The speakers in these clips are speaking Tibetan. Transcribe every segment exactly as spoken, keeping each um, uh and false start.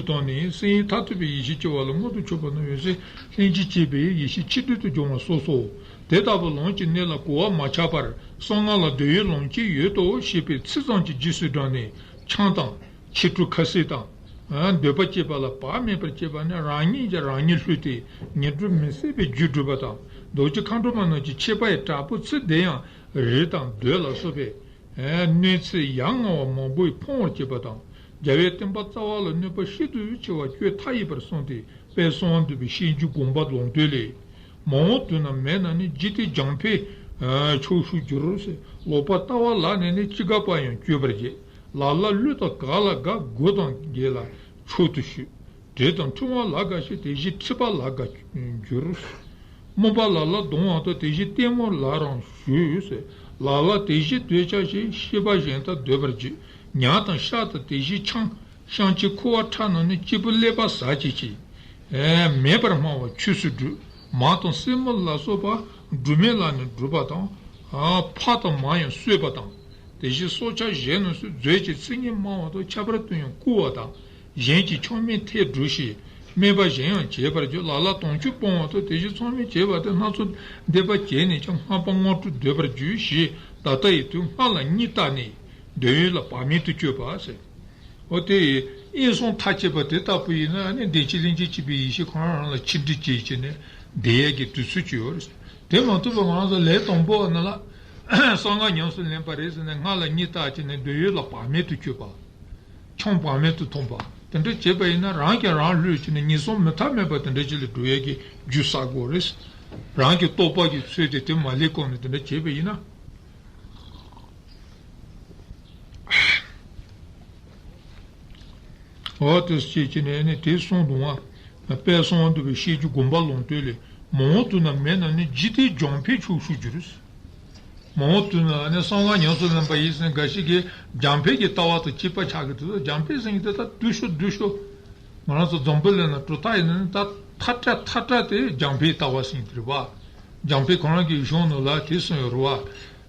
དང་ནི། སེམས་ཡུལ་མཐར་ཐུག་པའི་ཡེ་ཤེས་སྐྱེ་བ་ལ་མངོན་དུ་ཕྱོགས་པ་ན་འོད་གསལ་ལྷན་ཅིག་སྐྱེས་པའི་ཡེ་ཤེས་ཆེས་འབྲིང་དུ་སྦྱོང་བ་སོགས་སོ། དེ་ལྟ་བུ་ལམ་གྱི་གནད་ལ་གོ་བ་མ་ཆགས་པར་གསང་སྔགས་ལ་འདོད་ཡོན་ལམ་གྱི་ཡོད་དོ་ཞེས་པའི་ཚིག་ཙམ་གྱི་རྗེས་སུ་འབྲངས་ནས་ཆང་དང་། ཕྱི་དྲོ་ཁ་ཟས་དང་། འདོད་པ་སྐྱེས་པ་ལ་བག་མེད་པར་སྐྱེས་པ་ནི་རང་ཉིད་ཀྱིས་རང་ཉིད་བསླུས་ཏེ་ངན་འགྲོར་མི་སྲིད་པའི་རྒྱུ་བསྒྲུབས་པ་དང་། རྡོ་རྗེ་མཁའ་འགྲོ་མ་རྣམས་ཀྱི་མཆོད་པ་ཡི་བྲག་ཕུག་ཚུལ་དེ་ཡང་རི་དང་རྡོ་ལ་སོགས་པའི་གནོད་འཚེ་ཡ་ང་བ་མང་པོས་ཕུང་བར་བྱེད་པ་དང་། རྒྱལ་བའི་བསྟན་པ་རྩ་བ་ལ་གནོད་པ་ཤིན་ཏུ་ཆེ་བ་བཅོས་མཐའ་ཡས་པར་གསུངས་ཏེ། དཔལ་གསང་བ་འདུས་པའི་སྤྱོད་འཇུག་དགོངས་པ་ལམ་སྟོན་ལས། མ་འོངས་དུས་ན་མེད་ན་ནི་འཇིག་རྟེན་རྒྱང་འཕེན་ཕྱོགས་བཞུད་འགྱུར་ཟེར། ལོག་པར་ལྟ་བ་ལ་གནས་ནས་ཅི་དགའ་བ་ཡང་བཅོས་པར་བྱེད། ལ་ལ་བསླུ་དང་ག་ལ་དགའ། མགུ་དང་དགེ་ལ་མཆོག་ཏུ་ཞུ། འདྲེ་དང་འཁྲུལ་བ་ལ་དགའ་ཞིང་དེ་བཞིན་ཁྲིད་པ་ལ་དགའ་འགྱུར། རྨོངས་པ་ལ་ལ་གདུང་བ་དང་དེ་བཞིན་ལྟད་མོ་ལ་རང་ཞུ་ཟེར། ལ་ལ་དེ་བཞིན་འདོད་ཆགས་ཤིང་ཤེས་པ་གཞན་དག་འདོད་པར་བྱེད། ཉ་དང་ཤ་དང་དེ་བཞིན་ཆང་། བཤང་གཅི་ཁུ་བ་ཁྲག་རྣམས་ནི་སྐྱེས་བུ་ཀླད་པ་ཟ་བྱེད་ཅིང་། མེད་པར་སྨྲ་བ་ཆོས་སུ་སྒྲུབ། མ་དང་སྲེ་མོ་ལ་སོགས་པ་སྒྲུབ་མེད་ལ་ནི་སྒྲུབ་པ་དང་། ཕ་དང་མ་ཡང་གསོད་པ་དང་། དེ་བཞིན་སྲོག་ཆགས་གཞན་རྣམས་སུ་མཛོད་ཅིང་ཚིག་ངན་སྨྲ་བ་དང་ཁྱད་པར་དུ་ཡང་བསྐུལ་བ་དང་། གཞན་གྱི་ཆགས་མིན་ཐལ་སྒྲུབ་ཤིང་སྨད་པ་གཞན་ཡང་བྱེད་པར་འགྱུར། ལ་ལ་དམ་ཆོས་སྤོང་བ་དང་དེ་བཞིན་མཚམས་མེད་བྱེད་པ་དེ་སྣ་ཚོགས་སྡིག་པ་བྱས་ནས་ཀྱང་སྔགས་པ་དངོས་གྲུབ་འདོད་པར་འགྱུར་ཞེས་ད་ལྟ་ཡི་དུས་སྔགས་ལ་གཉིད་བཏགས་ནས་འདོད་ཡོན་ལ་བག་མེད་དུ་སྤྱོད་པ་ཟེར། འོ་དེ་ཡི་དབེན་གསུམ་མཐའ་བཅད་པ་དེ་ལྟ་བུ་ཡིན་ན་ནི་བདེ་སྐྱིད་ལྷན་སྐྱེས་སྐྱེས་པའི་ཡེ་ཤེས་ཁོ་རང་རང་ལ་ཆིག་དྲིལ་བྱེད་ཀྱི་ནི་བདེ་ཡག་གི་དུས་ཚོད་ཅིག་ཡོད་རེད། དེ་མ་ཐུབ་པ་ང་རང་ཚོ་ལས་དང་པོ་ནི་ལ་གསང་སྔགས་ཉམས་སུ་ལེན་པ་རེད་ཟེར་ནས་སྔགས་ལ་གཉིད་བཏགས་ཀྱི་ནི་འདོད་ཡོན་ལ་བག་མེད་དུ་སྤྱོད་པ། ཆང་བག་མེད་དུ་འཐུང་བ། དེ་འདྲ་བྱས་པ་ཡིན་ན་རང་གིས་རང་བསླུས་ཀྱི་ནི་ངན་སོང་མུ་མཐའ་མེད་པ་དེ་འདྲ་ཅིག་ལ་འགྲོ་ཡས་ཀྱི་རྒྱུ་བསགས་དགོས་རེད། རང་གི་རྟོགས་པ་གིས་ཚོད་དེ་དེ་མ་ལེགས་གོང་ནས་དེ་འདྲ་བྱས་པ་ཡིན་ན། འོ་དེ་སྐྱེས་ཀྱི་ནས་ནི་དེ་གསུངས་འདུག་ཨ། དཔལ་གསང་བ་འདུས་པའི་སྤྱོད་འཇུག་དགོངས་པ་ལམ་སྟོན་ལས། མ་འོངས་དུས་ན་མེད་ན་ནི་འཇིག་རྟེན་རྒྱང་འཕེན་ཕྱོགས་བཞུད་འགྱུར། མ་འོངས་དུས་ན་ནི་གསང་སྔགས་ཉམས་སུ་ལེན་པ་ཡིན་ཟེར་འགའ་ཞིག་གིས་རྒྱང་འཕེན་གྱི་ལྟ་བ་དང་བཅས་པ་ཆགས་ཀྱི་འདུག་རྒྱང་འཕེན་ཟེར་མཁན་དེ་ད་བསྡུས་ཤོག་བསྡུས་ཤོག་ང་རང་ཚོ་འཛམ་བུ་གླིང་ན་གྲུ་ཐག་ཡིན་ན་ནི་ད་ཐག་ཁྲ་ཐག་ཁྲ་དེ་རྒྱང་འཕེན་ལྟ་བ་ཟེར་མཁན་དེ་རེད་བ། རྒྱང་འཕེན་ཁོ་རང་གི་གཞུང་ནང་ལ་དེ་གསུངས་ཡོད་རེད་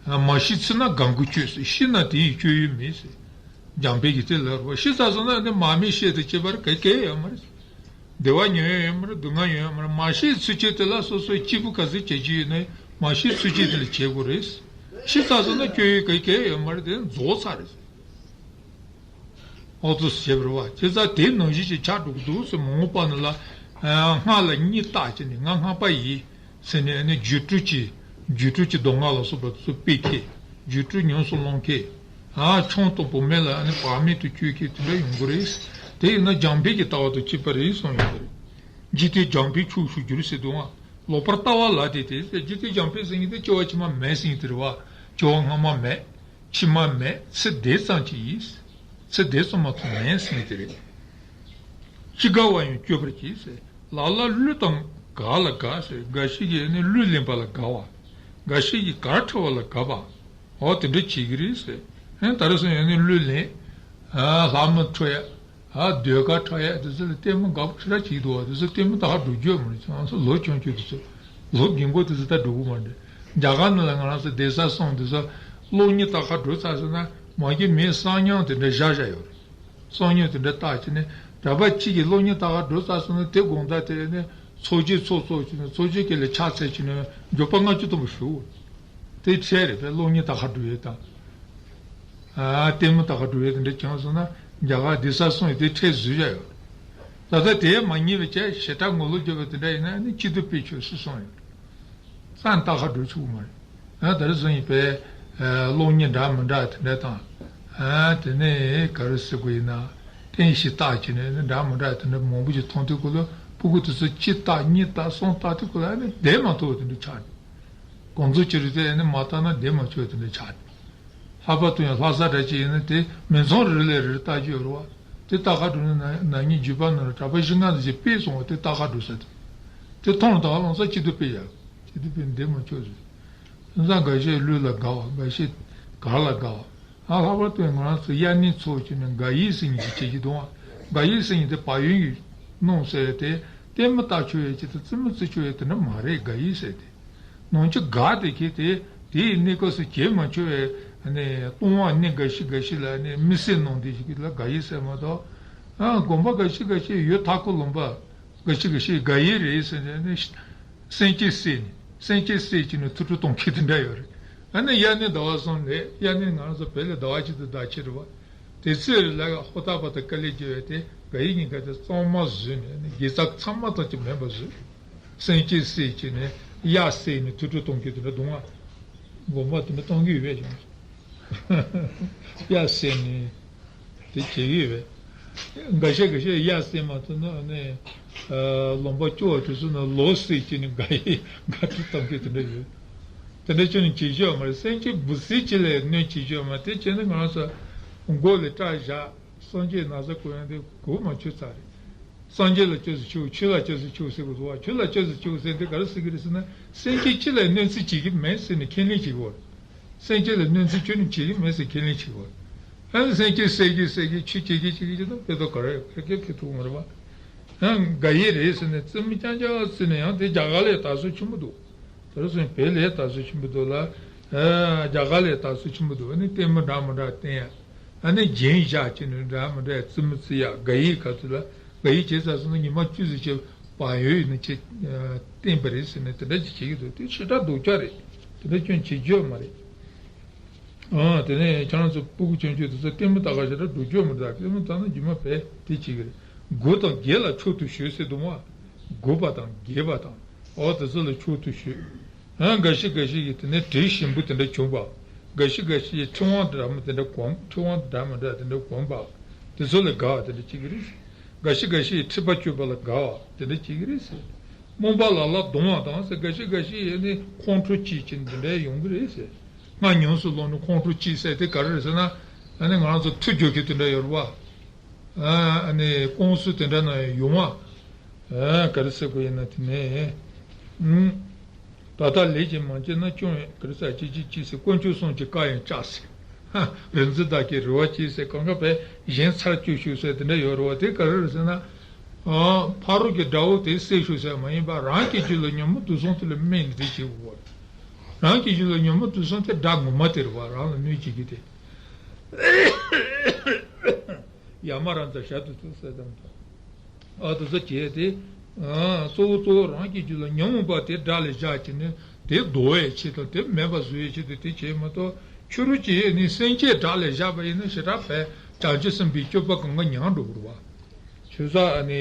བ། མ་ཤི་ཚུད་ན་གང་གི་སྤྱོད་ཟེར། ཤི་ན་དེ་ཡི་སྤྱོད་ཡུལ་མེད་ཟེར། རྒྱང་འཕེན་གྱི་དེ་ལ་རེད་བ། ཤི་ཚར་སོང་ན་ནི་མར་མེ་ཤེལ་དང་བཅས་པར་ག་གེ་ཡོད་མ་རེད། བདེ་བ་མྱོང་ཡས་ཡོད་མ་རེད། སྡུག་བསྔལ་ཡོང་ཡས་མ་རེད། མ་ཤི་ཚུད་ཆེད་དེ་ལ་སོ་སོའི་སྐྱིད་པོ་ག་ཚོད་བྱེད་རྒྱུ་ཡོད་ན་མ་ཤི་ཚུད་ཆེད་དེ་ལ་བྱེད་དགོས་རེད། ཤི་ཚར་སོང་ན་སྤྱོད་ཡུལ་ག་གེ་ཡོད་མ་རེད། དེ་རྫོགས་ཚར་རེད། ཨོ་ཙི་ཟེར་བ་རེད་བ། བྱས་ཙང་དེ་ནང་བཞིན་ཅིག་ཆགས་འགྲོ་གི་འདུག་ཟེར། མ་འོངས་པ་ནི་ལ་སྔགས་ལ་གཉིད་བཏགས་བྱས་ནས་ང་སྔགས་པ་ཡིན་ཟེར་ནས་ནི་སྒྱུ་འཕྲུལ་གྱི་སྒྱུ་འཕྲུལ་གྱི་མདོ་སྔགས་ལ་སོགས་པ་དེ་ཚོ་སྤེལ་མཁན། སྒྱུ་འཕྲུལ་ཉམས་སུ་བླང་མཁན། ཨ་ཆང་དང་བུད་མེད་ལ་ནི་བག་མེད་དུ་སྤྱོད་མཁན་དེ་འདྲ་ཡོང་གི་རེད། དེ་ཡིན་ན་རྒྱང་འཕེན་གྱི་ལྟ་བ་དང་བཅས་པ་རེད་གསུངས་ཡོད་རེད། འཇིག་རྟེན་རྒྱང་འཕེན་ཕྱོགས་བཞུད་འགྱུར་ཟེར་འདུག་ཨ། ལོག་པར་ལྟ་བ་ལ་དེ་དེ་ཟེར། འཇིག་རྟེན་རྒྱང་འཕེན་ཟེར་མཁན་དེ་སྐྱེ་བ་ཕྱི་མ་མེད་ཟེར་མཁན་དེ་རེད་བ། སྐྱེ་བ་སྔ་མ་མེད། ཕྱི་མ་མེད། ཚེ་འདི་ཙམ་གྱི་ཡིན། ཚེ་འདི་ཙམ་མ་གཏོགས་མེད་ཟེར་མཁན་དེ་རེད། ཅི་དགའ་བ་ཡང་སྤྱོད་པར་བྱེད་ཟེར། ལ་ལ་བསླུ་དང་ག་ལ་དགའ་ཟེར། འགའ་ཞིག་གིས་ནི་བསླུ་ལེན་པ་ལ་དགའ་བ། འགའ་ཞིག་གིས་གར་འཁྲབ་པ་ལ་དགའ་བ། འོ་དེ་འདྲ་བྱེད་ཀྱི་རེད་ཟེར། ཨེ་ད་རེས་སང་ཡང་ནི་བསླུ་ལེན། ཨ་ལྷ་མོ་འཁྲབ་ཡ། ཨ་ཟློས་གར་འཁྲབ་ཡ་དེ་ཚོ་ལ་ལྟད་མོ་དགའ་པོ་ཞེ་དྲག་བྱེད་ཀྱི་འདུག་བ། དེ་ཚོ་ལྟད་མོ་ད་ག་འགྲོ་རྒྱུ་ཡོད་མ་རེད། ང་ཚོ་ལོ་ཆུང་ཆུང་དེ་ཚོ་ལོ་རྒན་པོ་དེ་ཚོ་ད་འགྲོ་གི་མ་རེད། རྒྱ་གར་ནང་ལ་ང་རང་ཚོ་གདན་ས་གསུམ་དེ་ཚོ་གློག་བརྙན་ལྟ་ག་འགྲོ་ཚར་སོང་ན་མ་གི་མིའི་གསང་ཉུལ་དེ་འདྲ་བཞག་བཞག་ཡོད་རེད། གསང་ཉུལ་དེ་འདྲ་བཏགས་བྱས་ནས་གྲྭ་པ་གཅིག་གིས་གློག་བརྙན་ལྟ་ག་འགྲོ་ཚར་སོང་ན་དེ་དགོང་དག་དེ་ནས་ཚོགས་ཆོས་ཚོགས་ཚོགས་བྱས་ནས་ཚོགས་ཆོས་ཀྱི་ལས་ཕྱག་འཚལ་བྱས་ནས་འབྱོར་པ་ལྔ་བཅུ་ཐམ་པ་ཞུ། དེ་འཕྲད་རེད་པས། གློག་བརྙན་ལྟ་ག་འགྲོ་ཡས་དང་། ཨ་ལྟད་མོ་ལྟ་ག་འགྲོ་ཡས་དེ་འདྲ་བྱུང་སོང་ན་རྒྱ་གར་གདན་ས་གསུམ་ཡི་དེ་འཕྲད་བཟོས་བཞག་ཡོད། ད་ལྟ་དེ་མ་ཉེས་པ་བྱས་ཞེ་དྲག་ངོ་ལོག་རྒྱབ་པ་དེ་འདྲ་ཡིན་ན་ནི་སྐྱིད་སྡུག་དཔེ་ཆོས་སུ་སོང་ཡོད། ཙང་ལྟ་ག་འགྲོ་ཆོག་གི་མ་རེད། ཨ་ད་རེས་སང་ཡིན་པས་གློག་བརྙན་འདྲ་མི་འདྲ་དེ་འདྲ་དང་། ཨ་དེ་ནས་ག་རེ་ཟེར་དགོས་ཡིན་ན་རྟེན་གཞི་བཏགས་བྱས་ནས་ནི་འདྲ་མི་འདྲ་དེ་འདྲ་མང་པོ་ཞིག་མཐོང་དུས་སྐབས་ལ་སྤུ་གུ་དེ་ཚོ་གཅིག་བཏགས་གཉིས་བཏགས་གསུམ་བཏགས་དུས་སྐབས་ལ་ནི་བསྡད་མ་ཐུབ་པ་དེ་འདྲ་ཆགས་ནས། གང་ཚོད་ཅིག་རེད་དེ་ནི་མ་བལྟས་ན་བསྡད་མ་ཆོག་དེ་འདྲ་ཆགས། ལྷག་པར་དུ་ཡང་ལྷ་ས་འདྲ་ཅིག་ཡིན་ན་དེ་མི་ཚང་རེ་ལས་རེ་ལྟ་རྒྱུ་ཡོད་རེད་བ། དེ་ལྟ་ག་འགྲོ་ན་ན་ནིང་རྒྱུད་པ་ནང་ལ་གྲྭ་པ་བཞི་ལྔ་ཙམ་ཞིག་སྤེལ་སོང་བ་དེ་ལྟ་ག་འགྲོ་ས་དེ། དེ་མཐོང་ལ་ད་ག་ལོང་ས་སྐྱིད་སྡུག་དཔེ་ཡག་སྐྱིད་སྡུག་དཔེ་བསྡད་མ་ཆོག་ཟེར། དེང་སང་འགའ་ཤས་གླུ་ལ་དགའ་བ། འགའ་ཤས་གར་ལ་དགའ་བ། ཨ་ལྷག་པར་དུ་ང་རང་ཚོ་དབྱར་གནས་ཚོགས་ཀྱི་ནི་དགའ་ཡིས་ཟེར་མཁན་ཅིག་བྱེད་ཀྱི་འདུག་ཨ། དགའ་ཡིས་ཟེར་མཁན་དེ་བག་ཡོད་ཀྱི་གནང་ཟེར་ཏེ་ལྟད་མོ་ལྟ་ཆོག་ཡས་ཅིག་དང་རྩེད་མོ་རྩེ་ཆོག་ཡས་དེ་འདྲ་མ་རེད། དགའ་ཡིས་ཟེར་ཏེ། ནང་ཆོས་དགའ་དེ་ཁེ་དེ་དེའི་གནས་སྐབས་སུ་བྱེད་མ་ཆོག་པའི་ནི་ལྟུང་བ་གནས་འགའ་ཞིག་འགའ་ཞིག་ལ་ནི་དམིགས་བསལ་གནང་དེ་ཞིག་ལ་དགའ་ཡིས་ཟེར་མ་གཏོགས། ཨ་དགོན་པ་འགའ་ཞིག་འགའ་ཞིག་ཡུལ་མཐའ་འཁོབ་ལུང་པ་འགའ་ཞིག་འགའ་ཞིག་དགའ་ཡིག་རེད་ཟེར་ནས་ནི་སེམས་བསྐྱེད་བསྲེས་ནས་སེམས་བསྐྱེད་བསྲེས་བྱས་ནས་ཐུགས་སྤྲོ་གཏོང་མཁན་དེ་འདྲ་ཡོད་རེད། ཨ་ནི་དབྱར་གནས་ཟླ་བ་གསུམ་ལས་དབྱར་གནས་ང་རང་ཚོ་བོད་ལ་ཟླ་བ་གཅིག་ཏུ་ཟླ་ཕྱེད་རེད་བ། དེ་ཚོའི་རིང་ལ་ཧོར་ཐར་པ་དང་དཀའ་ལས་བརྒྱབ་པའི་དེ་དགའ་ཡིག་གཉིས་ཀ་དེ་གཙང་མ་བཟོས་ནས་ནི་དགེ་རྩ་ཚང་མ་ཐམས་ཅད་མེད་པ་བཟོས། སེམས་བསྐྱེད་བསྲེས་བྱས་ནས་གཡའ་བསྲེས་ནས་ཐུགས་སྤྲོ་གཏོང་མཁན་དེ་འདྲ་འདུག་ཨ། དགོན་པ་དེ་འདྲ་གཏོང་གི་ཡོད་པས་ཀྱང་། གཡའ་བསྲེས་ནས་དེ་བྱེད་ཀྱི་ཡོད་པས། འགའ་ཤས་འགའ་ཤས་གཡའ་བསྲེས་མ་ཐུབ་ན་ནི། ལུང་པ་སྐྱོ་བ་དུས་ཚོད་ན་ལོ་བསྲེས་བྱས་ནས་དགའ་ཡིག་དགའ་སྤྲོ་གཏོང་མཁན་དེ་འདྲ་ཡོད། དེ་འདྲ་ཁྱོད་ནི་བྱེད་ཆོག་མ་རེད། སེམས་བསྐྱེད་འབུ་སྲིན་ཅིག་ལས་གནོད་བྱེད་ཆོག་མ་རེད། དེ་བྱས་ན་ང་རང་ཚོ་མགོ་ལ་སྐྲ་བཞར། སངས་རྒྱས་ན་བཟའ་གོན་ཡག་དེ་གོ་མ་ཆོད་ཚར་རེད། སངས་རྒྱས་ལ་སྐྱབས་སུ་མཆིའོ། ཆོས་ལ་སྐྱབས་སུ་མཆིའོ་ཟེར་དགོས་འདུག་བ། ཆོས་ལ་སྐྱབས་སུ་མཆིའོ་ཟེར་འདི་ག་རེ་ཟེར་གྱི་རེད་ཟེར་ན། སེམས་བསྐྱེད་ཅི་ལ་གནོད་འཚེ་བྱེད་ཀྱི་མེད་ཟེར་ནས་ཁས་ལེན་བྱེད་དགོས། སེམས་བསྐྱེད་ལ་གནོད་འཚེ་ཁྱོད་ནི་བྱེད་ཀྱི་མེད་ཟེར་ཁས་ལེན་བྱེད་དགོས། ཨ་ནི་སེམས་བསྐྱེད་གསལ་གྱི་གསལ་གྱི་ཆོས་བྱེད་ཀྱི་བྱེད་ཀྱི་བྱེད་ན་དཔེ་དོན་ག་རེ་ཡོད། ཕལ་སྐད་ཕལ་ཐུག་མ་རེད་བ། ཡང་དགའ་ཡིག་རེད་ཟེར་ནས་རྩེད་མོ་རྐྱང་རྐྱང་རྩེས་ནས་ཡང་དེ་རྒྱ་གར་ལས་དར་སྲོལ་ཆེན་པོ་འདུག་དེ་རུ་སོང་བོད་ལས་དར་སྲོལ་ཆེན་པོ་འདུག་ལ། རྒྱ་གར་ལས་དར་སྲོལ་ཆེན་པོ་འདུག་ཨ་ནི་ལྟད་མོ་འདྲ་མི་འདྲ་བསྟན་ཡ། ཨ་ནི་རྒྱན་བཞག་བྱས་ནས་འདྲ་མི་འདྲ་རྩེད་མོ་རྩེ་ཡ། དགའ་ཡིག་ག་ཚོད་ལ་དགའ་ཡིག་བྱས་ཚར་སོང་ན་ཉི་མ་བཅུ་ཙམ་བྱས་བག་ཡོད་ཡིན་ན་བྱས། བསྟན་པ་རེད་ཟེར་ནས་དེ་འདྲ་ཅིག་བྱེད་ཀྱི་འདུག་དེ་ཞེ་དྲག་སྡུག་ཅག་རེད། དེ་འདྲ་ཁྱོད་བྱེད་རྒྱུ་ཡོད་མ་རེད། ཨ་དེ་ནས་ཁྱེད་རང་ཚོ་སྤུ་གུ་ཆུང་ཆུང་དེ་ཚོ་ལྟད་མོ་ལྟ་ག་ཞེ་དྲག་འགྲོ་རྒྱུ་ཡོད་མ་རེད། ད་ལྟད་མོ་ལྟ་ན་རྒྱུ་མ་བས་དེ་བྱེད་ཀྱི་རེད། དགུ་དང་བརྒྱད་ལ་མཆོག་ཏུ་ཞུ་ཟེར་འདུག་མ། དགུ་པ་དང་བརྒྱད་པ་དང་། ཨོ་དེ་ཚོ་ལ་མཆོག་ཏུ་ཞུ། ཡང་འགའ་ཞིག་འགའ་ཞིག་གིས་དེ་ནས་དྲི་ཞིམ་པོ་དེ་འདྲ་བྱུག་པ། འགའ་ཞིག་འགའ་ཞིག་གིས་ཕྲེང་བ་འདྲ་མོ་དེ་འདྲ་གོན། ཕྲེང་བ་འདྲ་མི་འདྲ་དེ་འདྲ་གོན་པ། དེ་ཚོ་ལ་དགའ་བ་དེ་འདྲ་བྱེད་ཀྱི་རེད། འགའ་ཞིག་འགའ་ཞིག་གིས་མཁྲིས་པ་བཅོས་པ་ལ་དགའ་བ་དེ་འདྲ་བྱེད་ཀྱི་རེད་ཟེར། རྨོངས་པ་ལ་ལ་གདུང་བ་དང་ཟེར། འགའ་ཞིག་འགའ་ཞིག་ཡིན་ནི་ཁོང་ཁྲོ་སྐྱེས་ཀྱིན་འདི་འདྲ་ཡོང་གི་རེད་ཟེར། སྔར་ཉམས་སུ་བླངས་ནས་ཁོང་ཁྲོ་སྐྱེས་ཟེར་དེ་ག་རེ་རེད་ཟེར་ན། ཨ་ནི་ང་རང་ཚོ་མཐུ་རྒྱོབ་མཁན་དེ་འདྲ་ཡོད་རེད་བ། ཨ་ནི་ཀུང་སུ་དེ་འདྲ་ན་ཡོང་བ། ཨ་ག་རེ་ཟེར་དགོས་ཡིན་ན་དེ་ནས། ཨུམ། ད་ལྟ་ལས་ཀྱིས་མ་བྱས་ན་སྐྱོན་ཡང་ག་རེ་ཟེར་ཅི་ཅི་ཅི་ཟེར། དཀོན་མཆོག་གསུམ་གྱི་བཀའ་ཡང་བཅག་ཟེར། ཧ། རིག་འཛིན་བདག་གིས་རེ་བ་བྱས་ཟེར། གང་ག་བས་གཞན་ཚར་གཅོད་ཤོག་ཟེར་དེ་འདྲ་ཡོད་རེད་བ། དེ་ག་རེ་རེད་ཟེར་ན། ཨ། ཕ་རོལ་གྱི་དགྲ་བོ་དེ་བསད་ཤོག་ཟེར་མ་ཡིན་པ། རང་གི་རྒྱུད་ལ་ཉོན་མོངས་དུག་གསུམ་དེ་ལ་སྨན་ནི་དེ་བྱེད་དགོས་པ་རེད། རང་གི་རྒྱུད་ལ་ཉོན་མོངས་དུག་གསུམ་དེ་དགྲ་ངོ་མ་དེ་རེད་བ། རང་ལ་གནོད་བྱེད་ཀྱི་དེ། ཡ་མ་ར་མཛའ་ཞབས་ཏུ་ཚུགས་ཟེར་དང་། ཨ་དེ་ཚོ་བྱས་ཏེ། ཨ་གཙོ་བོ་གཙོ་བོ་རང་གི་རྒྱུད་ལ་ཉོན་མོངས་པ་དེ་དགྲ་ལ་བཞག་བྱས་ནས་དེ་བཟློག་པའི་ཆེད་དང་དེ་མེད་པ་བཟོ་བའི་ཆེད་དུ་དེ་བྱས་མ་གཏོགས། ཕྱི་རོལ་གྱི་ནི་སེམས་ཅན་དགྲ་ལ་བཞག་པ་ཡིན་ན་ཞེ་དྲག་པས་བྱང་ཆུབ་སེམས་དཔའི་སྤྱོད་པ་གང་ག་ཉམས་འགྲོ་གི་རེད་བ། ཆོས་ཟག་ནི་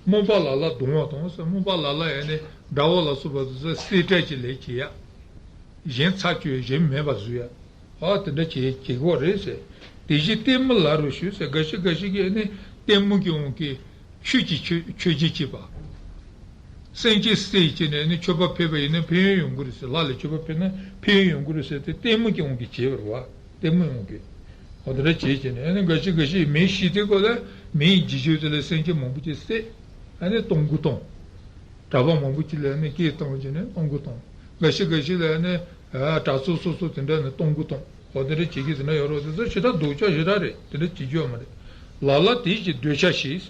རྨོངས་པ་ལ་ལ་གདུང་བ་དང་ཟེར། རྨོངས་པ་ལ་ལ་ཡང་ནི་དགྲ་བོ་ལ་སོགས་པ་དེ་ཚོ་བསད་བསྲེག་ཀྱི་ལས་བྱེད་ཡ། གཞན་ཚར་གཅོད་གཞན་མེད་པ་བཟོ་ཡ། ཨ་དེ་འདྲ་བྱེད་བྱེད་དགོས་རེད་ཟེར། དེ་བཞིན་ལྟད་མོ་ལ་རུ་ཞུ་ཟེར། འགའ་ཞིག་འགའ་ཞིག་གིས་ནི་ལྟད་མོ་གི་དབང་གིས་ཆོས་ཀྱི་ཆོས་ཆོས་བྱེད་བྱེད་པ། སེམས་ཅན་བསད་བྱས་ནས་ནི་མཆོད་པ་ཕུལ་བ་ཡིན་ན་ཕན་ཡོན་ཡོང་གི་རེད་ཟེར། ལྷ་ལ་མཆོད་པ་ཕུལ་ན་ཕན་ཡོན་ཡོང་གི་རེད་ཟེར་ཏེ་ལྟད་མོ་གི་དབང་གིས་བྱས་པ་རེད་བ། ལྟད་མོ་དབང་གིས། འོ་དེ་འདྲ་བྱས་བྱས་ནས་ཨ་ནི་འགའ་ཞིག་འགའ་ཞིག་མེ་ཤི་དེ་ཁོ་ལ་མེ་ཡི་འཇིགས་ཤོས་དེ་ལ་སེམས་ཅན་མང་པོ་ཅིག་བསད། ཨ་ནི་སྟོང་དགུ་བཏང་། གྲྭ་པ་མང་པོ་ཅིག་ལ་ནི་སྐད་བཏང་བྱས་ནས་སྟོང་དགུ་བཏང་། འགའ་ཞིག་འགའ་ཞིག་ལ་ནི་གྲྭ་ཚོགས་སོ་སོ་དེ་འདྲ་ནི་སྟོང་དགུ་བཏང་། འོ་དེ་འདྲ་བྱེད་ཀྱི་དེ་འདྲ་ཡོད་རོགས། དེ་ཚོ་ཞེ་དྲག་སྡུག་ཅག་ཞེ་དྲག་རེད། དེ་འདྲ་བྱེད་རྒྱུ་ཡོད་མ་རེད། ལ་ལ་དེ་བཞིན་འདོད་ཆགས་ཞེས་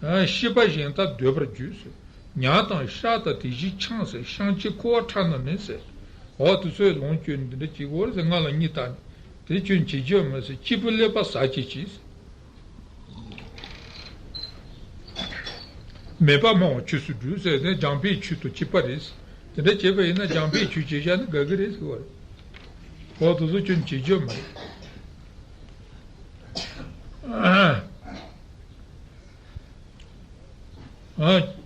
ཟེར། ཤེས་པ་གཞན་དག་འདོད་པར་འགྱུར་ཟེར། ཉ་དང་ཤ་དང་དེ་བཞིན་ཆང་ཟེར། བཤང་གཅི་ཁུ་བ་ཁྲག་རྣམས་ནི་ཟེར། འོ་དེ་ཚོའི་ལོངས་སྤྱོད་ནི་འདི་འདྲ་བྱེད་དགོས་ཟེར། ལྔ་ལ་གཉིས་བཏགས་ནས། དེ་ཁྱོད་བྱེད་རྒྱུ་ཡོད་མ་རེད་ཟེར། སྐྱིད་པོ་ཀླད་པ་ཟ་བྱེད་ཀྱིས་ཟེར། མེད་པར་སྨྲ་བ་ཆོས་སུ་འགྲུབ་ཟེར་ནས་སྦྱངས་པའི་ཆོས་དང་གཅིག་པ་རེད། དེ་འདྲ་བྱས་པ་ཡིན་ན་སྦྱངས་པའི་ཆོས་བྱེད་བཞག་ན་དགའ་གི་རེད་ཟེར་བ་རེད། འོ་དེ་ཚོ་ཁྱོད་བྱེད་རྒྱུ་མ་རེད།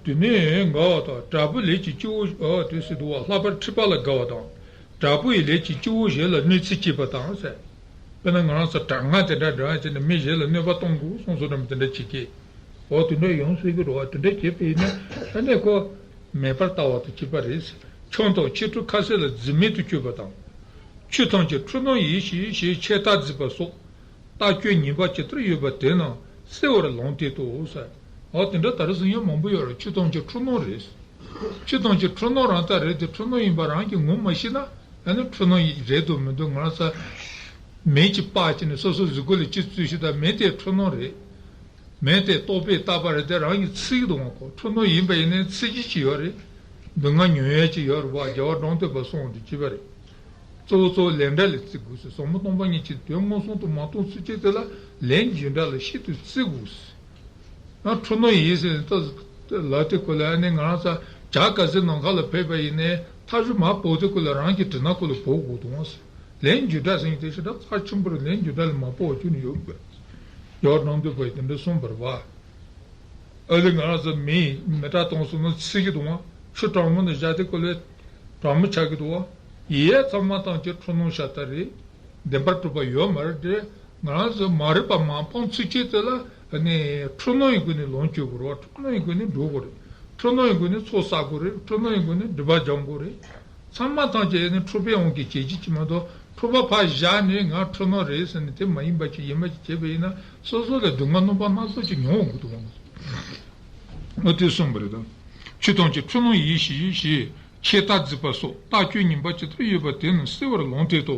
དེ་ནས་དགའ་བ་དང་དྲག་པོའི་ལས་ཀྱི་སྐྱེ་བོ། དེ་སྲིད་དུ་བ་ལྷག་པར་མཁྲིས་པ་ལ་དགའ་བ་དང་། དྲག་པོ་ཡི་ལས་ཀྱི་སྐྱེ་བོ་གཞན་ལ་གནོད་འཚེ་བྱེད་པ་དང་ཟེར། དཔེར་ན་ང་རང་ཚོ་དྲག་སྔགས་དེ་འདྲ་འདྲ་བྱས་ནས་མི་གཞན་ལ་གནོད་པ་གཏོང་དགོས་གསུངས་སོ་འདྲ་མི་དེ་འདྲ་བྱེད་ཀྱི། འོ་དེ་འདྲ་ཡོང་སྲིད་ཀྱི་རེད་བ། དེ་འདྲ་བྱེད་པ་ཡིན་ན་ཨ་ནི་ཁོ་མེད་པར་ལྟ་བ་དང་བཅས་པ་རེད། ཆང་དང་ཕྱི་དྲོ་ཁ་ཟས་ལ་རྫི་མེད་དུ་སྤྱོད་པ་དང་། ཆོས་ཐམས་ཅད་འཁྲུལ་སྣང་ཡིན་ཞེས་ཞེས་ཆད་ལྟ་བརྫིས་པ་སོགས། ལྟ་སྤྱོད་ངན་པ་ཇི་ལྟར་ཡོད་པ་དེ་རྣམས་གསལ་བར་ལུང་བསྟན་ཏོ་ཟེར། འོ་དེ་འདྲ་ད་རེས་གསུང་ཡ་མང་པོ་ཡོད་རེད། ཆོས་ཐམས་ཅད་འཁྲུལ་སྣང་རེད། ཆོས་ཐམས་ཅད་འཁྲུལ་སྣང་རང་ལྟ་རེད་དེ། འཁྲུལ་སྣང་ཡིན་པ་རང་གིས་ངོ་མ་ཤེས་ན་ཨ་ནི་འཁྲུལ་སྣང་རེད་འདུག་མི་འདུག་ང་རང་ཚོ་མེ་གཅིག་སྤར་བྱས་ནས་སོ་སོའི་གཟུགས་པོ་ལ་གཅིག་བཙུགས་ཤིག་དང་། མེ་དེ་འཁྲུལ་སྣང་རེད། མེ་དེ་རྟོག་པས་བཏགས་པ་རེད་དེ། རང་གིས་འཚིག་འདུག་གོ། འཁྲུལ་སྣང་ཡིན་པ་ཡིན་ནའི་འཚིག་གཞི་ཅིག་ཡོད་རེད། སྡུག་བསྔལ་མྱོང་ཡས་ཅིག་ཡོད་རེད་བ། རྒྱལ་བ་འབྲོམ་སྟོན་པ་གསུངས་འདུག་བྱས་པ་རེད། གཙོ་བོ་གཙོ་བོ་ལས་འབྲས་ལ་བརྩི་དགོས་ཟེར། ཟབ་མོ་སྟོང་པ་ཉིད་ཀྱི་དོན་མངོན་སུམ་དུ་མ་མཐོང་ཚུལ་གྱིས་དེ་ལ་ལན་རྒྱུ་འབྲས་ལ་ཤིན་ཏུ་བརྩི་དགོས་ཟེར། ཨ་འཁྲུལ་སྣང་ཡིན་ཟེར་ནས་ད་ལབ་དེ་ཁོ་ལ་ཨ་ནི་ང་རང་ཚ་བྱ་དཀར་ཟས་ནམ་མཁའ་ལ་ཕེབས་པ་ཡིན་ནའི་མཐའ་གཞུག་མ་བོར་དེ་ཁོ་ལ་རང་གི་དྲི་ནག་ཁོ་ལ་བོར་དགོས་འདུག་ཟེར། ལན་རྒྱུ་འབྲས་ཟེར་མཁན་དེ་ཞེ་དྲག་རྩ་ཆེན་པོ་རེད། ལན་རྒྱུ་འབྲས་ལ་མ་བོར་བ་ཁྱོན་ནས་ཡོད་དགོས། ཡར་ནང་དུ་བ་ཡི་དེ་འདྲ་གསུངས་པ་རེད་བ། ཨ་ལས་ང་རང་ཚོ་མི་མི་དྲག་གཏོང་སོང་ན་ཚིག་གི་དུང་བ་ཆུ་གྲང་མོ་ནས་བཞག་དེ་ཁོ་ལས་གྲང་མོ་ཆགས་ཀྱི་འདུག་བ། ཡིད་ཚང་མ་ཐམས་ཅད་འཁྲུལ་སྣང་ཤ་སྟག་རེད། བདེན་པར་གྲུབ་པ་ཡོད་མ་རེད་དེ། ང་རང་ཚོ་མ་རིག་པ་མ་སྤངས་ཚུལ་ཆེད་དེ་ལ་ནི་འཁྲུལ་སྣང་ཡི་སྒོ་ནས་ལོངས་སྤྱོད་དགོས་རེད་བ། འཁྲུལ་སྣང་ཡི་སྒོ་ནས་འགྲོ་དགོས་རེད། འཁྲུལ་སྣང་ཡི་སྒོ་ནས་ཚོགས་བསགས་དགོས་རེད། འཁྲུལ་སྣང་ཡི་སྒོ་ནས་སྒྲིབ་པ་སྦྱང་དགོས་རེད། ཚང་མ་ཐམས་ཅད་ནི་འཁྲུལ་པའི་དབང་གིས་བྱེད་ཀྱི་ཅི་མ་གཏོགས་འཁྲུལ་པ་ཕར་བཞག་ནས་ང་འཁྲུལ་སྣང་རེད་ཟེར་ནས་དེ་མ་ཡིན་པ་ཅིག་ཡིན་པ་ཅིག་བྱས་པ་ཡིན་ན་སོ་སོ་ལ་སྡུག་བསྔལ་རྣམ་པ་སྣ་ཚོགས་ཅིག་མྱོང་དགོས་འདུག་བ། འོ་དེ་གསུངས་པ་རེད་དམ། ཆོས་ཐམས་ཅད་འཁྲུལ་སྣང་ཡིན་ཞེས་ཞེས་ཁྱད་རྟགས་བརྫིས་པ་སོགས་རྟགས་ཆོས་ངན་པ་ཇི་ལྟར་ཡོད་པ་དེ་རྣམས་གསལ་བར་ལོངས་སྤྲད་དོ།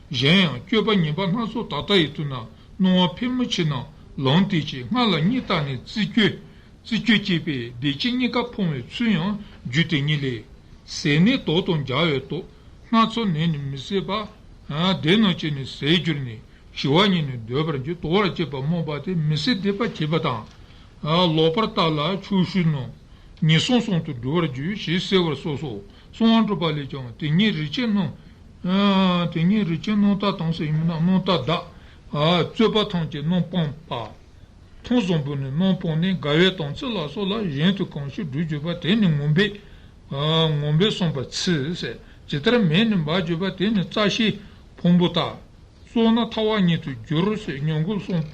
གཞན་ཡང་སྤྱོད་པ་ངན་པ་སྣ་ཚོགས་ད་ལྟ་ཡི་དུས་ན་སྣང་བ་ཕལ་མོ་ཆེ་རྣམས་ལམ་དེ་ཅིག་སྔགས་ལ་སྙིང་བཏགས་ནས་རྩི་སྤྱོད་རྩི་སྤྱོད་བྱེད་པས་བདེ་སྐྱིད་རྙེད་དཀའ་འཕོང་བའི་ཚུལ་ཡང་རྒྱུད་དེ་ཉིད་ལས། ཟས་ནི་དོག་དང་འབྱར་བས་དོག་སྣ་ཚོགས་ནས་ནི་མི་བཟད་པ། དེ་རྣམས་ཀྱིས་ནི་ཟས་གྱུར་ནས། ཞི་བ་ཉིད་ནི་འདོད་པར་འགྱུར། དོག་པར་བྱེད་པ་རྨོངས་པ་སྟེ། མི་བཟད་བདེ་བ་བྱེད་པ་དང་། ལོག་པར་ལྟ་ལ་ཕྱོགས་བཅུ་རྣམས་ངན་སོང་གསུམ་དུ་འགྲོ་བར་འགྱུར་ཞེས་གསལ་བར་གསུངས་སོ། གསང་བ་འགྲུབ་པ་ལས་ཀྱང་དེ་ཉིད་རིན་ཆེན་རྣམས། དེ་ཉིད་རིན་ཆེན་རྣམ་དག་དང་ཟེར་ཡིན་ན་རྣམ་དག་དག་རྩོད་པ་ཐམས་ཅད་རྣམ་སྤངས་པ། ཐོང་བཟང་པོ་ནི་རྣམ་སྤངས་ནས། དགའ་བའི་དམ་ཚིག་ལ་སོགས་ལ་གཞན་དུ་གང་ཞིག་སྒྲུབ་གྱུར་པ། དེ་ནི་ངན་པས་ངན་པས་བསྲུངས་པར་འཚལ་ཟེར། ཇི་ལྟར་མེ་ནི་འབར་གྱུར་པ། དེ་ནི་རྩྭ་ཤིང་ཕུང་པོ་ལྟར། བསྲུངས་ན་ཐར་བ་ཉིད་དུ་འགྱུར་ཟེར། ཉོན་གོམས་སོང་།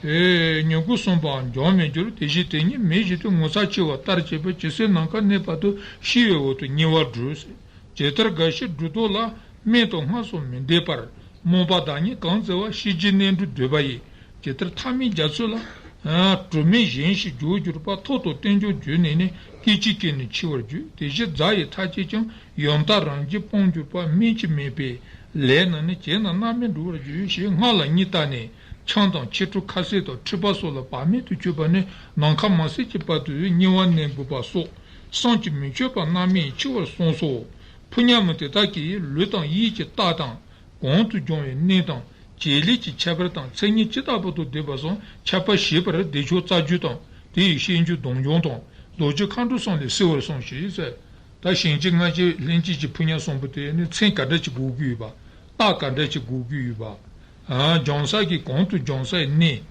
ཨེ་ཉོན་གོམས་སོང་པའང་འཇོམས་མི་འགྱུར། དེ་བཞིན་དེ་ཉིད་མེ་བཞིན་དུ། ངོ་ཚ་འཆི་བ་ལྟར་བྱེད་པས། ཇི་སྲིད་ནམ་མཁའ་གནས་བར་དུ། ཤི་བའི་འོག་ཏུ་ཉེ་བར་སྦྲུལ་ཟེར། ཇི་ལྟར་རྒ་ཤི་སྦྲུལ་གདུག་ལ། སྨན་དང་སྔགས་སོགས་མི་འདོད་པར། རྨོངས་པ་བདག་ཉིད་གང་བརྩི་བ། ཤི་རྗེས་གནས་འགྲོ་འདོད་པ་ཡིས། ཇི་ལྟར་ཐ་མལ་རྒྱ་མཚོ་ལ། གྲུབ་མིན་གཞན་ཞིག་འཇོག་གྱུར་པ། ཐོག་ཏུ་རྟེན་འབྱུང་བརྗོད་ནས་ནི། སྐད་ཅིག་གིས་ནི་འཆི་བར་འགྱུར། དེ་བཞིན་རྫ་ཡི་མཐའ་བཅད་ཀྱང་། ཡང་དག་རང་བཞིན་སྤངས་གྱུར་པ། སྨན་གྱིས་མེད་པའི་ལས་རྣམས་ནི། བྱས་ན་རྣམ་སྨིན་འགྲོ་བར་འགྱུར་ཞེས། སྔགས་ལ་སྙིང་བཏགས་ནས་ཆང་དང་ཕྱི་དྲོ་ཁ་ཟས་དང་མཁྲིས་པ་སོགས་ལ་བག་མེད་དུ་སྤྱོད་པ་ནི་ནམ་མཁའ་མ་ཟད་ཀྱི་བར་དུ་ཉེ་བར་གནས་དགོས་པ་སོགས་བསམ་གྱིས་མི་ཁྱབ་པ་རྣམ་སྨིན་འཆི་བར་གསུངས་སོ། ཕོ་ཉ་མོ་དེ་དག་གིས་ལུས་དང་ཡིད་ཀྱི་རྟགས་དང་། གོང་དུ་སྦྱོང་བའི་གནས་དང་བྱེད་ལས་ཀྱི་ཁྱད་པར་དང་མཚན་ཉིད་ཇི་ལྟ་བུ་དང་ལྡན་པ་སོགས་ཁྱབ་པ་བྱེད་པར་བདེ་མཆོག་རྩ་རྒྱུད་དང་དེ་ཡི་བཤད་རྒྱུད་སྡོམ་སྦྱོང་དང་རྡོ་རྗེ་མཁའ་འགྲོའི་གསུང་ལས་གསལ་བར་གསུངས་ཤིག་ཟེར། ད་ཞིང་གཅིག་སྔ་ཕྱི་ལྷན་སྐྱེས་ཀྱི་ཕོ་ཉ་གསུམ་པོ་དེ་ནི་མཚན་ག་འདྲ་ཅིག་དགོས་ཀྱི་ཡོད་པ། རྟགས་ག་འདྲ་ཅིག་དགོས་ཀྱི་ཡོད་པ། སྦྱོང་ས་གི་གོང་དུ་སྦྱོང་སའི་གནས།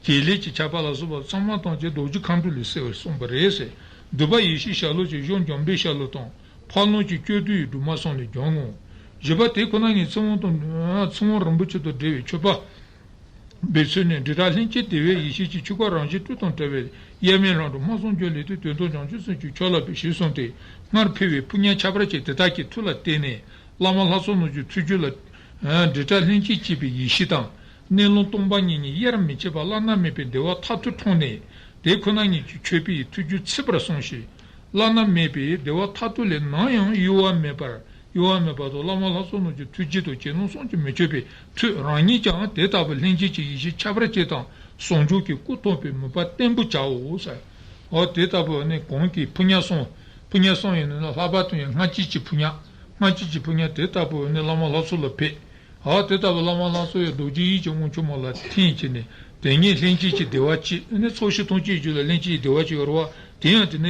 བྱེད་ལས་ཀྱི་ཁྱད་པར་ལ་སོགས་པ་ཚང་མ་ཐམས་ཅད་རྡོ་རྗེ་མཁའ་འགྲོ་ལས་གསལ་བར་གསུངས་པ་རེད་ཟེར། འདུས་པ་ཡེ་ཤེས་ཤྭ་ལོ་ཀྱི་གཞུང་འཇམ་དཔལ་ཤྭ་ལོ་དང་། འཕགས་ལམ་གྱི་སྤྱོད་བསྡུ་ཡི་སྒྲོན་མ་གསུམ་ལས་སྦྱོང་ངོ་། བཞི་པ་དེ་ཁོ་ན་ཉིད་ཚེ་དབང་དང་ཚེ་དབང་རིན་པོ་ཆེ་དང་འབྲེལ་བའི་མཆོད་པ་འབུལ་ཚུལ་ནི། འབྲེལ་སྒྲ་ལྷན་སྐྱེས་བདེ་བའི་ཡེ་ཤེས་ཀྱི་ཆོས་སྐུ་རང་བཞིན་སྤྲོས་དང་བྲལ་བའི་དབྱེར་མེད་ལྷུན་གྲུབ་སྨྲ་བསམ་སྒྱུ་ལས་ཏེ། དོན་དམ་བྱང་ཆུབ་སེམས་ཀྱི་མཆོག་ལགས་པས་ཞེས་གསུངས་ཏེ། སྔར་ཕེབས་པའི་ཕོ་ཉ་ཁྱད་པར་ཅན་དེ་དག་གི་མཐུ་ལ་བརྟེན་ནས་བླ་མ་ལྷ་ཚོགས་རྣམས་ཀྱི་ཐུགས་རྒྱུད་ལ། འབྲེལ་སྒྲ་ལྷན་སྐྱེས་བསྐྱེད་པའི་ཡེ་ཤེས་དང་། གནས་ལུགས་སྟོང་པ་ཉིད་གཉིས་དབྱེར་མི་ཕྱེད་པ་བླ་ན་མེད་པའི་བདེ་བ་མཐར་ཐུག་འཁྲུངས་ནས། དེ་ཁོ་ན་ཉིད་ཀྱི་མཆོད་པའི་ཐུགས་རྒྱུད་ཚིག་པར་གསུངས་ཤིང་། བླ་ན་མེད་པའི་བདེ་བ་མཐར་ཐུག་ལས་ནམ་ཡང་གཡོ་བ་མེད་པར། གཡོ་བ་མེད་པ་དང་། བླ་མ་ལྷ་ཚོགས་རྣམས་ཀྱི་ཐུགས་རྒྱུད་དང་། རྗེ་བློན་གསུམ་གྱི་མི་ཆོད་པའི་མཐུ། རང་ཉིད་ཀྱང་དེ་ལྟ་བུ་ལྷན་སྐྱེས་ཀྱི་ཡེ་ཤེས་ཁྱད་པར་ཅན་དང་། ཟུང་འཇུག་གི་སྐུ་ཐོབ་པའི་མོས་པ་བརྟན་པོ་བྱའོ་ཟེར། འོ་དེ་ལྟ་བུ་ནི་གོང་གི་ཕོ་ཉ་གསུམ། ཕོ་ཉ་གསུམ་ཡིན་ན་ལྷག་པར་དུ་ཡང་སྔ་ཕྱི་གི་ཕོ་ཉ། སྔ་ཕྱི་གི་ཕོ་ཉ་དེ་ལྟ་བུ་ནི་བླ་མ་ལྷ་ཚོགས་ལ་ཕེབས། འོ་དེ་ལྟ་བུ་བླ་མ་ལྷ་ཚོགས་ཡང་རྡོ་རྗེ་ཡིད་ཀྱི་དབང་ཕྱུག་མ་ལ་འཐེན་བྱས་ནས། དེ་ཉིད་ལྷན་སྐྱེས་ཀྱི་བདེ་བ་སྐྱེས་ནས། ཚོགས་ཞིང་ཐམས་ཅད་རྒྱུད་ལ་ལྷན་སྐྱེས་ཀྱི་བདེ་བ་སྐྱེ་བར་བ། དེ་ཡང་དེ་ནས་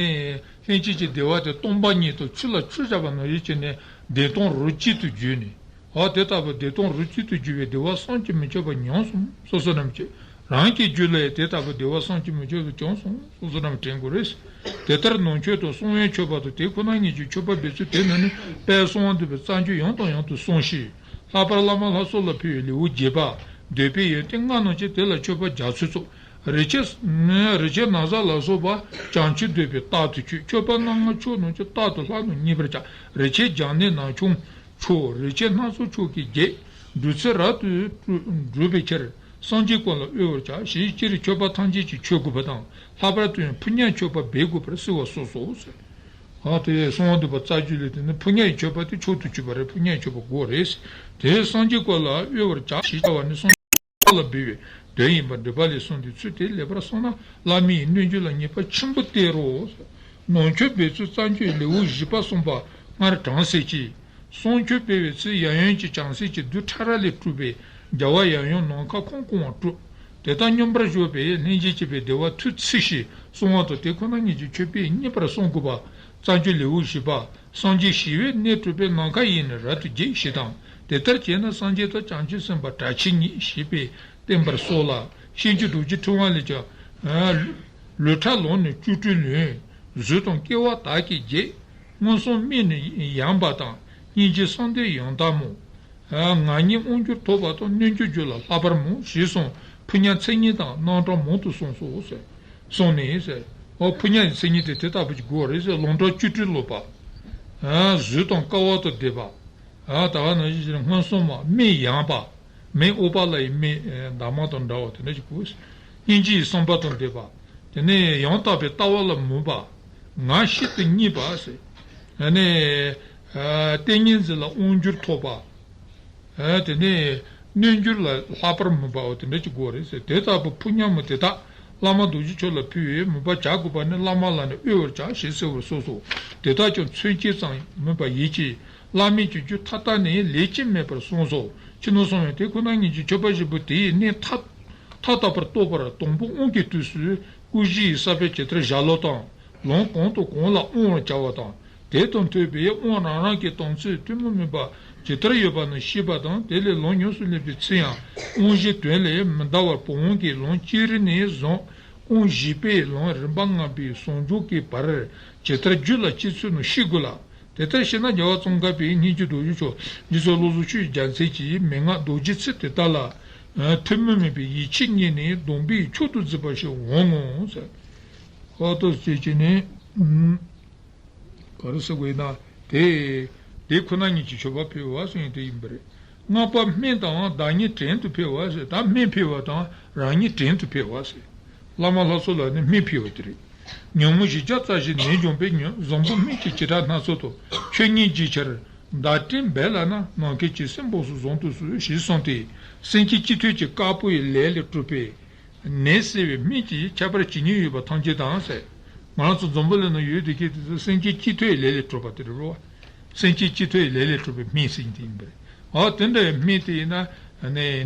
ལྷན་སྐྱེས་ཀྱི་བདེ་བ་དེ་སྟོང་པ་ཉིད་དང་། ཆུ་ལ་ཆུ་བཞག་པ་ནང་བཞིན་བྱས་ནས་བདེ་སྟོང་རོ་གཅིག་ཏུ་གྱུར་ནས། འོ་དེ་ལྟ་བུ་བདེ་སྟོང་རོ་གཅིག་ཏུ་གྱུར་པའི་བདེ་བ་བསམ་གྱིས་མི་ཁྱབ་པ་མྱོང་སོང་། སོ་སོ་རྣམས་ཀྱིས་རང་གི་རྒྱུད་ལ་ཡང་དེ་ལྟ་བུ་བདེ་བ་བསམ་གྱིས་མི་ཁྱབ་པ་བྱུང་སོང་། སོ་སོ་རྣམས་དྲན་དགོས་རེད། དེ་ལྟར་ནང་མཆོད་དང་གསང་བའི་མཆོད་པ་དང་། དེ་ཁོ་ན་ཉིད་ཀྱི་མཆོད་པ་འབུལ་ཚུལ་དེ་རྣམས་ནི་དཔལ་གསང་བ་འདུས་པའི་རྩ་རྒྱུད་ཡང་དང་ཡང་དུ་གསུངས་ཤིང་། ལྷག་པར་བླ་མ་ལྷ་ཚོགས་ལ་ཕུལ་བའི་ལེའུ་བརྒྱད་པ། འདོད་པའི་ཡོན་ཏན་ལྔ་རྣམས་ཀྱིས། དེ་ལ་མཆོད་པ་རྒྱ་མཚོའི་ཚོགས། རིན་ཆེན་རིན་ཆེན་ན་བཟའ་ལ་སོགས་པ། བྱང་ཆུབ་འདོད་པའི་རྟགས་དུ་མཆོད། མཆོད་པ་སྣ་ལྔ་མཆོག་རྣམས་ཀྱིས། རྟག་ཏུ་ལྷ་རྣམས་མཉེས་པར་བྱ། རིན་ཆེན་ལྗང་ནེ་ན་ཆུང་མཆོག། རིན་ཆེན་སྣ་ཚོགས་མཆོག་གི་བརྒྱད། བདུད་རྩི་རབ་ཏུ་བསྒྲུབས་པའི་ཕྱིར། སངས་རྒྱས་ཀུན་ལ་གཡོ་བར་བྱ། ཞེས་སྤྱིར་མཆོད་པ་ཐམས་ཅད་ཀྱི་མཆོད་དགོས་པ་དང་། ལྷག་པར་དུ་ཡང་ཕོ་ཉའི་མཆོད་པ་འབུལ་དགོས་པར་གསོལ་བ་གསུངས་སོ་ཟེར། ཨ་དེ་གསང་བ་འདུས་པ་རྩ་རྒྱུད་ལས། དེ་ནི་ཕོ་ཉའི་མཆོད་པ་དེ་མཆོག་ཏུ་གྱུར་པ་རེད། ཕོ་ཉའི་མཆོད་པ་དགོས་རེད། དེས་སངས་རྒྱས་ཀུན་ལ་གཡོ་བར་བྱ། ཞེས་བྱ་བ་ནི་སངས་རྒྱས་ཀུན་ལ་འབུལ་བའི་དོན་ཡིན་པར་འདོད་པ་ལས་གསུངས་ཏེ། ཚུལ་དེ་ལེགས་པར་བསམས་ན་བླ་མའི་གནོད་བྱེད་ལ་ཉེས་པ་ཆེན་པོ་སྟེར་རོ། ནང་མཆོད་འབུལ་ཚུལ་རྩ་རྒྱུད་ལེའུ་བཞི་པ་གསུངས་པ་སྔར་དྲངས་ཟིན་གྱི། གསང་མཆོད་སྤེལ་བའི་ཚུལ་ཡབ་ཡུམ་གྱི་བྱང་སེམས་ཀྱི་རྡུལ་ཕྲ་རབ་ལས་གྲུབ་པའི་རྒྱལ་བ་ཡབ་ཡུམ་ནམ་མཁའ་ཁམས་གང་བ་སྤྲུལ། དེ་དག་སྙོམས་པར་ཞོག་པས་ལྷན་ཅིག་སྐྱེས་པའི་བདེ་བ་མཐུ་ཚིག་བཞིན་བསྲུང་བ་དང་། དེ་ཁོ་ན་ཉིད་ཀྱི་མཆོད་པས་མཉེས་པར་བསྲུང་དགོས་པ། བརྩམ་བྱའི་ལེའུ་བཞི་པ། སངས་རྒྱས་ཞི་བའི་གནས་སྤྲུལ་པས། ནམ་མཁའ་ཡི་ནི་རབ་ཏུ་རྒྱས་ཞེས་དང་། དེ་ལྟར་བྱས་ན་སངས་རྒྱས་དང་བྱང་ཆུབ་སེམས་དཔའ་བཀྲ་ཤིས་ཉིད་ཞེས་པས་བསྟན་པར་གསོལ་ལ། ཤེས་འགྱུར་རྡོ་རྗེ་ཕྲེང་བ་ལས་ཀྱང་། ལུས་ཕྲ་ལོང་ནི་བཅུ་དྲུག་ལོན། གཟུགས་དང་སྐྱེ་བ་དག་གིས་བརྒྱན། མངོན་སུམ་སྨྲས་ནི་ཡངས་པ་དང་། སྙིང་རྗེའི་གསང་བདེ་ཡང་དག་སྨོ། ངག་ཉིད་དབང་སྒྱུར་ཐོབ་པ་དང་། གནས་འགྱུར་རྒྱུད་ལ་ལྷག་པར་སྨོ་ཞེས་གསུངས། ཕུ་ཉག་མཚན་ཉིད་དང་རྣམ་གྲངས་མང་དུ་གསུངས་སོ་ཟེར། གསུངས་ནས་ཟེར། འོ་ཕུ་ཉག་གི་མཚན་ཉིད་དེ་དེ་ལྟ་བུ་ཅིག་དགོས་རེད་ཟེར། ལོང་གྲངས་བཅུ་དྲུག་ལོན་པ། གཟུགས་དང་ཀ་བ་དང་ལྡན་པ། ད་ག་ནང་བཞིན་མངོན་སུམ་སྨྲས་ཡངས་པ། མེ་ཨུཏྤ་ལའི་མེ་འདབ་མ་དང་འདྲ་བ་དེ་འདྲ་ཅིག་དགོས། སྙིང་རྗེའི་བསམ་པ་དང་ལྡན་པ། དེ་ནས་ཡང་དག་པའི་ལྟ་བ་ལ་མོས་པ། ངག་ཤིན་ཏུ་སྙན་པ་ཟེར། ཨ་ནི། ཏིང་ངེ་འཛིན་ལ་དབང་བསྒྱུར་ཐོབ་པ། དེ་ནས་གནས་འགྱུར་ལ་ལྷག་པར་མོས་པའོ་དེ་འདྲ་ཅིག་དགོས་རེད་ཟེར། དེ་ལྟ་བུ་ཕུ་ཉག་མོ་དེ་དག་བླ་མ་རྡོ་རྗེ་འཆང་ལ་ཕུལ་བས་མོས་པ་བྱ་དགོས་པ་ནི། བླ་མ་ལ་ནི་གཡོ་བར་བྱ་ཞེས་གསོལ་བར་གསུངས་སོ། དེ་དག་ཀྱང་མཚོན་བྱེད་ཙམ་མིན་པར་ཡིད་ཀྱིས། བླ་མེད་ཀྱི་རྒྱུ་མཐའ་དག་ནི་ལས་ཅི་སྨྲས་པར་གསུངས་སོ། ཕྱི་ནང་གསང་བའི་དེ་ཁོ་ན་ཉིད་ཀྱི་མཆོད་པ་བཞི་པོ་དེའི་གནད་མཐའ་མཐའ་དག་པར་རྟོགས་པར་དང་པོ་དབང་གི་དུས་སུ་སྐུ་བཞི་ཡི་ས་བོན་ཇི་ལྟར་ཞལ་ལག་དང་། ལམ་གང་དང་གང་ལ་དབང་བར་བྱ་བ་དང་། དེ་དང་མཐུན་པའི་དབང་རང་རང་གི་དམ་ཚིག་ཐུན་མོང་མིན་པ་ཇི་ལྟར་ཡོད་པ་ནི་ཤེས་པ་དང་། དེ་ལས་ལམ་ཉམས་སུ་ལེན་པའི་ཚེ་ཡང་དབང་བཞིའི་དོན་ལས་མི་འདའ་བར་བུམ་དབང་གི་ལམ་སྤྱིར་ནས་བཟུང་། དབང་བཞི་པའི་ལམ་རིམ་པ་ལྔ་པའི་ཟུང་འཇུག་གི་བར་ཇི་ལྟར་རྒྱུད་ལ་སྐྱེ་ཚུལ་རྣམས་ཤེས་དགོས་ལ། དེ་ལྟར་ཤེས་ན་རྒྱལ་བ་ཙོང་ཁ་པའི་སྙན་བརྒྱུད་རྡོ་རྗེ་འཆང་རྗེ་བཙུན་བློ་བཟང་ཆོས་ཀྱི་རྒྱལ་མཚན་གྱི་མན་ངག་རྡོ་རྗེའི་ཚིག་དེ་དག་ལ་ཐུན་མོང་མིན་པའི་ཡིད་ཆེས་རྙེད་ནས་སྡོམ་པས་མཆོག་ཏུ་གཟིགས་པ་ཞིག་འོང་ངོ་ཟེར། ཁོ་ཐག་བཅད་ཀྱི་ནི། ག་རེ་ཟེར་དགོས་ན་དེ། དེ་ཁོ་ན་ཉིད་ཀྱི་མཆོད་པ་ཕུལ་བ་ཟེར་ཡིན་དེ་ཡིན་པ་རེད། ལྔ་པ་སྨན་དང་བདག་ཉིད་བྲན་དུ་འཕེལ་བ་ཟེར། ད་སྨན་ཕུལ་བ་དང་རང་ཉིད་བྲན་དུ་འཕེལ་བ་ཟེར། བླ་མ་ལྷ་ཚོགས་ལ་ནི་སྨན་ཕུལ་བ་དེ་རེད། ཉོན་མོངས་བཞི་བརྒྱ་རྩ་བཞི་ནད་འཇོམས་པའི་ཉོན་བཟང་པོ་སྨན་གྱི་བྱེ་བྲག་སྣ་ཚོགས་དང་། ཆོས་ཉིད་རྗེས་ཆར་བདག་བྲན་འབེབས་ལ་ན། ནམ་མཁའི་ཇི་སྲིད་འབངས་སུ་བཟང་དུ་གསོལ། ཞེས་གསུངས་ཏེ། སེམས་ཅན་སྤྱི་མཐུན་གྱི་དཀར་པོ་ཡི་ལས་ལས་གྲུབ་པའི་ནད་སེལ་བའི་སྨན་གྱི་ཁྱད་པར་ཇི་སྙེད་ཡོད་པ་ཐམས་ཅད་དང་ཟེར། ང་རང་ཚོ་འཛམ་བུ་གླིང་ན་ཡོད་བསྡད་མཁན་དེ་ཚོ་སེམས་ཅན་སྤྱི་མཐུན་གྱི་ལས་ལས་གྲུབ་པ་དེ་རེད་བ། སེམས་ཅན་སྤྱི་མཐུན་གྱི་ལས་ལས་གྲུབ་པའི་སྨན་ཟེར་མཁན་དེ་ཡིན་པ་རེད། འོ་དེ་འདྲ་བའི་སྨན་དེ་ཡིན་ན་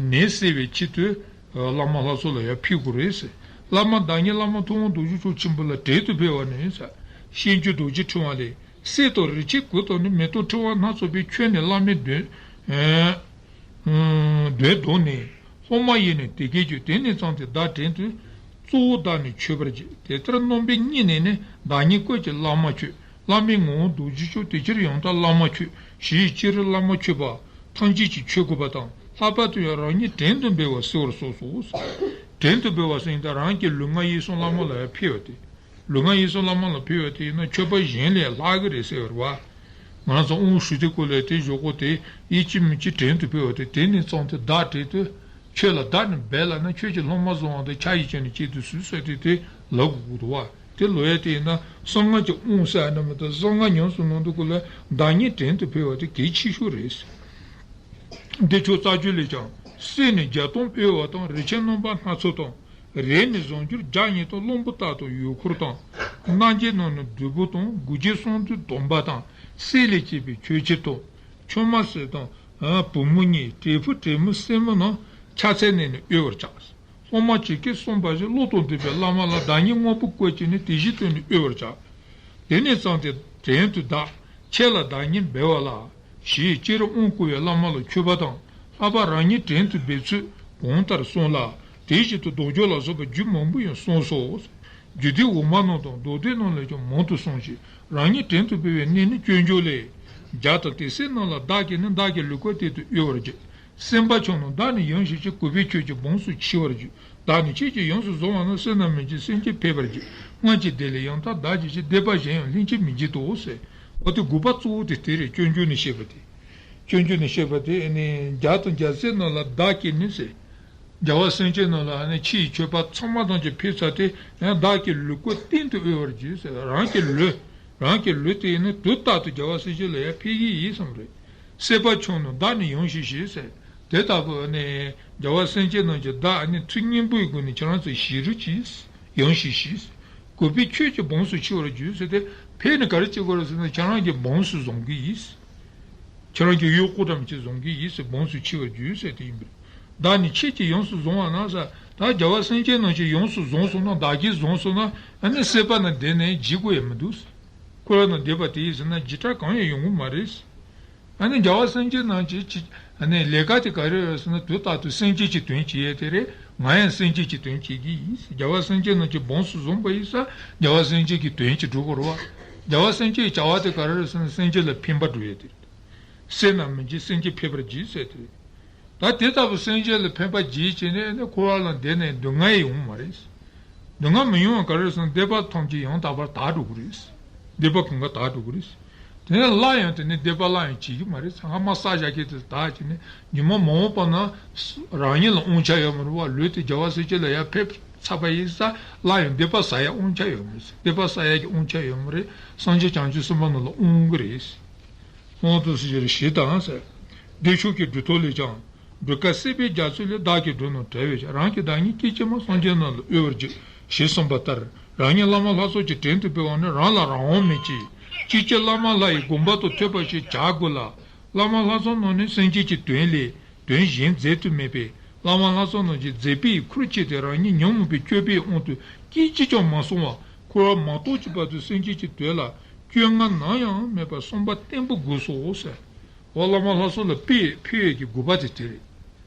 ནད་སེལ་བའི་ཆེད་དུ་བླ་མ་ལྷ་ཚོགས་ལ་ཡང་ཕུལ་དགོས་རེད་ཟེར། བླ་མ་བདག་ཉིད་བླ་མ་ཐུབ་དབང་རྡོ་རྗེ་འཆང་ཆེན་པོ་ལ་བྲན་དུ་འཕེལ་བ་ནི་ཟེར། ཤེས་འགྱུར་རྡོ་རྗེ་ཕྲེང་བ་ལས། གསེར་དང་རིན་ཆེན་གོས་དང་ནི། མེ་ཏོག་ཕྲེང་བ་སྣ་ཚོགས་པའི། ཁྱོད་ནི་བླ་མའི་འདོད། ཨ། འདོད་དོན་ནི། སློབ་མ་ཡིས་ནི་དེ་སྐད་བརྗོད། དེ་ནས་བརྩམས་ཏེ་བདག་བྲན་དུ། གཙོ་བོ་བདག་ནི་མཆོད་པར་བགྱི། དེ་ལྟར་རྣམ་པའི་སྙིང་ནས་ནི། བདག་ཉིད་བཀོད་ཀྱི་བླ་མ་མཆོད། བླ་མའི་ངོ་བོ་རྡོ་རྗེ་འཆང་། དེ་ཕྱིར་ཡང་དག་བླ་མ་མཆོད། ཞེས་སྤྱིར་བླ་མ་མཆོད་པ་ཐམས་ཅད་ཀྱིས་མཆོད་དགོས་པ་དང་། ལྷག་པར་དུ་ཡང་རང་ཉིད་བྲན་དུ་འབེབས་པ་གསོལ་བར་གསུངས་སོ། བྲན་དུ་འབེབས་པ་ཟེར་ཡིན་ད་རང་གི་ལུས་ངག་ཡིད་གསུམ་བླ་མ་ལ་ཡང་ཕུལ་བ་སྟེ། ལུས་ངག་ཡིད་གསུམ་བླ་མ་ལ་ཕུལ་བ་དེ་ཡིན་ན་མཆོད་པ་གཞན་ལས་ལྷག་གི་རེད་ཟེར་བ་རེད་བ། ང་རང་ཚོ་དབང་ཞུ་དུས་སྐབས་ལ་དེ་ཞོག་ཁོག་དེ་ཡིད་ཀྱིས་མི་བྱེད་བྲན་དུ་འཕེལ་བ་དེ། དེ་ནས་བརྩམས་ཏེ་བདག་བྲན་དུ། ཁྱོད་ལ་བདག་ནི་འབད་ལ་ན། ཁྱོད་ཀྱིས་སློབ་མ་བཟུང་བ་དང་། ཕྱག་གཡས་བྱས་ནས་གཅིག་ཏུ་བསུས་ཟེར་ཏེ་དེ་ལབ་དགོས་ཀྱི་འདུག་བ། དེ་ལབ་ཡ་དེ་ཡིན་ན་གསང་སྔགས་ཀྱི་དབང་ཟེར་ཡ་ནི་མི་འདུག་གསང་སྔགས་ཉམས་སུ་ལེན་དུས་སྐབས་ལ་བདག་ཉིད་བྲན་དུ་འཕེལ་བ་དེ་གལ་ཆེ་ཤོས་རེད། འདི་ཕྱོགས་རྩ་རྒྱུད་ལས་ཀྱང་། གསེར་ནི་བརྒྱ་སྟོང་དབུལ་བ་དང་། རིན་ཆེན་རྣམ་པ་སྣ་ཚོགས་དང་། རས་ནི་གཟུངས་གྱུར་བརྒྱ་སྙེད་དང་། གླང་པོ་སྟག་དང་ཡུལ་འཁོར་དང་། སྣ་འགྱེད་རྣམས་ནི་བདུད་པོ་དང་། དགུ་བརྒྱ་སུམ་ཅུ་སྡོམ་པ་དང་། གསེར་ལས་བྱས་པའི་ཆོས་ཆེན་དང་། ཆུང་མ་གསེར་དང་བུ་མོ་གཉིས། བྲན་ཕོ་བྲན་མོ་སྲིང་མོ་རྣམས། ཕྱག་འཚལ་ནས་ནི་དབུལ་བར་བྱ། སློབ་མ་ཇི་སྐད་གསུངས་པ་བཞིན་བློ་དང་ལྡན་པའི་བླ་མ་ལ་བདག་ཉིད་དངོས་པོ་བཀོད་ཅིང་ནི་དེ་བཞིན་དུ་ནི་དབུལ་བར་བྱ། དེ་ནས་བརྩམས་ཏེ་བྲན་དུ་བདག་ཁྱེད་ལ་བདག་ཉིད་འབད་བ་ལ། ཞེས་སྤྱིར་དབང་བསྐུར་བའི་བླ་མ་ལ་མཆོད་པ་དང་། ལྷག་པར་རང་ཉིད་བྲན་དུ་འབེབས་ཚུལ་གོང་ལྟར་གསུངས་ལ། དེ་བཞིན་དུ་བཟློག་སྦྱོར་ལ་སོགས་པ་རྒྱུད་མང་པོ་ཡང་གསུངས་སོ། རྒྱུད་སྡེ་འོག་མ་རྣམས་དང་མདོ་སྡེ་རྣམས་ལས་ཀྱང་མང་དུ་གསུངས་ཤིང་། རང་ཉིད་བྲན་དུ་འབེབས་པའི་གནད་ནི་སྐྱོན་བརྗོད་ལས། བྱ་དང་དེ་སྲིད་རྣམས་ལ་བདག་གིས་ནི། བདག་གི་ལུས་བཀོད་སྟེང་དུ་དབུལ་བར་བགྱི། སེམས་དཔའ་ཆོས་རྣམས་བདག་ནི་ཡང་ཞིག་བྱེད། གུས་པས་ཁྱོད་ཀྱི་འབངས་སུ་མཆི་བར་བགྱི། བདག་ནི་ཁྱེད་ཀྱིས་ཡོངས་སུ་བཟུང་བ་ན། བསོད་ནམས་མི་བྱེད་སེམས་ཅན་ཕལ་པར་བགྱི། སྔར་གྱི་སྡེ་ལས་ཡང་དག་བདག་གིས་བགྱི། སྡེ་པ་གཞན་ཡང་ལྷན་ཅིག་མི་བགྱིད་དོ་ཟེར། འོ་དེ་དགོས་པ་གཙོ་བོ་དེ་དེ་རེད། སྐྱོན་བརྗོད་ནས་བཤད་པ་དེ། སྐྱོན་བརྗོད་ནས་བཤད་པ་དེ་ནི་བྱ་དང་བྱ་སྲིད་རྣམས་ལ་བདག་གིས་ནི་ཟེར། རྒྱལ་བ་སེང་ཆེན་རྣམས་ལ་ནི་ཕྱི་ཡི་མཆོད་པ་ཚང་མ་ཐམས་ཅད་ཕུལ་ཚར་ཏེ་ཡང་བདག་གི་ལུས་བཀོད་སྟེང་དུ་དབུལ་བར་བགྱི་ཟེར། རང་གི་ལུས། རང་གི་ལུས་དེ་ནི་དུས་རྟག་ཏུ་རྒྱལ་བ་སེང་ཆེན་ལ་ཡང་ཕུལ་གྱི་ཡིན་གསུངས་རེད། སྲིད་པ་ཆུང་ནི་བདག་ནི་ཡང་ཞིག་བཞེས་ཟེར། དེ་ལྟ་བུ་ནི་རྒྱལ་བ་སེང་ཆེན་རྣམས་ཀྱིས་བདག་ནི་ཚུལ་སྙིང་པོའི་སྒོ་ནས་ཁྱེད་རང་ཚོ་བཞེས་རོགས་གྱིས། ཡང་ཞིག་བཞེས། གུས་པས་ཁྱོད་ཀྱི་འབངས་སུ་མཆི་བར་བགྱི་ཟེར་ཏེ། ཕལ་ནི་ག་རེ་བྱེད་དགོས་རེད་ཟེར་ན་ཁྱེད་རང་གི་འབངས་སུ་བཟུང་གི་ཡིན། ཁྱེད་རང་གི་གཡོག་པོ་འདྲ་མི་ཅིག་བཟུང་གི་ཡིན་ཟེར། འབངས་སུ་མཆི་བར་བགྱི་ཟེར་དེ་ཡིན་པས། བདག་ནི་ཁྱེད་ཀྱིས་ཡོངས་སུ་བཟུང་བ་ན་ཟེར། ད་རྒྱལ་བ་སེང་གེ་རྣམས་ཀྱིས་ཡོངས་སུ་བཟུང་སོང་ན། བདག་གིས་བཟུང་སོང་ན་ཨ་ནི་སྲིད་པ་ན་བསྡད་ནས་འཇིགས་དགོས་ཡ་མི་འདུག། འཁོར་བ་ན་བསྡད་པ་དེ་ཡིན་ཟེར་ན་འཇིགས་སྐྲག་གང་ཡང་ཡོང་གི་མ་རེད། ཨ་ནི་རྒྱལ་བ་སེང་གེ་རྣམས་ཀྱི་ཅི་ཨ་ནི་ལས་ཀ་དེ་ག་རེ་རེད་ཟེར་ན། དུས་རྟག་ཏུ་སེམས་ཅན་གྱི་དོན་བྱེད་ཡས་དེ་རེད། ང་ཡང་སེམས་ཅན་གྱི་དོན་བྱེད་ཀྱི་ཡིན། རྒྱལ་བ་སེང་གེ་རྣམས་ཀྱིས་སྦོམ་སུ་བཟུང་བ་ཡིན་ཙང་རྒྱལ་བ་སེང་གེ་གི་དོན་གྱི་སྒྲུབ་དགོས་རེད་བ། རྒྱལ་བ་སེང་གེ་གི་བྱ་བ་དེ་ག་རེ་རེད་ཟེར་ན་སེམས་ཅན་ལ་ཕན་པ་སྒྲུབ་ཡས་དེ་རེད། བསད་ན་མི་འཇིགས་སེམས་ཅན་ཕན་པར་བགྱི་ཟེར་དེ་རེད། ད་དེ་ལྟ་བུ་སེམས་ཅན་ལ་ཕན་པ་བགྱིས་བྱས་ནས་ནི་འཁོར་བ་ལ་བསྡད་ནས་སྡུག་བསྔལ་ཡོང་མ་རེད། སྡུག་བསྔལ་མི་ཡོང་བ་ག་རེ་ཟེར་ན་སྡིག་པ་ཐམས་ཅད་ཡང་དག་པར་དག་འགྲོ་གི་རེད། སྡིག་པ་གང་ག་དག་འགྲོ་གི་རེད། དེ་ནས་སླར་ཡང་དེ་ནས་སྡིག་པ་སླར་ཡང་བྱེད་ཀྱི་མ་རེད། ཚང་མ་བསགས་བཞག་མཁན་དེ་དག་བྱས་ནས་ཉི་མ་མ་འོངས་པ་ན་རང་ཉིད་ལ་དབང་ཆ་ཡོད་མ་རེད་བ། ལུས་དེ་རྒྱལ་བ་སེང་གེ་ལ་ཡར་ཕེབས་ཚར་བ་ཡིན་ཙང་སླར་ཡང་སྡིག་པ་བསགས་ཡ་དབང་ཆ་ཡོད་མ་རེད། སྡིག་པ་བསགས་ཡ་གི་དབང་ཆ་ཡོད་མ་རེད། སངས་རྒྱས་བྱང་ཆུབ་སེམས་དཔའ་རྣམས་ལ་དབང་གི་རེད། དབང་དུ་སུ་ཞིག་ཞེས་དང་ཟེར། བདེ་མཆོག་གི་སྒྲུབ་ཐབས་ལས་ཀྱང་། སྒྲུབ་དཀའ་སྲེད་པའི་རྒྱ་མཚོ་ལས། བདག་གིས་སྒྲུབ་རྣམས་བྲལ་བའི་ཕྱིར། རང་གི་བདག་ཉིད་སྐད་ཅིག་མ། སངས་རྒྱས་རྣམས་ལ་གཡོ་བར་བགྱི། ཞེས་གསུངས་པ་ལྟར། རང་ཉིད་བླ་མ་ལྷ་ཚོགས་ཀྱི་བྲན་དུ་འབུལ་བ་ནི་རང་ལ་རང་དབང་མེད་ཅིང་། ཅིའི་ཕྱིར་བླ་མ་ལྷ་ཡི་དགོངས་པ་དང་མཐུན་པ་ཞིག་བྱ་དགོས་ལ། བླ་མ་ལྷ་ཚོགས་རྣམས་ནི་སེམས་ཅན་གྱི་དོན་ལས་དོན་གཞན་མཛད་དུ་མེད་པས། བླ་མ་ལྷ་ཚོགས་རྣམས་ཀྱིས་མཛད་པའི་ཁུར་བཅད་དེ་རང་ཉིད་ཉོན་མོངས་པའི་སྤྱོད་པའི་དབང་དུ་སྐད་ཅིག་ཀྱང་མ་སོང་བར་འཁོར་བ་མ་སྟོངས་ཀྱི་བར་དུ་སེམས་ཅན་གྱི་དོན་ལ་སྐྱོན་ལྔ་ནམ་ཡང་མེད་པར་བསམ་པ་བརྟན་པོ་དགོས་སོ་ཟེར། འོ་བླ་མ་ལྷ་ཚོགས་ལ་དཔེ་ཕུལ་ཡས་ཀྱི་དགོས་པ་དེ་དེ་རེད།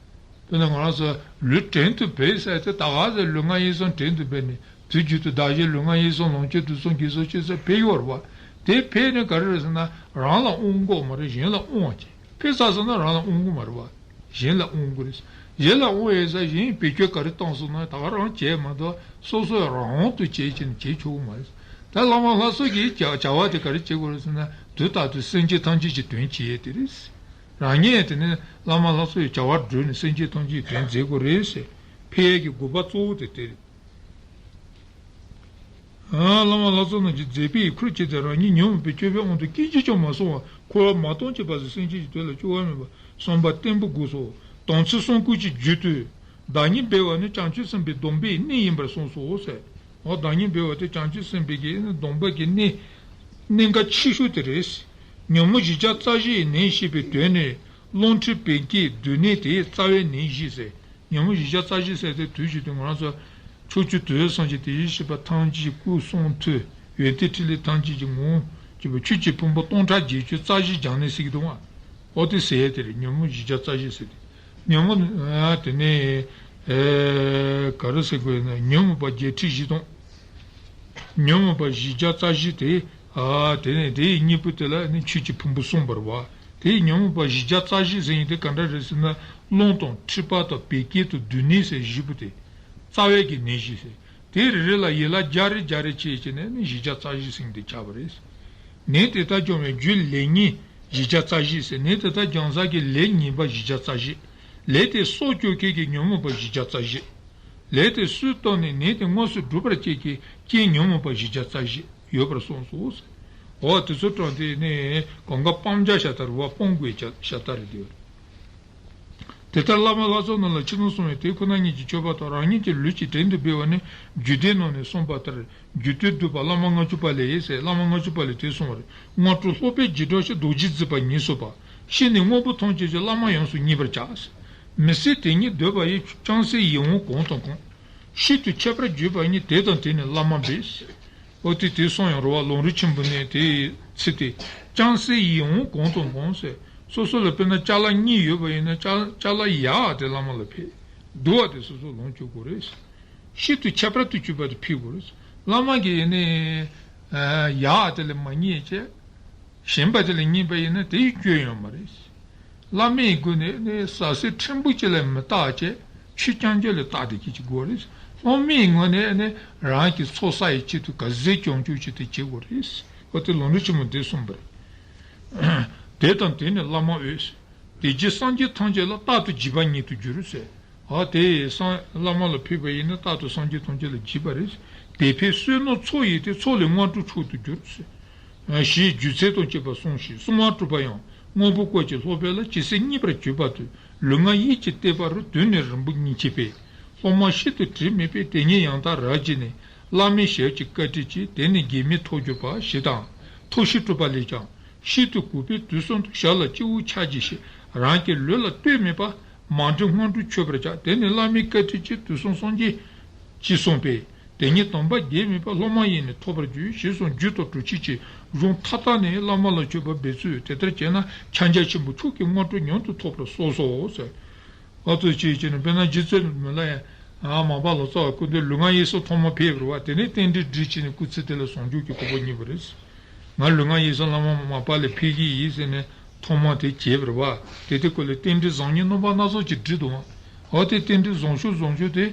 དཔེར་ན་ང་རང་ཚོ་ལུས་བྲན་དུ་བུད་ཟེར་དེ་ད་ག་ཟེ་ལུས་ངག་ཡིད་གསུམ་བྲན་དུ་བུད་ནས་དུས་རྒྱུན་དུ་བདག་གཞན་ལུས་ངག་ཡིད་གསུམ་ལོངས་སྤྱོད་དུས་གསུམ་དགེ་སོགས་ཅི་ཟེར་ཕུད་ཡོད་རེད་བ། དེ་ཕུད་ནས་ག་རེ་རེད་ཟེར་ན་རང་ལ་དབང་དགོས་མ་རེད། གཞན་ལ་དབང་བ་བྱེད། ཕུད་ཚར་སོང་ན་རང་ལ་དབང་གི་མ་རེད་བ། གཞན་ལ་དབང་གི་རེད། གཞན་ལ་དབང་ཡས་ས་གཞན་བེད་སྤྱོད་ག་རེ་བཏང་སོང་ན་ད་ག་རང་བྱས་མ་གཏོགས་སོ་སོའི་རང་དབང་དུ་བྱས་ཀྱིན་བྱེད་ཆོག་གི་མ་རེད། ད་བླ་མ་ལྷ་ཚོགས་ཀྱི་བྱ་བྱ་བ་དེ་ག་རེ་བྱེད་དགོས་རེད་ཟེར་ན་དུས་རྟག་ཏུ་སེམས་ཅན་ཐམས་ཅད་ཀྱི་དོན་བྱེད་ཡས་དེ་རེད། རང་ཉིད་དེ་ནི་བླ་མ་ལྷ་ཚོགས་ཀྱི་བྱ་བ་བསྒྲུབས་ནས་སེམས་ཅན་ཐམས་ཅད་ཀྱི་དོན་མཛད་དགོས་རེད་ཟེར། ཕུད་ཡས་ཀྱི་དགོས་པ་གཙོ་བོ་དེ་དེ་རེད། ཨ། བླ་མ་ལྷ་ཚོགས་རྣམས་ཀྱིས་མཛད་པའི་ཁུར་བཅད་དེ་རང་ཉིད་ཉོན་མོངས་པའི་སྤྱོད་པའི་དབང་དུ་སྐད་ཅིག་ཀྱང་མ་སོང་བར་འཁོར་བ་མ་སྟོངས་ཀྱི་བར་དུ་སེམས་ཅན་གྱི་དོན་ལ་སྐྱོ་བ་མེད་པར་བསམ་པ་བརྟན་པོ་དགོས་སོ། དམ་ཚིག་གསུམ་བསྐུལ་གྱི་རྒྱུད་དུ། བདག་ཉིད་འབད་བ་ནི་བྱང་ཆུབ་སེམས་དཔའི་སྡོམ་པའི་གནས་ཡིན་པར་གསུངས་སོ་ཟེར། འོ་བདག་ཉིད་འབད་བ་དེ་བྱང་ཆུབ་སེམས་དཔའི་གི་སྡོམ་པ་གི་གནས་གནད་འགག་ཆེ་ཤོས་དེ་རེད། ཉོན་མོངས་བཞི་བརྒྱ་རྩ་བཞི་ཡི་ནད་ཞི་བའི་དོན་ནི། རླུང་མཁྲིས་བད་ཀན་སྡུག་བསྔལ་དེ་རྩ་བའི་ནད་བཞི་ཟེར། ཉོན་མོངས་བཞི་བརྒྱ་རྩ་བཞི་ཟེར་དེ་དུས་གཅིག་ཏུ་ང་རང་ཚོ་ཕྱོགས་བཅུ་དུས་གསུམ་གྱི་དེ་བཞིན་གཤེགས་པ་ཐམས་ཅད་སྐུ་གསུང་ཐུགས་ཡོན་ཏན་ཕྲིན་ལས་ཐམས་ཅད་ཀྱི་ངོ་བོ་གཅིག་པུ་ཆོས་ཀྱི་ཕུང་པོ་སྟོང་ཕྲག་བརྒྱད་ཅུ་རྩ་བཞི་སྦྱངས་ནས་ཟེར་གྱི་འདུག་ཨ། འོ་དེ་ཟེར་ཡས་དེ་རེད། ཉོན་མོངས་བཞི་བརྒྱ་རྩ་བཞི་ཟེར་དེ། ཉོན་མོངས་ཨ་དེ་ནས་ཨེ་ག་རེ་ཟེར་དགོས་ཡིན་ན་ཉོན་མོངས་པ་བརྒྱད་ཁྲི་བཞི་སྟོང་། ཉོན་མོངས་པ་བཞི་བརྒྱ་རྩ་བཞི་དེ། ཨ་དེ་ནས་དེའི་གཉིས་པོ་དེ་ལ་ནི་ཆོས་ཀྱི་ཕུང་པོ་གསུངས་པ་རེད་བ། དེའི་ཉོན་མོངས་པ་བཞི་བརྒྱ་རྩ་བཞི་ཟེར་མཁན་དེ་ག་འདྲ་རེད་ཟེར་ན་རླུང་དང་མཁྲིས་པ་དང་བད་ཀན་དང་སྡུག་བསྔལ་ཟེར་བཞི་པོ་དེ། རྩ་བའི་གི་ནད་བཞི་ཟེར། དེ་རེ་རེ་ལ་ཡན་ལག་བརྒྱ་རེ་བརྒྱ་རེ་བྱས་བྱས་ནས་ནི་བཞི་བརྒྱ་རྩ་བཞི་ཟེར་མཁན་དེ་ཆགས་པ་རེད། ནད་དེ་དག་སྦྱང་བའི་རྒྱུ་ལས་ངན་བཞི་བརྒྱ་རྩ་བཞི་ཟེར། ནད་དེ་དག་སྦྱང་ས་གི་ལས་ངན་པ་བཞི་བརྒྱ་རྩ་བཞི། ལས་དེ་སྲོག་གཅོད་མཁན་གྱི་ཉོན་མོངས་པ་བཞི་བརྒྱ་རྩ་བཞི། ལས་དེ་སྲོག་བཏོན་ནས་ནད་དེ་དངོས་སུ་སྒྲུབ་པར་བྱེད་ཀྱི་རྐྱེན་ཉོན་མོངས་པ་བཞི་བརྒྱ་རྩ་བཞི་ཡོད་པར་གསུངས་སོ། འོ་དེ་ཚོ་དྲངས་ཏེ་ནི་གང་ག་སྤང་བྱ་ཤ་སྟག་རེད་བ། སྤོང་དགོས་བྱ་ཤ་སྟག་རེད་དེ། དེ་ལྟར་བླ་མ་ལྷ་ཚོགས་རྣམས་ལ་ཕྱི་ནང་གསང་བའི་དེ་ཁོ་ན་ཉིད་ཀྱི་མཆོད་པ་དང་རང་ཉིད་ཀྱི་ལུས་ཀྱི་བྲན་དུ་འབུལ་བ་ནི་རྒྱུད་སྡེའི་ནང་ནས་གསུངས་པ་ལྟར། རྒྱུད་སྡེ་བསྡུས་པ་བླ་མ་ལྔ་བཅུ་པ་ལས་ཟེར། བླ་མ་ལྔ་བཅུ་པ་ལས་དེ་གསུངས་པ་རེད། སྔ་དྲོ་ལྷོག་པའི་འཇིགས་སྐྲག་ཞི། རྡོ་རྗེ་བརྫིས་པ་ཉེས་སོགས་པ། ཤི་ནས་དངོས་པོ་ཐམས་ཅད་ཀྱི་བླ་མ་ཡོངས་སུ་མཉེས་པར་བྱ། མི་ཟད་དེ་ཉིད་འདོད་པ་ཡིས། ཅུང་ཟད་ཡིད་འོང་གང་དང་གང་། ཤིན་ཏུ་ཁྱད་པར་གྱུར་པ་ཉིད། དེ་དང་དེ་ནི་བླ་མ་འབད། འོ་དེ་དེ་གསུངས་ཡོང་རེད་བ། ལམ་རིམ་ཆེན་པོ་ནས་དེའི་ཚིག་དེ། ཅུང་ཟད་ཡིད་འོང་གང་དང་གང་ཟེར། སོ་སོ་ལ་དཔེར་ན་ཅ་ལག་གཉིས་ཡོད་པ་ཡིན་ན་ཅ་ཅ་ལག་ཡག་དེ་བླ་མ་ལ་ཕུལ། སྡུག་པ་དེ་སོ་སོ་ལོངས་སྤྱོད་དགོས་རེད། ཤིན་ཏུ་ཁྱད་པར་དུ་གྱུར་པ་དེ་ཕུལ་དགོས་རེད། བླ་མ་གིས་ཡིན་ནའི་ཡག་དེ་ལ་མ་མཉེས་བྱས། ཞན་པ་དེ་ལ་མཉེས་པ་ཡིན་ན་དེ་ཡི་སྐྱོན་ཡོད་མ་རེད། བླ་མའི་སྒོ་ནས་ནི་ཟ་ཟིག་ཕྲན་བུ་ཅིག་ལས་མི་བརྟག་བྱས་ཆོས་རྐྱང་རྐྱང་ལ་བརྟག་སྟེ་སྐྱེ་ཅིག་དགོས་རེད། སློབ་མའི་ངོས་ནས་ནི་རང་གི་ཚོགས་བསགས་ཡི་ཆེད་དུ་ག་ཟེ་ཅུང་ཅུང་ཅིག་དེ་བྱེད་དགོས་རེད། འོ་དེ་ལམ་རིམ་ཆེན་མོ་འདི་གསུངས་པ་རེད། དེ་དང་དེ་ནི་བླ་མ་འོས། དེ་རྗེས་སངས་རྒྱས་ཐམས་ཅད་ལ་རྟག་ཏུ་བྱིས་པ་ཉིད་དུ་འགྱུར་ཟེར། འོ་དེ་སངས་བླ་མ་ལ་ཕུལ་བ་ཡིན་ན་རྟག་ཏུ་སངས་རྒྱས་ཐམས་ཅད་ལ་བྱིས་པ་རེད། དེ་ཕས་བསོད་ནམས་ཚོགས་ཡོད་དེ། ཚོགས་ལས་སྔ་དྲོ་མཆོག་ཏུ་གྱུར་ཟེར། ཞེས་རྒྱུ་མཚན་དང་བཅས་པ་གསུངས་ཤིང་། གསུམ་པ་དྲུག་པ་ཡང་དངོས་པོ་སྐོར་གྱི་ལྷག་པ་ལ་ཇི་སྲིད་རྙེད་པར་གྱུར་པ་དུ་ལུས་ངག་ཡིད་ཀྱི་བརྟན་པ་རུ་དུས་ནི་རིང་པོ་ཉིད་ཆེས་པས། སློབ་མ་ཤིན་ཏུ་དྲི་མེད་པས་དེ་ཉིད་ཡང་དག་རབ་བརྗེས་ནས་བླ་མའི་ཞབས་ཀྱིས་བཀའ་དྲིན་ཅན། དེ་ནི་གེགས་མེད་ཐོབ་གྱུར་པ་ཞེས་དང་། ཐབས་ཤེས་དྲུག་པ་ལས་ཀྱང་། ཤིན་ཏུ་གུས་པས་དུས་གསུམ་དུ་ཞབས་ལ་སྤྱི་བོར་ཕྱག་བགྱིས་ཤིང་། རང་གི་ལུས་ལ་ལྟོས་མེད་པར་ མ་འདྲེས་སྔོན་འགྲོ་མཆོད་པར་བྱ། དེ་ནས་བླ་མའི་བཀའ་དྲིན་གྱིས། དུས་གསུམ་སངས་རྒྱས་ཀྱིས་གསུངས་པའི། དེ་ཉིད་སྟོང་པ་བརྒྱད་མེད་པ། སློབ་མ་ཡིས་ནི་ཐོབ་པར་འགྱུར། ཞེས་གསུངས། རྒྱུད་དང་གྲུབ་ཆའི་གཞུང་མཐའ་དག་ནས་བླ་མ་ལ་མཆོད་པ་འབུལ་ཚུལ། དེ་ལྟར་བྱས་ན་ཕྱག་རྒྱ་ཆེན་པོ་མཆོག་གི་སྔོན་འགྲོ་མྱུར་དུ་ཐོབ་པར་གསུངས་སོ་ཟེར། ཨ་ཙི་ཅིག་བྱས་ནས་དཔེར་ན་རྗེ་བཙུན་མི་ལ་ཡ། ཨ་མ་པ་ལོ་ཙཱ་བ་སྐུ་མདུན་ལུས་ངག་ཡིད་གསུམ་ཐོག་མ་ཕེབས་པ་རེད་བ། དེ་ནས་རྟེན་འབྲེལ་སྒྲིག་བྱས་ནས་སྐུ་ཚེ་དེ་ལ་བྱང་ཆུབ་ཀྱི་གོ་འཕང་བརྙེས་པ་རེད། ང་ལུས་ངག་ཡིད་གསུམ་བླ་མ་མ་པ་ལས་ཕེབས་ཀྱི་ཡིན་ཟེར་ནས་ཐོག་མ་དེ་བྱས་པ་རེད་བ། དེ་དེ་སྐོར་ལ་རྟེན་འབྲེལ་བཟང་ངན་རྣམ་པ་སྣ་ཚོགས་ཀྱིས་སྒྲིག་འདུག་བ། འོ་དེ་རྟེན་འབྲེལ་བཟང་ཤོས་བཟང་ཤོས་དེ་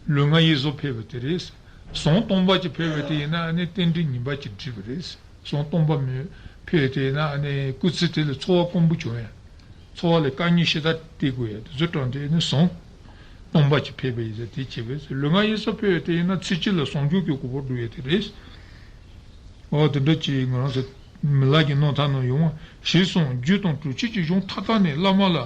ལུས་ངག་ཡིད་གསུམ་ཕེབས་པ་དེ་རེད། བཟང་སྟོང་པ་ཅིག་ཕེབས་པ་དེ་ཡིན་ན་ཨ་ནི་རྟེན་འབྲེལ་ངན་པ་ཅིག་སྒྲིག་པ་རེད། བཟང་སྟོང་པ་མི་ཕེབས་དེ་ན་ཨ་ནི་སྐུ་ཚེ་དེ་ལ་འཚོ་བ་སྐོང་བུ་བྱུང་ཡ། འཚོ་བ་ལ་དཀའ་ངལ་ཞེ་དྲག་སྟེར་དགོས་ཡ་དེ་ཚོ་དྲངས་ཏེ་ཨ་ནི་བཟང་སྟོང་པ་ཅིག་ཕེབས་པ་ཡིན་ཟེར་དེ་བྱེད་པས། ལུས་ངག་ཡིད་གསུམ་ཕེབས་དེ་ཡིན་ན་ཚེ་གཅིག་ལ་བྱང་ཆུབ་ཀྱི་གོ་འཕང་སྒྲུབ་ཡ་དེ་རེད། འོ་དེ་འདྲ་ཅིག་ང་རང་ཚོ་མི་ལ་གི་རྣམ་ཐར་ནང་ཡོང་བ་ཞེས་གསུངས། རྒྱུད་དང་གྲུབ་ཆའི་གཞུང་མཐའ་དག་ནས་བླ་མ་ལ་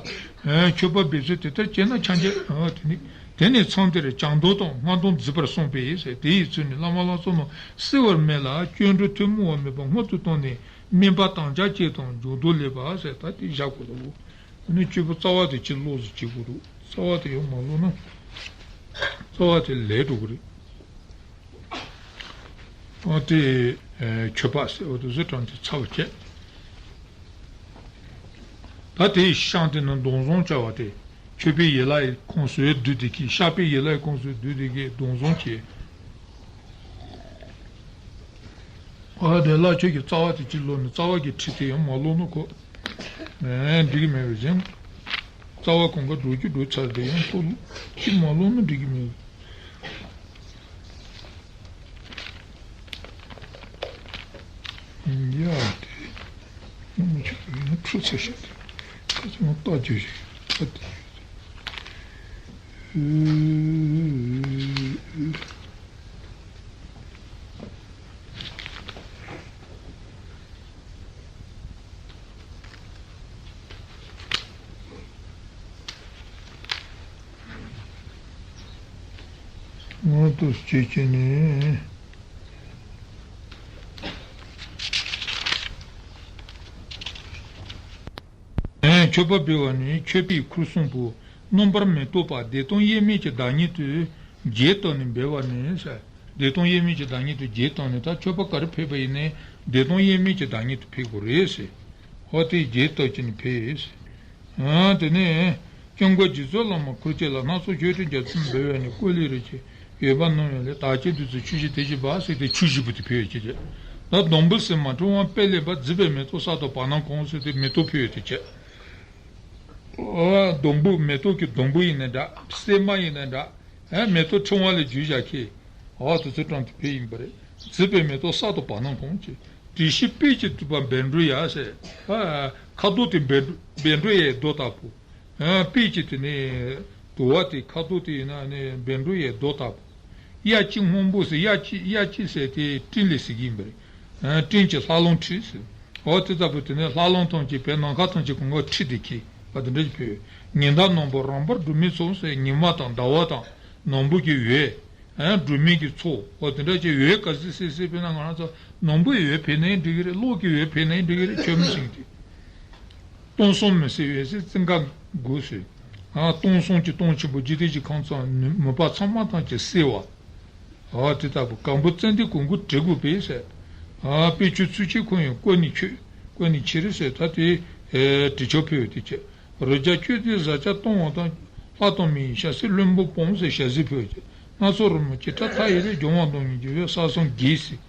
མཆོད་པ་འབུལ་ཚུལ། དེ་ལྟར་བྱས་ན་ཕྱག་རྒྱ། དེ་ནས་མཚམས་དེར་བྱང་སྡོམ་དང་སྔགས་སྡོམ་བརྗོད་པར་གསུངས་པས་ཟེར། དེ་ཡི་ཚུལ་ནི་བླ་མ་ལ་སོགས་རྣམས་གསལ་བར་སྨྲས་ལ། སྐྱོན་འགྲོ་ཐུན་མོང་བ་མེད་པ་སྔོན་དུ་བཏང་ནས་དམན་པ་དམ་བཅའ་བཅས་དང་འཇུག་ལྡོག་ལེགས་པ་ཟེར། ད་དེ་བཞག་དགོས་འདུག་ཨ་ནི་གཅིག་པུ་རྩ་བ་དེ་གཅིག་ཀློག་ཟེར་བྱེད་དགོས་འདུག་རྩ་བ་དེ་ཡང་མ་ཀློག་ན་རྩ་བ་དེ་ལས་འགྲོ་གི་རེད། འོ་དེ་མཆོད་པ་ཟེར་འོ་དེ་ཚོ་དྲངས་ཏེ་ཚར་བ་བྱས། ད་དེའི་ཤངས་དེ་ནི་སྡོམ་བཟུང་བྱ་བ་སྟེ། མཆོད་པའི་ཡན་ལག་གི་ཁོངས་སུ་བསྡུས་ཏེ་གི། བཤགས་པའི་ཡན་ལག་གི་ཁོངས་སུ་བསྡུས་ཏེ་གི་སྡོམ་བཟུང་བྱས། འོ་དེ་ལ་ཆོས་ཀྱི་རྩ་བ་དེ་གཅིག་ཀློག་ནས་རྩ་བ་གི་ཁྲིད་དེ་ཡང་མ་ཀློག་ན་ཁོ་འགྲིག་གི་མེད་པ་བཞིན། རྩ་བ་གང་ག་འགྲོ་རྒྱུ་འགྲོ་ཚར་དེ་ཡང་ཁོ་གཅིག་མ་ཀློག་ན་འགྲིག་གི་མེད། ཡ་དེ། མི་ཆོག་ཡིན་ན་འཁྲུག་ཚར་ཤག་དེ། ཁ་ཚང་ལྟ་རྒྱུ་ཞིག་ཨ་དེ། ང་ཏོ་སྐྱེ་ཀྱི་ནི། མཆོད་པ་འབུལ་བ་ནི་མཆོད་པའི་ཁུར་གསུམ་པོ། རྣམ་པར་མི་རྟོག་པ་བདེ་སྟོང་དབྱེར་མེད་ཀྱི་བདག་ཉིད་དུ་རྒྱས་བཏབ་ནས་འབུལ་བ་ནི། བདེ་སྟོང་དབྱེར་མེད་ཀྱི་བདག་ཉིད་དུ་རྒྱས་བཏབ་ནས། ད་མཆོད་པ་ག་རེ་ཕུལ་བ་ཡིན་ནའི་བདེ་སྟོང་དབྱེར་མེད་ཀྱི་བདག་ཉིད་དུ་ཕུལ་དགོས་རེད་ཟེར། ཧོ་དེ་རྒྱས་བཏབ་ཀྱི་ནི་ཕུལ་ཟེར། ཨ་དེ་ནས་སྐྱབས་མགོན་རྗེ་བཙུན་བླ་མ་ཁུར་ཆེན་ལ། སྣ་ཚོགས་མཆོད་སྤྲིན་རྒྱ་མཚོས་འབུལ་བས་ནི། སྐུ་ལས་རིན་ཆེན་འོད་འབར་སྣང་ཡང་ལེགས། བདག་བསྐྱེད་བདུད་རྩི་ཆུ་བཞི་དེ་བཞིན་པ་ཟེར་ཏེ་ཆུ་བཞི་པོ་དེ་ཕུལ་ཡོད་ཀྱི་རེད། ད་སྡོང་པོ་ཟེར་མ་འཁྲུངས་དབང་དཔལ་ལེན་པ། བརྫིས་པའི་མེ་ཏོག་ས་དང་བར་སྣང་གང་ཟེར་ཏེ་མེ་ཏོག་ཕུལ་ཡོད་དེ་བྱས། ཨ་སྡོང་པོ་མེ་ཏོག་གི་སྡོང་པོ་ཡིན་ན་འདྲ། སྲན་མ་ཡིན་ན་འདྲ། ཨ་མེ་ཏོག་ཕྲེང་བ་ལས་བརྒྱུས་བཞག་གི། འོ་དེ་ཚོ་དྲངས་ཏེ་ཕུལ་ཡིན་པ་རེད། བརྫིས་པའི་མེ་ཏོག་ས་དང་བར་སྣང་གང་བྱས། དྲི་ཞིམ་སྤོས་ཀྱིས་བཏུམས་པ་བཻ་ཌཱུརྱ་ཟེར། ཨ་ཁ་དོག་དེ་བཻ་ཌཱུརྱའི་མདོག་ལྟ་བུ། ཨ་དཔེ་ཅིག་དེ་ནས་དུ་བ་དེ་ཁ་དོག་དེ་ཡིན་ན་ནི་བཻ་ཌཱུརྱའི་མདོག་ལྟ་བུ། གཡའ་སྐྱིད་སྔོན་པོ་ཟེར། གཡའ་སྐྱིད་གཡའ་སྐྱིད་ཟེར་དེ་སྤྲིན་ལས་ཟེར་གྱི་ཡིན་པ་རེད། ཨ་སྤྲིན་གྱི་ལྷ་ལུང་འཁྲིགས་ཟེར། འོ་དེ་ལྟ་བུ་དེ་ནས་ལྷ་ལུང་ཐམས་ཅད་བོད་ནམ་མཁའ་ཐམས་ཅད་གང་ག་འཁྲིགས་ཏེ་ཁེལ་བ་དེ་འདྲ་ཞིག་ཕུལ། ཉི་ཟླ་ནམ་པོ་རང་འབར་སྒྲོན་མེའི་ཚོགས་ཟེར། ཉི་མ་དང་ཟླ་བ་དང་ནམ་འབུ་གི་འོད། ཨ་སྒྲོན་མེ་གི་ཚོགས། འོ་དེ་འདྲ་ཅིག་འོད་དཀར་སིལ་སིལ་སིལ་ཕུལ་ན་ང་རང་ཚོ་ནམ་བུའི་འོད་ཕུལ་ན་ཡང་འགྲིག་གི་རེད། གློག་གི་འོད་ཕུལ་ན་ཡང་འགྲིག་གི་རེད། ཆོས་མིན་སེང་གེ་དེ། སྟོང་གསུམ་མི་སེལ་འོད་ཟེར་ཙིང་ག་དགུ་ཟེར། ཨ་སྟོང་གསུམ་གྱི་སྟོང་ཆེན་པོ་འཇིག་རྟེན་གྱི་ཁམས་གསུམ་མུན་པ་ཚང་མ་ཐམས་ཅད་སེལ་བ། ཨ་དེ་ལྟ་བུ་གང་པོ་ཙན་དན་གོང་བུ་བྲི་དགོས་པས་ཟེར། ཨ་དཔེ་ཆོས་ཚུལ་ཁྲིམས་ཁོ་ཡང་བཀོད་ནས་ཁྱེར། བཀོད་ནས་ཁྱེར་ཟེར། ད་དེ་ཨེ་བྲི་ཆོག་ཕུལ་ཡོད་དེ་བྱས། རི་བྱ་ཁྱོད་ཚོས་བཟའ་བཅའ་གཏོང་བ་དང་། ལྷ་དང་མི་ཡི་ཞལ་ཟས་བློན་པོ་སྤོངས་ཟེར་ཞལ་ཟས་ཕུལ་ཡོད་དེ། སྣ་ཚོགས་རོལ་མོ་ཇི་ལྟར་འཐག་ཡི་རེད། སྦྱོར་བ་གདོང་གཉིས་ཀྱི་འོད། ས་གསུམ་རྒྱས་ཟེར།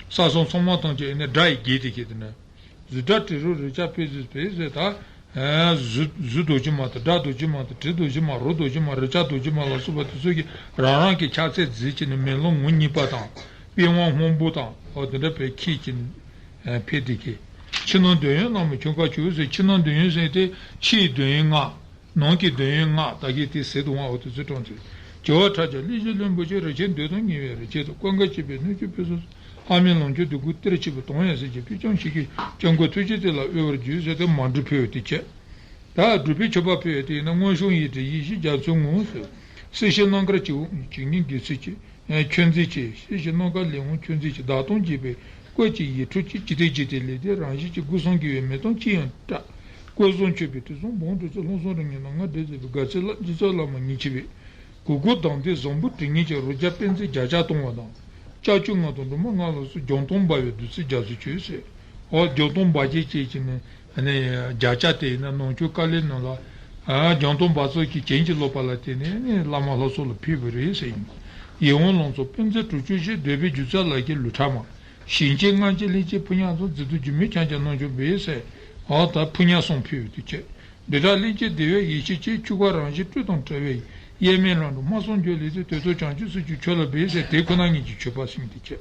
ས་གསུམ་ཚང་མ་ཐམས་ཅད་ནི་སྒྲ་ཡིས་རྒྱས་ཏེ་ཁྱེར་དེ་ན། གཟུགས་སྒྲ་དྲི་རོ་རེག་བྱ་དཔེ་གཟུགས་དཔེ་ཟེར་ད། གཟུགས་གཟུགས་རྡོ་རྗེ་མ་དང་སྒྲ་རྡོ་རྗེ་མ་དང་དྲི་རྡོ་རྗེ་མ་རོ་རྡོ་རྗེ་མ་རེག་བྱ་རྡོ་རྗེ་མ་ལ་སོགས་པ་དེ་ཚོ་གིས་རང་རང་གི་ཕྱག་འཚལ་མཛད་ཀྱི་ནི་མེ་ལོང་ངུ་གཉིས་པ་དང་པི་ཝང་སྔོན་པོ་དང་འོ་དེ་འདྲ་བའི་ཁྱེར་གྱིན་ཕེབས་ཏེ་ཁྱེར། ཕྱི་ནང་འདོད་ཡོན་རྣམས་ཀྱང་ཁྱོད་ཀྱིས་བྱོས་ཟེར། ཕྱི་ནང་འདོད་ཡོན་ཟེར་ཏེ་ཕྱིའི་འདོད་ཡོན་ལྔ། ནང་གི་འདོད་ཡོན་ལྔ་ད་གིན་དེ་ཟེར་དུ་འོང་འོ་དེ་ཚོ་དྲངས་ཚེ། བྱེ་བ་ཕྲག་བརྒྱ་ཀླད་ཀྱི་བློན་པོ་ཆེ། རིན་ཆེན་འདོད་དང་ཉེ་བའི་རིན་ཆེན་དང་། བཀའ་འགའ་བྱེད་པའི་སྣོད་ཀྱི་ཕུན་སུམ་ཚོགས། ལྷ་མིན་ལོངས་སྤྱོད་འདོད་དགུའི་གཏེར་ཆེན་པོ། དང་ཡང་ཟེར་གྱི་ཕུལ་ཀྱང་ཞིག་གི་སྐྱབས་མགོན་ཐུགས་རྗེ་དེ་ལ་གཡོ་བར་གྱིས་ཟེར་ཏེ་མ་འབྲི་ཕུལ་ཡོད་དེ་བྱས། ད་སྒྲུབ་པའི་མཆོད་པ་ཕུལ་ཡོད་དེ་ཡིན་ན་མངོན་ཤུགས་ཡིད་བཞིན་ཡིད་བཞིན་རྒྱ་མཚོའི་ངོས་སུ། སྲིད་ཞིའི་རྣམ་དཀར་བྱེད་པོ་བྱེད་ཉིད་རྒྱལ་སྲས་ཀྱི། ཁྱོད་མཛེས་ཀྱི་སྲིད་ཞིའི་རྣམ་དཀར་ལས་འོངས་ཁྱོད་མཛེས་ཀྱི། བདག་དང་བཅས་པའི་བཀོད་ཀྱི་ཡིད་འཕྲོག་ཅིང་། ཇི་ལྟར་བགྱིས་ཏེ་ལེགས་ཏེ་རང་བཞིན་གྱིས། སྒོ་གསུམ་དགེ་བའི་མེ་ཏོག་ཅི་ཡང་བཀྲ། སྐལ་བཟང་ཆོས་འཕེལ། དུས་གསུམ་བོན་སྒྲོལ་མཚོ། ལྷུན་གསུམ་རིགས་ལྔའི་རྣམ་ལྔ་སྡེ་གཟིགས་པའི་དགའ་ཚལ་བླ་རྗེ་རྩ་བླ་མ་ཉི་ཁྱི་པའི་གུར་གུམ་གདན་སྟེང་བཟང་པོ་དྲི་ངད་ཀྱི་རོལ་རྒྱ་པད་ཚལ་བརྒྱ་ཆ་གཏོང་བ་དང་། ལྕགས་ཀྱུ་ལྔ་དང་སྒྲོལ་མ་ལྔ་ལ་སོགས་བརྒྱ་སྟོང་འབར་བའི་བདུད་རྩི་རྒྱ་མཚོ་མཆོད་ཟེར། འོ་བརྒྱ་སྟོང་འབར་རྒྱས་བཅས་ཀྱི་ནི་ནི་བརྒྱ་ཆ་དེ་ཡིན་ན་ནང་ཆོས་བཀའ་ལས་རྣམས་ལ་བརྒྱ་སྟོང་འབར་ཚོགས་ཀྱི་བྱིན་གྱིས་རློབ་པ་ལ་བརྟེན་ནས་ནི་བླ་མ་ལྷ་ཚོགས་ལ་ཕུལ་བ་རེད་ཟེར་ཡིན། ཡིད་འོང་ལང་ཚོ་པད་ཚལ་དྲུག་ཅུ་བཞི། འདོད་པའི་སྒྱུ་རྩལ་ལ་སྐྱེས་ལུས་ཕྲ་མ། ཞིང་གཅེས་རྔ་གཅེས་གླིང་གཅེས་ཕུ་ཉག་ཚོ། མཛེས་སྡུག་སྒྱུ་མའི་ཁྱབ་བྱ་གནོང་ཆུང་བས་ཟེར། འོ་ད་ཕུ་ཉག་གསུམ་ཕུལ་བའི་དུས་ཆེ། འདི་དག་གླིང་གཅེས་བདེ་བའི་ཡེ་ཤེས་ཀྱི། ཆོས་འཁོར་རང་བཞིན་སྤྲོས་དང་བྲལ་བའི་དབྱེར་མེད་ལམ་འགྲོ་སྨྲ་སོང་འགྱུར་ལས་ཏེ། དེ་ཚོ་བྱང་ཆུབ་སེམས་ཀྱི་ཆོས་ལ་འབད་ཟེར། དེ་ཁོ་ན་ཉིད་ཀྱི་མཆོད་པ་ཟེར་དེ་ཆེ།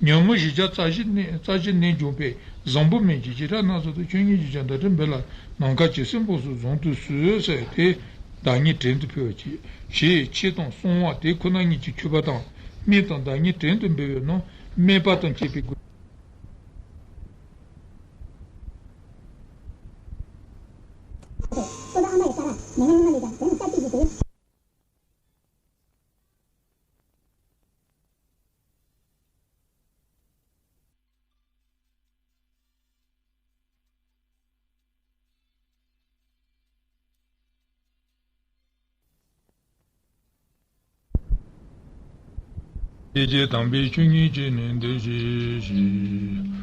ཉོན་མོངས་ཞི་བྱ་རྩ་བཞི་ནད། རྩ་བཞི་ནད་འཇོམས་པའི་བཟང་པོ་སྨན་གྱི་བྱེ་བྲག་སྣ་ཚོགས་དང་། ཆོས་ཉིད་ཞི་བྱ་བརྡ་སྤྲོད་འབེབས་ལ་ནམ་མཁའ་ཇི་སྲིད་འབུམ་སོགས་བཟང་དུ་གསོལ་ཟེར། དེ་བདག་ཉིད་བྲན་དུ་ཕུལ་བ་བྱས། ཞེས་ཕྱི་དང་གསང་བ་དེ་ཁོ་ན་ཉིད་ཀྱི་མཆོད་པ་དང་། སྨན་དང་བདག་ཉིད་བྲན་དུ་འབུལ་བའི་ནང་སྨན་པ་དང་བཅས་པའི་སྒོ། ཀྱེ་ཀྱེ། དམ་པའི་ཆོས་ཉིད་ཀྱི་ནི་འདི་ཞེས་བྱ།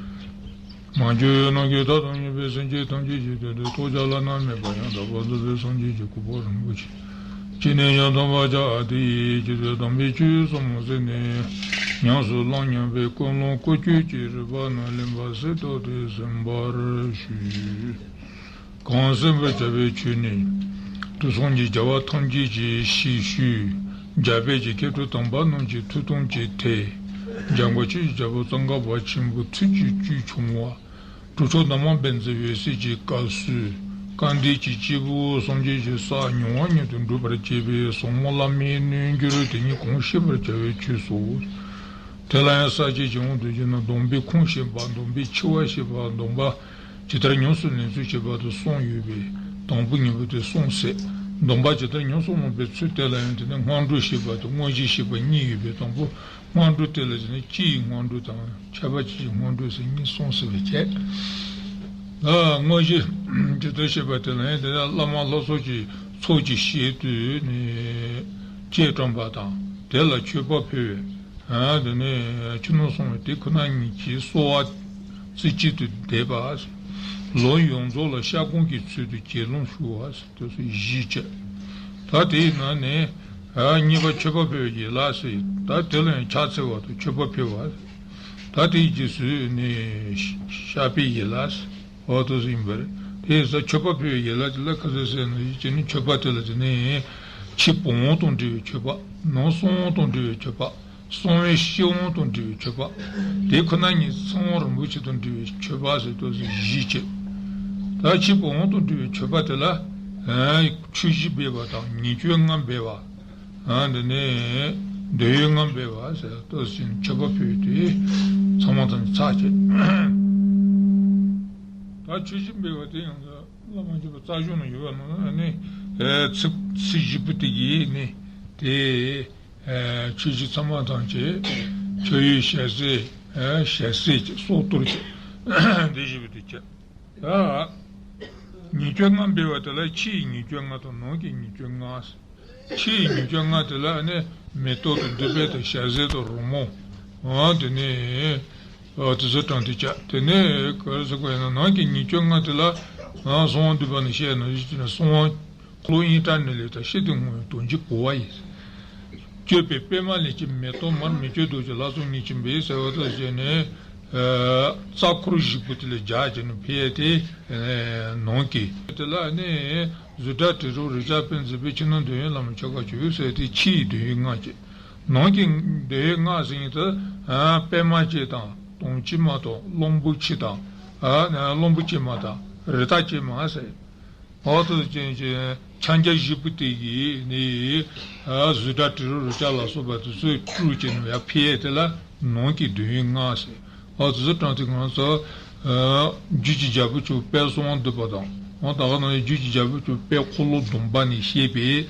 མ་གྱུར་ནམ་མཁའི་མཐའ་དང་མཉམ་པའི་སེམས་ཅན་ཐམས་ཅད་ཀྱི་དོན་དུ་ཐོབ་བྱ་བླ་ན་མེད་པ་ཡང་དག་པར་རྫོགས་པའི་སངས་རྒྱས་ཀྱི་གོ་འཕང་རིན་པོ་ཆེ། ཅི་ནས་ཀྱང་ཐོབ་པར་བྱ་སྟེ། ཇི་ལྟར་དམ་པའི་ཆོས་ཟབ་མོ་ཟིན་ནས་ཉམས་སུ་བླངས་སྙམ་པའི་ཀུན་སློང་ཀུན་སྤྱོད་ཀྱི་རིམ་པ་རྣམས་ལེན་པ་གསལ་བཏབ་སྟེ་གསན་པར་ཞུ། གང་གསན་པར་བྱ་བའི་ཆོས་ནི། དུག་གསུམ་གྱི་རྒྱལ་བ་ཐམས་ཅད་ཀྱི་གཤེགས་ཤུལ། རྒྱལ་པོ་ཀྱི་མཁས་གྲུབ་དམ་པ་རྣམས་ཀྱི་ཐུགས་དམ་གྱི་ཐད། འཇམ་དཔལ་ཆོས་ཀྱི་རྒྱལ་པོ་ཙོང་ཁ་པ་ཆེན་པོའི་ཚུལ་གྱི་བཅུད་ཕྱུང་བ། གྲུབ་མཆོག་རྣམ་པར་བཛྲ་འོད་ཟེར་གྱི་སྐབས་སུ། སྐལ་ལྡན་གྱི་སྐྱེས་བུ་སངས་རྒྱས་ཀྱི་ས་མྱུར་བ་མྱུར་དུ་འགྲུབ་པར་བྱེད་པའི་ཟབ་མོ་བླ་མའི་རྣལ་འབྱོར་དེ་ཉིད་གང་ཤེས་པར་བྱ་བའི་ཆོས་སོ། དེ་ལ་ཡང་ས་བཅད་ཀྱི་དབང་དུ་བྱས་ན་སྡོམ་པའི་ཁུངས་བཤད་པ། སྡོམ་པའི་འཆི་བ་བཤད་པ། སྡོམ་པ་ཇི་ལྟར་ཉམས་སུ་ལེན་ཚུལ་བཤད་པ་དང་གསུམ་ཡོད་པས། དང་པོ་ཉམས་པ་དེ་གསུམ་ཟད། སྡོམ་པ་ཇི་ལྟར་ཉམས་སུ་བླང་བའི་ཚུལ་དེ་ལ་ཡང་དེ་ནི་སྔོན་འགྲོ་བཤད་པ་དང་དངོས་གཞི་བཤད་པ་གཉིས་ཡོད་པས། དང་པོ་སྔོན་འགྲོ་དེ་ལ་བྱས་ན་སྤྱི་ཡི་སྔོན་འགྲོ་དང་ཁྱད་པར་ཅན་གྱི་སྔོན་འགྲོ་ཟེར་གཉིས་གསུངས་ཟིན་པའི་ཕྱིར། ཨ་དངོས་གཞི་ཇི་ལྟར་བཤད་པ་དེ་ལ་ཡང་དེ་ལ་བླ་མ་ལྷ་ཚོགས་ཀྱི་ཚོགས་ཀྱི་ཞལ་དུ་ནི་སྐྱེས་དྲངས་པ་དང་དེ་ལ་མཆོད་པ་ཕུལ་བས། ཨ་དེ་ནས་ཕྱི་ནང་གསང་བའི་དེ་ཁོ་ན་ཉིད་ཀྱིས་གསོལ་བ་རྩེ་གཅིག་ཏུ་བསྡེབས་པ། ལམ་ཡོངས་རྫོགས་ལ་ཤར་སྒོམ་གྱི་ཚུལ་དུ་དགེ་སློང་ཞུ་བ། དེ་ཚོ་བཞི་བྱས། ད་དེའི་ནང་ནས་ཨ་གཉིས་པ་མཆོད་པ་ཕུལ་བའི་ཡན་ལག་ཟེར། ད་དེ་ལ་ཡང་ཕྱག་འཚལ་བ་དང་མཆོད་པ་ཕུལ་བ། ད་དེའི་རྗེས་སུ་ནི་བཤགས་པའི་ཡན་ལག་ཟེར། འོ་དེ་ཚོ་ཡིན་པ་རེད། དེ་ཡིན་ཙང་མཆོད་པ་ཕུལ་བའི་ཡན་ལག་དེ་ལ་ག་ཚོད་ཟེར་ན་ཡིན་ཅེ་ནི་མཆོད་པ་དེ་ལ་དེ་ནི་ཕྱི་བུམ་དབང་དང་འབྲེལ་བའི་མཆོད་པ། ནང་གསང་དབང་དང་འབྲེལ་བའི་མཆོད་པ། གསང་བའི་ཕྱི་དབང་དང་འབྲེལ་བའི་མཆོད་པ། དེ་ཁོ་ན་ཉིད་ཚེ་དབང་རིན་པོ་ཆེ་དང་འབྲེལ་བའི་མཆོད་པ་ཟེར་དུས་བཞི་བྱས། ད་ཕྱི་བུམ་དབང་དང་འབྲེལ་བའི་མཆོད་པ་དེ་ལ་ཨ་མཆོད་བཞི་འབེབས་པ་དང་ཉེས་སྤྱོད་ལྔ་འབེབས་པ། ཨ་འདི་ནས་འདོད་ཡོན་ལྔ་འབེབས་པ་ཟེར་དུས་ཕྱི་མཆོད་པ་ཕུལ་དེ་ཚང་མ་ཚང་ཚར་བྱས། ད་མཆོད་བཞི་འབེབས་པ་དེ་ཡང་བླ་མ་མཆོད་པ་རྩ་གཞུང་ན་ཡོད་པ་ནང་ཨ་ནི་ཚིག་ཚིག་བཞི་པོ་དེ་གིས་ནི་དེ། ཆོས་བཞི་ཚང་མ་ཐམས་ཅད་ཆོས་དབྱིངས་ཞལ་ཟས། ཞལ་ཟས་ཀྱི་སྲོག་གཏོར་གྱི་འདི་བཞི་པོ་དེ་བྱས། ད་ཉེས་སྤྱོད་ལྔ་འབེབས་པ་དེ་ལ་ཕྱི་ཡི་ཉེས་སྤྱོད་ལྔ་དང་ནང་གི་ཉེས་སྤྱོད་ལྔ། ཕྱི་ཡི་ཉེས་སྤྱོད་ལྔ་དེ་ལ་ནི་མེ་ཏོག་དང་དུ་པའི་དང་ཞལ་ཟས་དང་རོལ་མོ། དེ་ནས་དེ་ཚོ་དྲངས་ཏེ་བྱས། དེ་ནས་ག་རེ་ཟེར་དགོས་ཡིན་ན་ནང་གི་ཉེས་སྤྱོད་ལྔ་དེ་ལ་གསང་བ་འདུས་པ་ནས་བཤད་ན་གསང་བ། འཁོར་ལོ་དབྱིངས་སྐྲག་ནས་ལས་དང་ཤིན་ཏུ་བསྔོ་བའི་དོན་གྱི་བུ་བ་ཡིན། སྤྱོད་པའི་པདྨ་ལས་ཀྱི་མེ་ཏོག་མར་མི་བཅོས་རྡོ་རྗེ་ལ་སོགས་ཉིད་ཀྱིས་འབུལ་ཟེར་བ་དང་བཅས་ནས། རྩ་འཁོར་བཞི་པོ་དེ་ལ་སྦྱར་བྱས་ནས་ཕུལ་ཏེ། ནང་གི་དེ་ལ་ནི་གཟུགས་སྒྲ་དྲི་རོ་རེག་བྱ་པད་མཛེས་པའི་ཕྱི་ནང་འདོད་ཡོན་ལ་མི་ཆགས་པར་བྱོས་ཟེར་ཏེ་ཕྱི་ཡི་འདོད་ཡོན་ལྔ་བྱས། ནང་གི་འདོད་ཡོན་ལྔ་ཟེར་ཡིན་ཏེ། པདྨ་བཅས་དང་དྭངས་བཅས་མ་དང་གླང་པོ་ཆེ་དང་། གླང་པོ་ཆེ་མ་དང་རི་དྭགས་བཅས་མ་ཟེར། འོ་དེ་ཅན་གྱི་ཕྱག་རྒྱ་བཞི་པོ་དེ་གིས་ནི་གཟུགས་སྒྲ་དྲི་རོ་རེག་བྱ་ལ་སོགས་པ་དེ་ཚོའི་སྤྲུལ་གྱི་ནི་ཡར་ཕུལ་ཡས་དེ་ལ་ནང་གི་འདོད་ཡོན་ལྔ་ཟེར། འོ་དེ་ཚོ་དྲངས་ཏེ་ང་ཚོ་རྒྱུད་ཀྱི་རྒྱལ་པོ་མཆོག་དཔལ་གསང་བ་འདུས་པ་དང་། འོ་ད་ག་ནང་རྒྱུད་ཀྱི་རྒྱལ་པོ་མཆོག་དཔལ་འཁོར་ལོ་སྡོམ་པ་ནས་བཤད་པའི་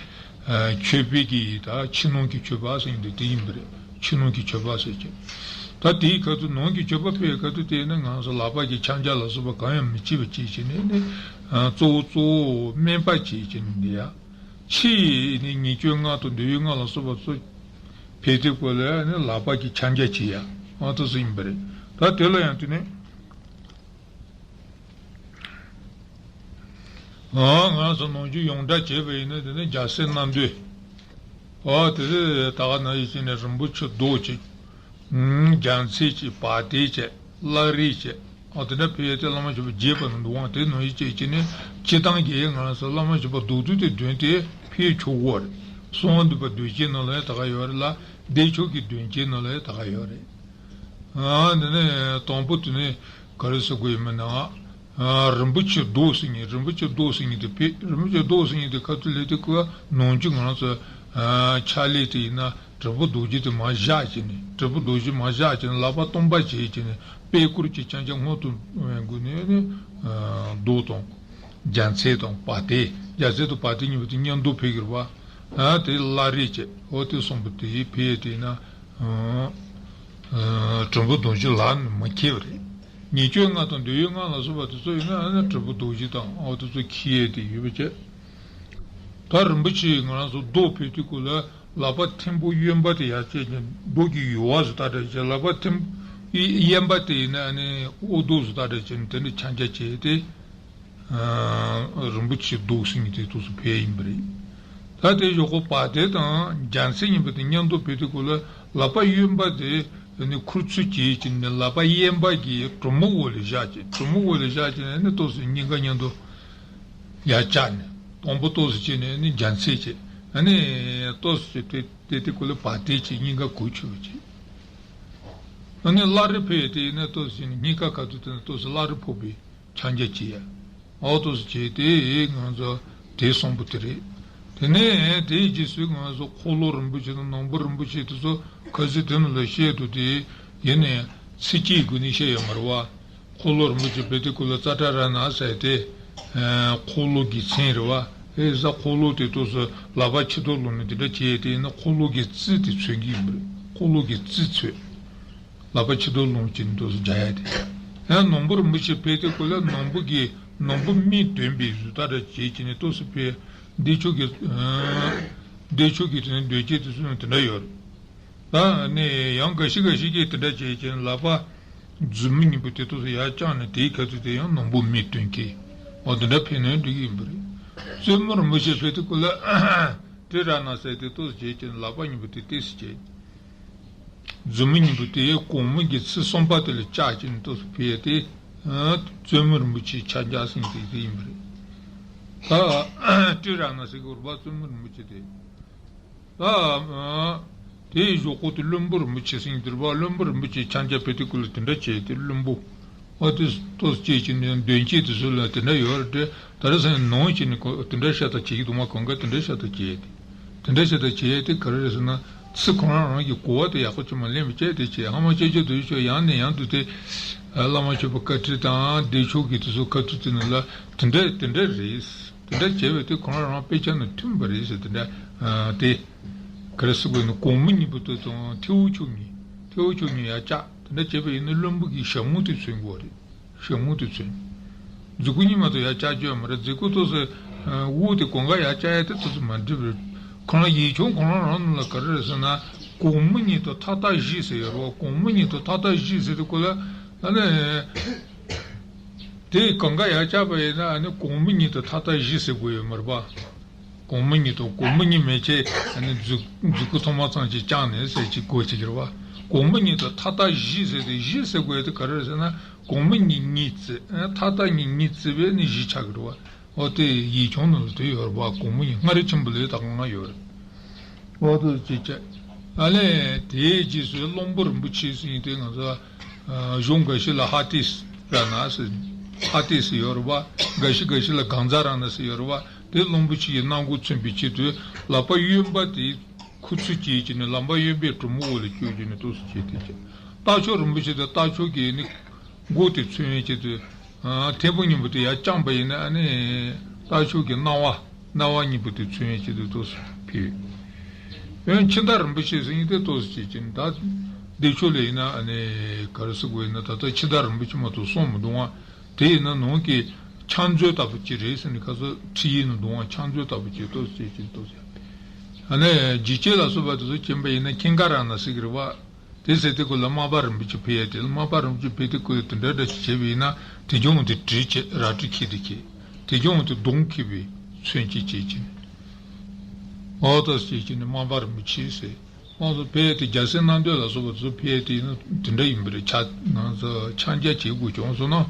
མཆོད་པའི་གི་ད་ཕྱི་ནང་གི་མཆོད་པ་ཟེར་ཡིན་དེ་དེ་ཡིན་པ་རེད། ཕྱི་ནང་གི་མཆོད་པ་ཟེར་གྱི། ད་ ད་དེའི་ཁ་ཐུག་ནང་གི་མཆོད་པ་ཕུལ་བའི་ཁ་ཐུག་དེ་ནི་ང་ཚོ་ལག་པ་གི་ཕྱག་རྒྱ་ལ་སོགས་པ་གང་ཡང་མི་བྱེད་པ་བྱེད་ཀྱི་ནི་ནི། གཙོ་བོ་གཙོ་བོ་སྨན་པ་བྱེད་ཀྱི་ནི་འདི་ཡ། ཕྱི་ནི་ཉེས་སྤྱོད་ལྔ་དང་འདོད་ཡོན་ལྔ་ལ་སོགས་པ་ཚོ་ཕེ་ཏི་ཀོ་ལ་ནི་ལག་པ་གི་ཕྱག་རྒྱ་བྱེད་ཡ། ཨ་ཏོ་སུ་ཡིན་པ་རེད། ད་དེ་ལ་ཡང་དེ་ནི། ཨ་ང་ཚོ་ནང་ཆོས་ཡོངས་གྲགས་བྱས་པ་ཡིན་ན་དེ་ནི་རྒྱལ་སྲས་རྣམ་འདུས། ཨ་དེ་ད་ག་ན་ཡིན་ཕྱིན་ནས་རིན་པོ་ཆེ་རྡོ་རྗེ། རྒྱལ་མཚན་གྱི་བ་དན་བཅས་བླ་རེ་བཅས། ཨ་དེ་འདྲ་ཕེ་དེ་བླ་མ་མཆོད་པ་རྒྱས་པ་ནི་འདུག་ཨང་། དེ་ནང་བཞིན་བྱས་ཀྱི་ནི་སྤྱི་བཏང་གི་ང་ཚོ་བླ་མ་མཆོད་པ་རྡོག་རྡོག་དེ་བདུན་དེ་ཕེ་ཆོག་གོ་རེད། གསང་བ་འདུས་པ་བདུན་བཅས་ནང་ལ་ཡང་ད་ག་ཡོད་རེད་ལ། བདེ་མཆོག་གི་བདུན་བཅས་ནང་ལ་ཡང་ད་ག་ཡོད་རེད། ཨ་འདི་ནི་དང་པོ་དེ་ནི་ག་རེ་ཟེར་དགོས་ཡིན་མིན་ན། ཨ་རིན་པོ་ཆེ་རྡོ་ཟེར་མཁན། རིན་པོ་ཆེ་རྡོ་ཟེར་མཁན་དེ་ཕེ་རིན་པོ་ཆེ་རྡོ་ཟེར་མཁན་དེ་ཁ་ཐུག་ལས་དེ་ཀོ་ནང་ཆོས་ང་རང་ཚོ་ཨ་ཕྱག་ལས་དེ་ཡིན་ན་དྲིལ་བུ་རྡོ་རྗེ་དེ་མར་བཞག་བྱས་ནས། དྲིལ་བུ་རྡོ་རྗེ་མར་བཞག་བྱས་ནས་ལག་པ་སྟོང་པ་བྱས་བྱས་ནས་པད་སྐོར་གྱི་ཕྱག་རྒྱ་སྔོན་དུ་འོང་བའི་སྒོ་ནས་ནི་ཨ་རྡོ་དང་། རྒྱལ་མཚན་དང་བ་དན། རྒྱལ་མཚན་དང་བ་དན་གཉིས་པོ་དེ་མཉམ་དུ་ཕེབས་ཀྱི་རེད་པ། ཨ་དེ་བླ་རེ་བཅས། འོ་དེ་གསུམ་པོ་དེ་ཕེབས་དེ་ན། ཨ་ཨ་དྲིལ་བུ་རྡོ་རྗེ་ལ་ནི་མི་འཁེལ་བ་རེད། ཉེས་སྤྱོད་ལྔ་དང་འདོད་ཡོན་ལྔ་ལ་སོགས་པ་དེ་ཚོ་ཡིན་ན་ཨ་ནི་དྲིལ་བུ་རྡོ་རྗེ་དང་འོ་དེ་ཚོ་འཁེལ་ཡས་དེ་ཡོད་པ་བྱས། ད་རིན་པོ་ཆེ་ང་རང་ཚོ་རྡོ་ཕེབས་དུས་སྐབས་ལ་ལག་པ་ཐིམ་ཕུག་གཡོན་པ་དེ་ཡར་བཅད་ཀྱི་རྡོ་གི་ཡུ་བ་བཟོ་ལྟ་འདྲ་བྱས། ལག་པ་ཐིམ་གཡས་པ་དེ་ཡིན་ན་ཨ་ནི་ཨོ་རྡོ་བཟོ་ལྟ་འདྲ་བྱས་ནས་དེ་འདྲ་ཕྱག་རྒྱ་བྱས་ཏེ། ཨ་རིན་པོ་ཆེ་རྡོ་ཟེར་མཁན་དེ་ཏོག་ཙམ་ཕེབས་ཡིན་པ་རེད། ད་དེ་གཞོགས་པོ་བ་དན་དང་རྒྱལ་མཚན་གཉིས་པོ་དེ་མཉམ་དུ་ཕེབས་དུས་སྐབས་ལ་ལག་པ་གཡོན་པ་དེ་ནི་ཁུར་ཚུར་བྱས་ཀྱི་ནི་ལག་པ་གཡས་པ་གི་གྲུ་མོ་འོག་ལ་བཞག་ཅིང་། གྲུ་མོ་འོག་ལ་བཞག་ཅིང་ནི་ཏོག་ཙམ་སྙིང་ག་མཉམ་དུ་ཡར་བཅག་ནས། དང་པོ་ཏོག་ཙམ་བྱས་ནས་ནི་རྒྱལ་མཚན་བྱས། ཨ་ནི་ཏོག་ཙམ་བྱས་ཏེ་དེ་དེ་སྐབས་ལ་བ་དན་བྱས། སྙིང་ག་གུག་ཆོད་པ་བྱས། ཨ་ནི་བླ་རེ་ཕེབས་དེ་ནི་ཏོག་ཙམ་བྱས་ནས་སྙིང་ག་ཁ་ཐུག་དེ་ནི་ཏོག་ཙམ་བླ་རེ་ཕོག་པའི་ཕྱག་རྒྱ་བྱས་ཡ། ཨོ་ཏོག་ཙམ་བྱས་ཏེ་ང་ཚོ་དེ་གསུམ་པོ་དེ་རེད། དེ་ནས་དེའི་རྗེས་སུ་ང་ཚོ་འཁོར་ལོ་རིན་པོ་ཆེ་དང་ནོར་བུ་རིན་པོ་ཆེ་དེ་ཚོ་ཁ་སང་དེ་ནང་ལ་བཤད་འདུག་དེ་ཡིན་ནའི་ཚིགས་བཅད་སྒོ་ནས་བཤད་ཡོད་མ་རེད་པ། འཁོར་ལོ་རིན་པོ་ཆེ་ཕེབས་དུས་སྐབས་ལ་ཙཀྲ་ར་ཎ་ཟེར་དེ་འཁོར་ལོ་གི་མཚན་རེད་པ། ཨེ་ས་འཁོར་ལོ་དེ་ཏོག་ཙམ་ལག་པ་ཕྱི་ལོགས་ལོག་ནས་དེ་འདྲ་བྱས་ཏེ་ཡིན་ན་འཁོར་ལོ་གི་རྩི་དེ་མཚོན་གྱི་ཡིན་པ་རེད། འཁོར་ལོ་གི་རྩི་མཚོན། ལག་པ་ཕྱི་ལོགས་ལོག་བྱས་ནས་ཏོག་ཙམ་སྦྱར་ཡ་དེ། ཡང་ནོར་བུ་རིན་པོ་ཆེ་ཕེབས་དུས་སྐབས་ལ་ནོར་བུ་གི་ནོར་བུ་སྨད་འདོན་པའི་བཟོ་ལྟ་འདྲ་བྱས་བྱས་ནས་ཏོག་ཙམ་ཕེབས། བདེ་མཆོག་གི་ཨ་བདེ་མཆོག་གི་དེ་ནས་འདོན་བྱེད་དེ་ཚོ་ཡང་དེ་འདྲ་ཡོད་རེད། ད་ནི་ཡང་འགའ་ཞིག་འགའ་ཞིག་གིས་དེ་འདྲ་བྱས་བྱས་ནས་ལག་པ་མཛུབ་མོ་གཉིས་པོ་དེ་ཏོག་ཙམ་ཡར་བརྐྱངས་ནས་དེའི་ཁ་ཐུག་དེ་ཡང་ནོར་བུ་སྨད་འདོན་གྱི། འོ་དེ་འདྲ་ཕེབས་ནའི་འགྲིག་གི་ཡིན་པ་རེད། བཙུན་མོ་རིན་པོ་ཆེ་ཕེབས་དུས་སྐབས་ལ་ཏྲི་ར་ཎ་ཟེར་དེ་ཏོག་ཙམ་བྱས་བྱས་ནས་ལག་པ་གཉིས་པོ་དེ་ཏོག་ཙམ་བྱས། མཛུབ་མོ་གཉིས་པོ་དེ་གོང་མ་གི་ཚིགས་གསུམ་པ་དེ་ལ་བཅག་བྱས་ནས་ཏོག་ཙམ་ཕེབས་ཏེ། ཨ་བཙུན་མོ་རིན་པོ་ཆེའི་ཕྱག་རྒྱ་ཟེར་མཁན་དེ་ཡིན་པ་རེད། ད་ཏྲི་ར་ཎ་ཟེར་གྱི་ཡོད་རེད་པ། བཙུན་མོ་རིན་པོ་ཆེ་དེ། ད་ཨ་དེའི་གཞོགས་པོ་དེ་བློན་པོ་རིན་པོ་ཆེ་ཟེར་མཁན་དེ་རེད་པ། བློན་པོ་རིན་པོ་ཆེའི་ཕྱག་རྒྱ་ཕེབས་དུས་སྐབས་ལ་དེ་འདྲ་བྱས་ཏེ་བློན་པོ། ཨ་དེ་ཏོག་ཙམ་བྱས་བྱས་ནས་འདོན་བྱེད་དེ་ཚོ་ལ་དེ་འདྲ་ཡོད་རེད་དེ། ད་རེས་ནང་བྱས་ནས་ཁོ་དེ་འདྲ་ཤ་སྟག་བྱེད་ཀྱི་འདུག་མ། གང་ག་དེ་འདྲ་ཤ་སྟག་བྱས་ཏེ། དེ་འདྲ་ཤ་སྟག་བྱས་ཏེ་ག་རེ་རེད་ཟེར་ན། ཚིག་ཁོ་རང་རང་གི་གོ་བ་དེ་ཡག་པོ་ཅིག་མ་ལེན་པ་བྱས་ཏེ་བྱས། ཧ་མ་ཅོ་ཅོ་དུ་ཅོ་ཡང་ནས་ཡང་དུ་དེ། བླ་མ་མཆོད་པ་བཀའ་ཁྲིད་དང་བདེ་མཆོག་གི་དེ་ཚོ་ཁ་ཐུག་དེ་ནང་ལ་དེ་འདྲ་དེ་འདྲ་རེད། དེ་འདྲ་བྱས་པས་དེ་ཁོ་རང་རང་དཔེ་ཆ་ནང་མཐུན་པ་རེད་ཟེར། དེ་འདྲ་ཨ་དེ་ག་རེ་ཟེར་དགོས་ན། གོང་མ་གཉིས་པོ་དེ་དང་ཐེའུ་ཆུང་གཉིས། ཐེའུ་ཆུང་གཉིས་ཡར་བཅག། དེ་འདྲ་བྱས་པ་ཡིན་ན་བློན་པོ་གི་ཞྭ་མོ་དེ་མཚོན་དགོས་རེད། ཞྭ་མོ་དེ་མཚོན། མཛུབ་གུ་གཉིས་མ་གཏོགས་ཡར་བཅག་རྒྱུ་ཡོད་མ་རེད། མཛུབ་གུ་ཏོག་ཙམ་དབུགས་དེ་གང་ག་ཡར་བཅག་ཡ་དེ་ཏོག་ཙམ་མ་འགྲིག་པ་རེད། ཁོ་རང་ཡིག་ཆུང་ཁོ་རང་རང་ནང་ལ་ག་རེ་རེད་ཟེར་ན། གོང་མ་གཉིས་དང་མཐའ་དག་བཞི་ཟེར་ཡོད་རེད་པ། གོང་མ་གཉིས་དང་མཐའ་དག་བཞི་ཟེར་དུས་སྐབས་ལ་ཨ་ནི། དེ་གང་ག་ཡར་བཅག་པ་ཡིན་ན་ཨ་ནི་གོང་མ་གཉིས་དང་མཐའ་དག་བཞི་ཟེར་དགོས་ཡོད་མ་རེད་པ། གོང་མ་གཉིས་དང་། གོང་མ་གཉིས་མེད་ཆེད་ཨ་ནི་མཛུབ་མཛུབ་གུ་ཐོག་མ་ཚང་གཅིག་བརྐྱངས་ནས་ཟེར་གཅིག་དགོས་ཀྱི་རེད་པ། གོང་མ་གཉིས་དང་མཐའ་དག་བཞི་ཟེར་ཏེ། བཞི་ཟེར་དགོས་ཡ་དེ་ག་རེ་རེད་ཟེར་ན། གོང་མ་གཉིས་གཉིས་བརྩིས། ཨ་མཐའ་དག་གཉིས་གཉིས་བརྩིས་པས་ནི་བཞི་ཆགས་ཀྱི་རེད་པ། འོ་དེ་ཡིག་ཆུང་ནང་ལ་དེ་ཡོད་རེད་པ། གོང་མ་གཉིས། སྔ་རབས་ཆེན་པོ་ལ་ད་གང་ཡོད་རེད། འོ་དེ་ཅི་བྱས། ཨ་ལས་དེའི་རྗེས་སུ་བློན་པོ་རིན་པོ་ཆེ་ཟེར་མཁན་དེ་ང་ཚོ་ཨ་གཞུང་འགའ་ཞིག་ལ་ཧ་ཏི་ར་ཎ་ཟེར། ཧ་ཏི་ཟེར་ཡོད་རེད་པ། འགའ་ཞིག་འགའ་ཞིག་ལ་གང་ཛ་ར་ཎ་ཟེར་ཡོད་རེད་པ། དེ་བློན་པོ་ཆེ་ཡི་སྣ་ཁུག་མཚོན་པའི་ཆེད་དུ་ལག་པ་གཡོན་པ་དེ་ཁུ་ཚུར་བྱས་བྱས་ནས་ལག་པ་གཡོན་པའི་གྲུ་མོ་འོག་ལ་བཅུག་བྱས་ནས་ཏོག་ཙམ་བྱས་ཏེ་བྱས། རྟ་མཆོག་རིན་པོ་ཆེ་དང་རྟ་མཆོག་གི་ནི་མགོ་དེ་མཚོན་ཡས་ཆེད་དུ། ཨ་ཐལ་མོ་གཉིས་པོ་དེ་ཡར་བརྐྱངས་པ་ཡིན་ན་ཨ་ནི་རྟ་མཆོག་གི་རྣ་བ། རྣ་བ་གཉིས་པོ་དེ་མཚོན་ཡས་ཆེད་དུ་ཏོག་ཙམ་ཕེབས། ཡང་ཕྱི་ཟླ་རིན་པོ་ཆེ་ཟེར་མཁན་དེ་ཏོག་ཙམ་བྱས་ཀྱིན་ད། དེ་ཕྱོགས་ལ་ཡིན་ན་ཨ་ནི་ག་རེ་ཟེར་དགོས་ཡིན་ན། ད་ལྟ་འཆི་བདག་རིན་པོ་ཆེ་མ་གཏོགས་གསུང་མི་འདུག་ཨང་། དེ་ཡིན་ན་ནང་གི་ཕྱག་མཛོད་ལྟ་བུ་ཅིག་རེད་ཟེར་ནས། ཁ་སང་ཁྲིད་ཡིག་ནང་འདུག་ཨང་། ཕྱག་མཛོད་ལྟ་བུ་ཅིག་ཏོག་ཙམ་ཅིག་ཏོག་ཙམ། ཨ་ནི་འཇིགས་བྱེད་ལ་སོགས་པ་དེ་ཚོ་མཁྱེན་པ་ཡིན་ན་ཀིང་ཀ་ར་ཎ་ཟེར་གི་རེད་བ། དེ་ཟེར་དུས་སྐབས་ལ་མར་པ་རིན་པོ་ཆེ་ཕེབས་ཡས་དེ་ལ། མར་པ་རིན་པོ་ཆེ་ཕེབས་དུས་སྐབས་ལ་དེ་འདྲ་འདྲ་ཞིག་བྱས་པ་ཡིན་ན། དེ་ཀྱང་དེ་གྲི་བྱས་རལ་གྲི་འཁྱེར་ཏེ་འཁྱེར། དེ་ཀྱང་དེ་གདོང་འཁྱེར་བའི་མཚོན་བྱེད་བྱེད་ཀྱི་ནི། འོ་ད་བྱེད་ཀྱི་ནི་མར་པ་རིན་པོ་ཆེ་ཟེར། ཁོང་ཚོ་ཕེབས་ཏེ་རྒྱལ་སྲས་རྣམ་ཐོས་ལ་སོགས་པ་ཚོ་ཕེབས་ཏེ་ཡིན་ན་དེ་འདྲ་ཡིན་པ་རེད། ཕྱག་ང་ཚོ་ཕྱག་རྒྱ་བྱེད་དགོས་བྱུང་སོང་ན།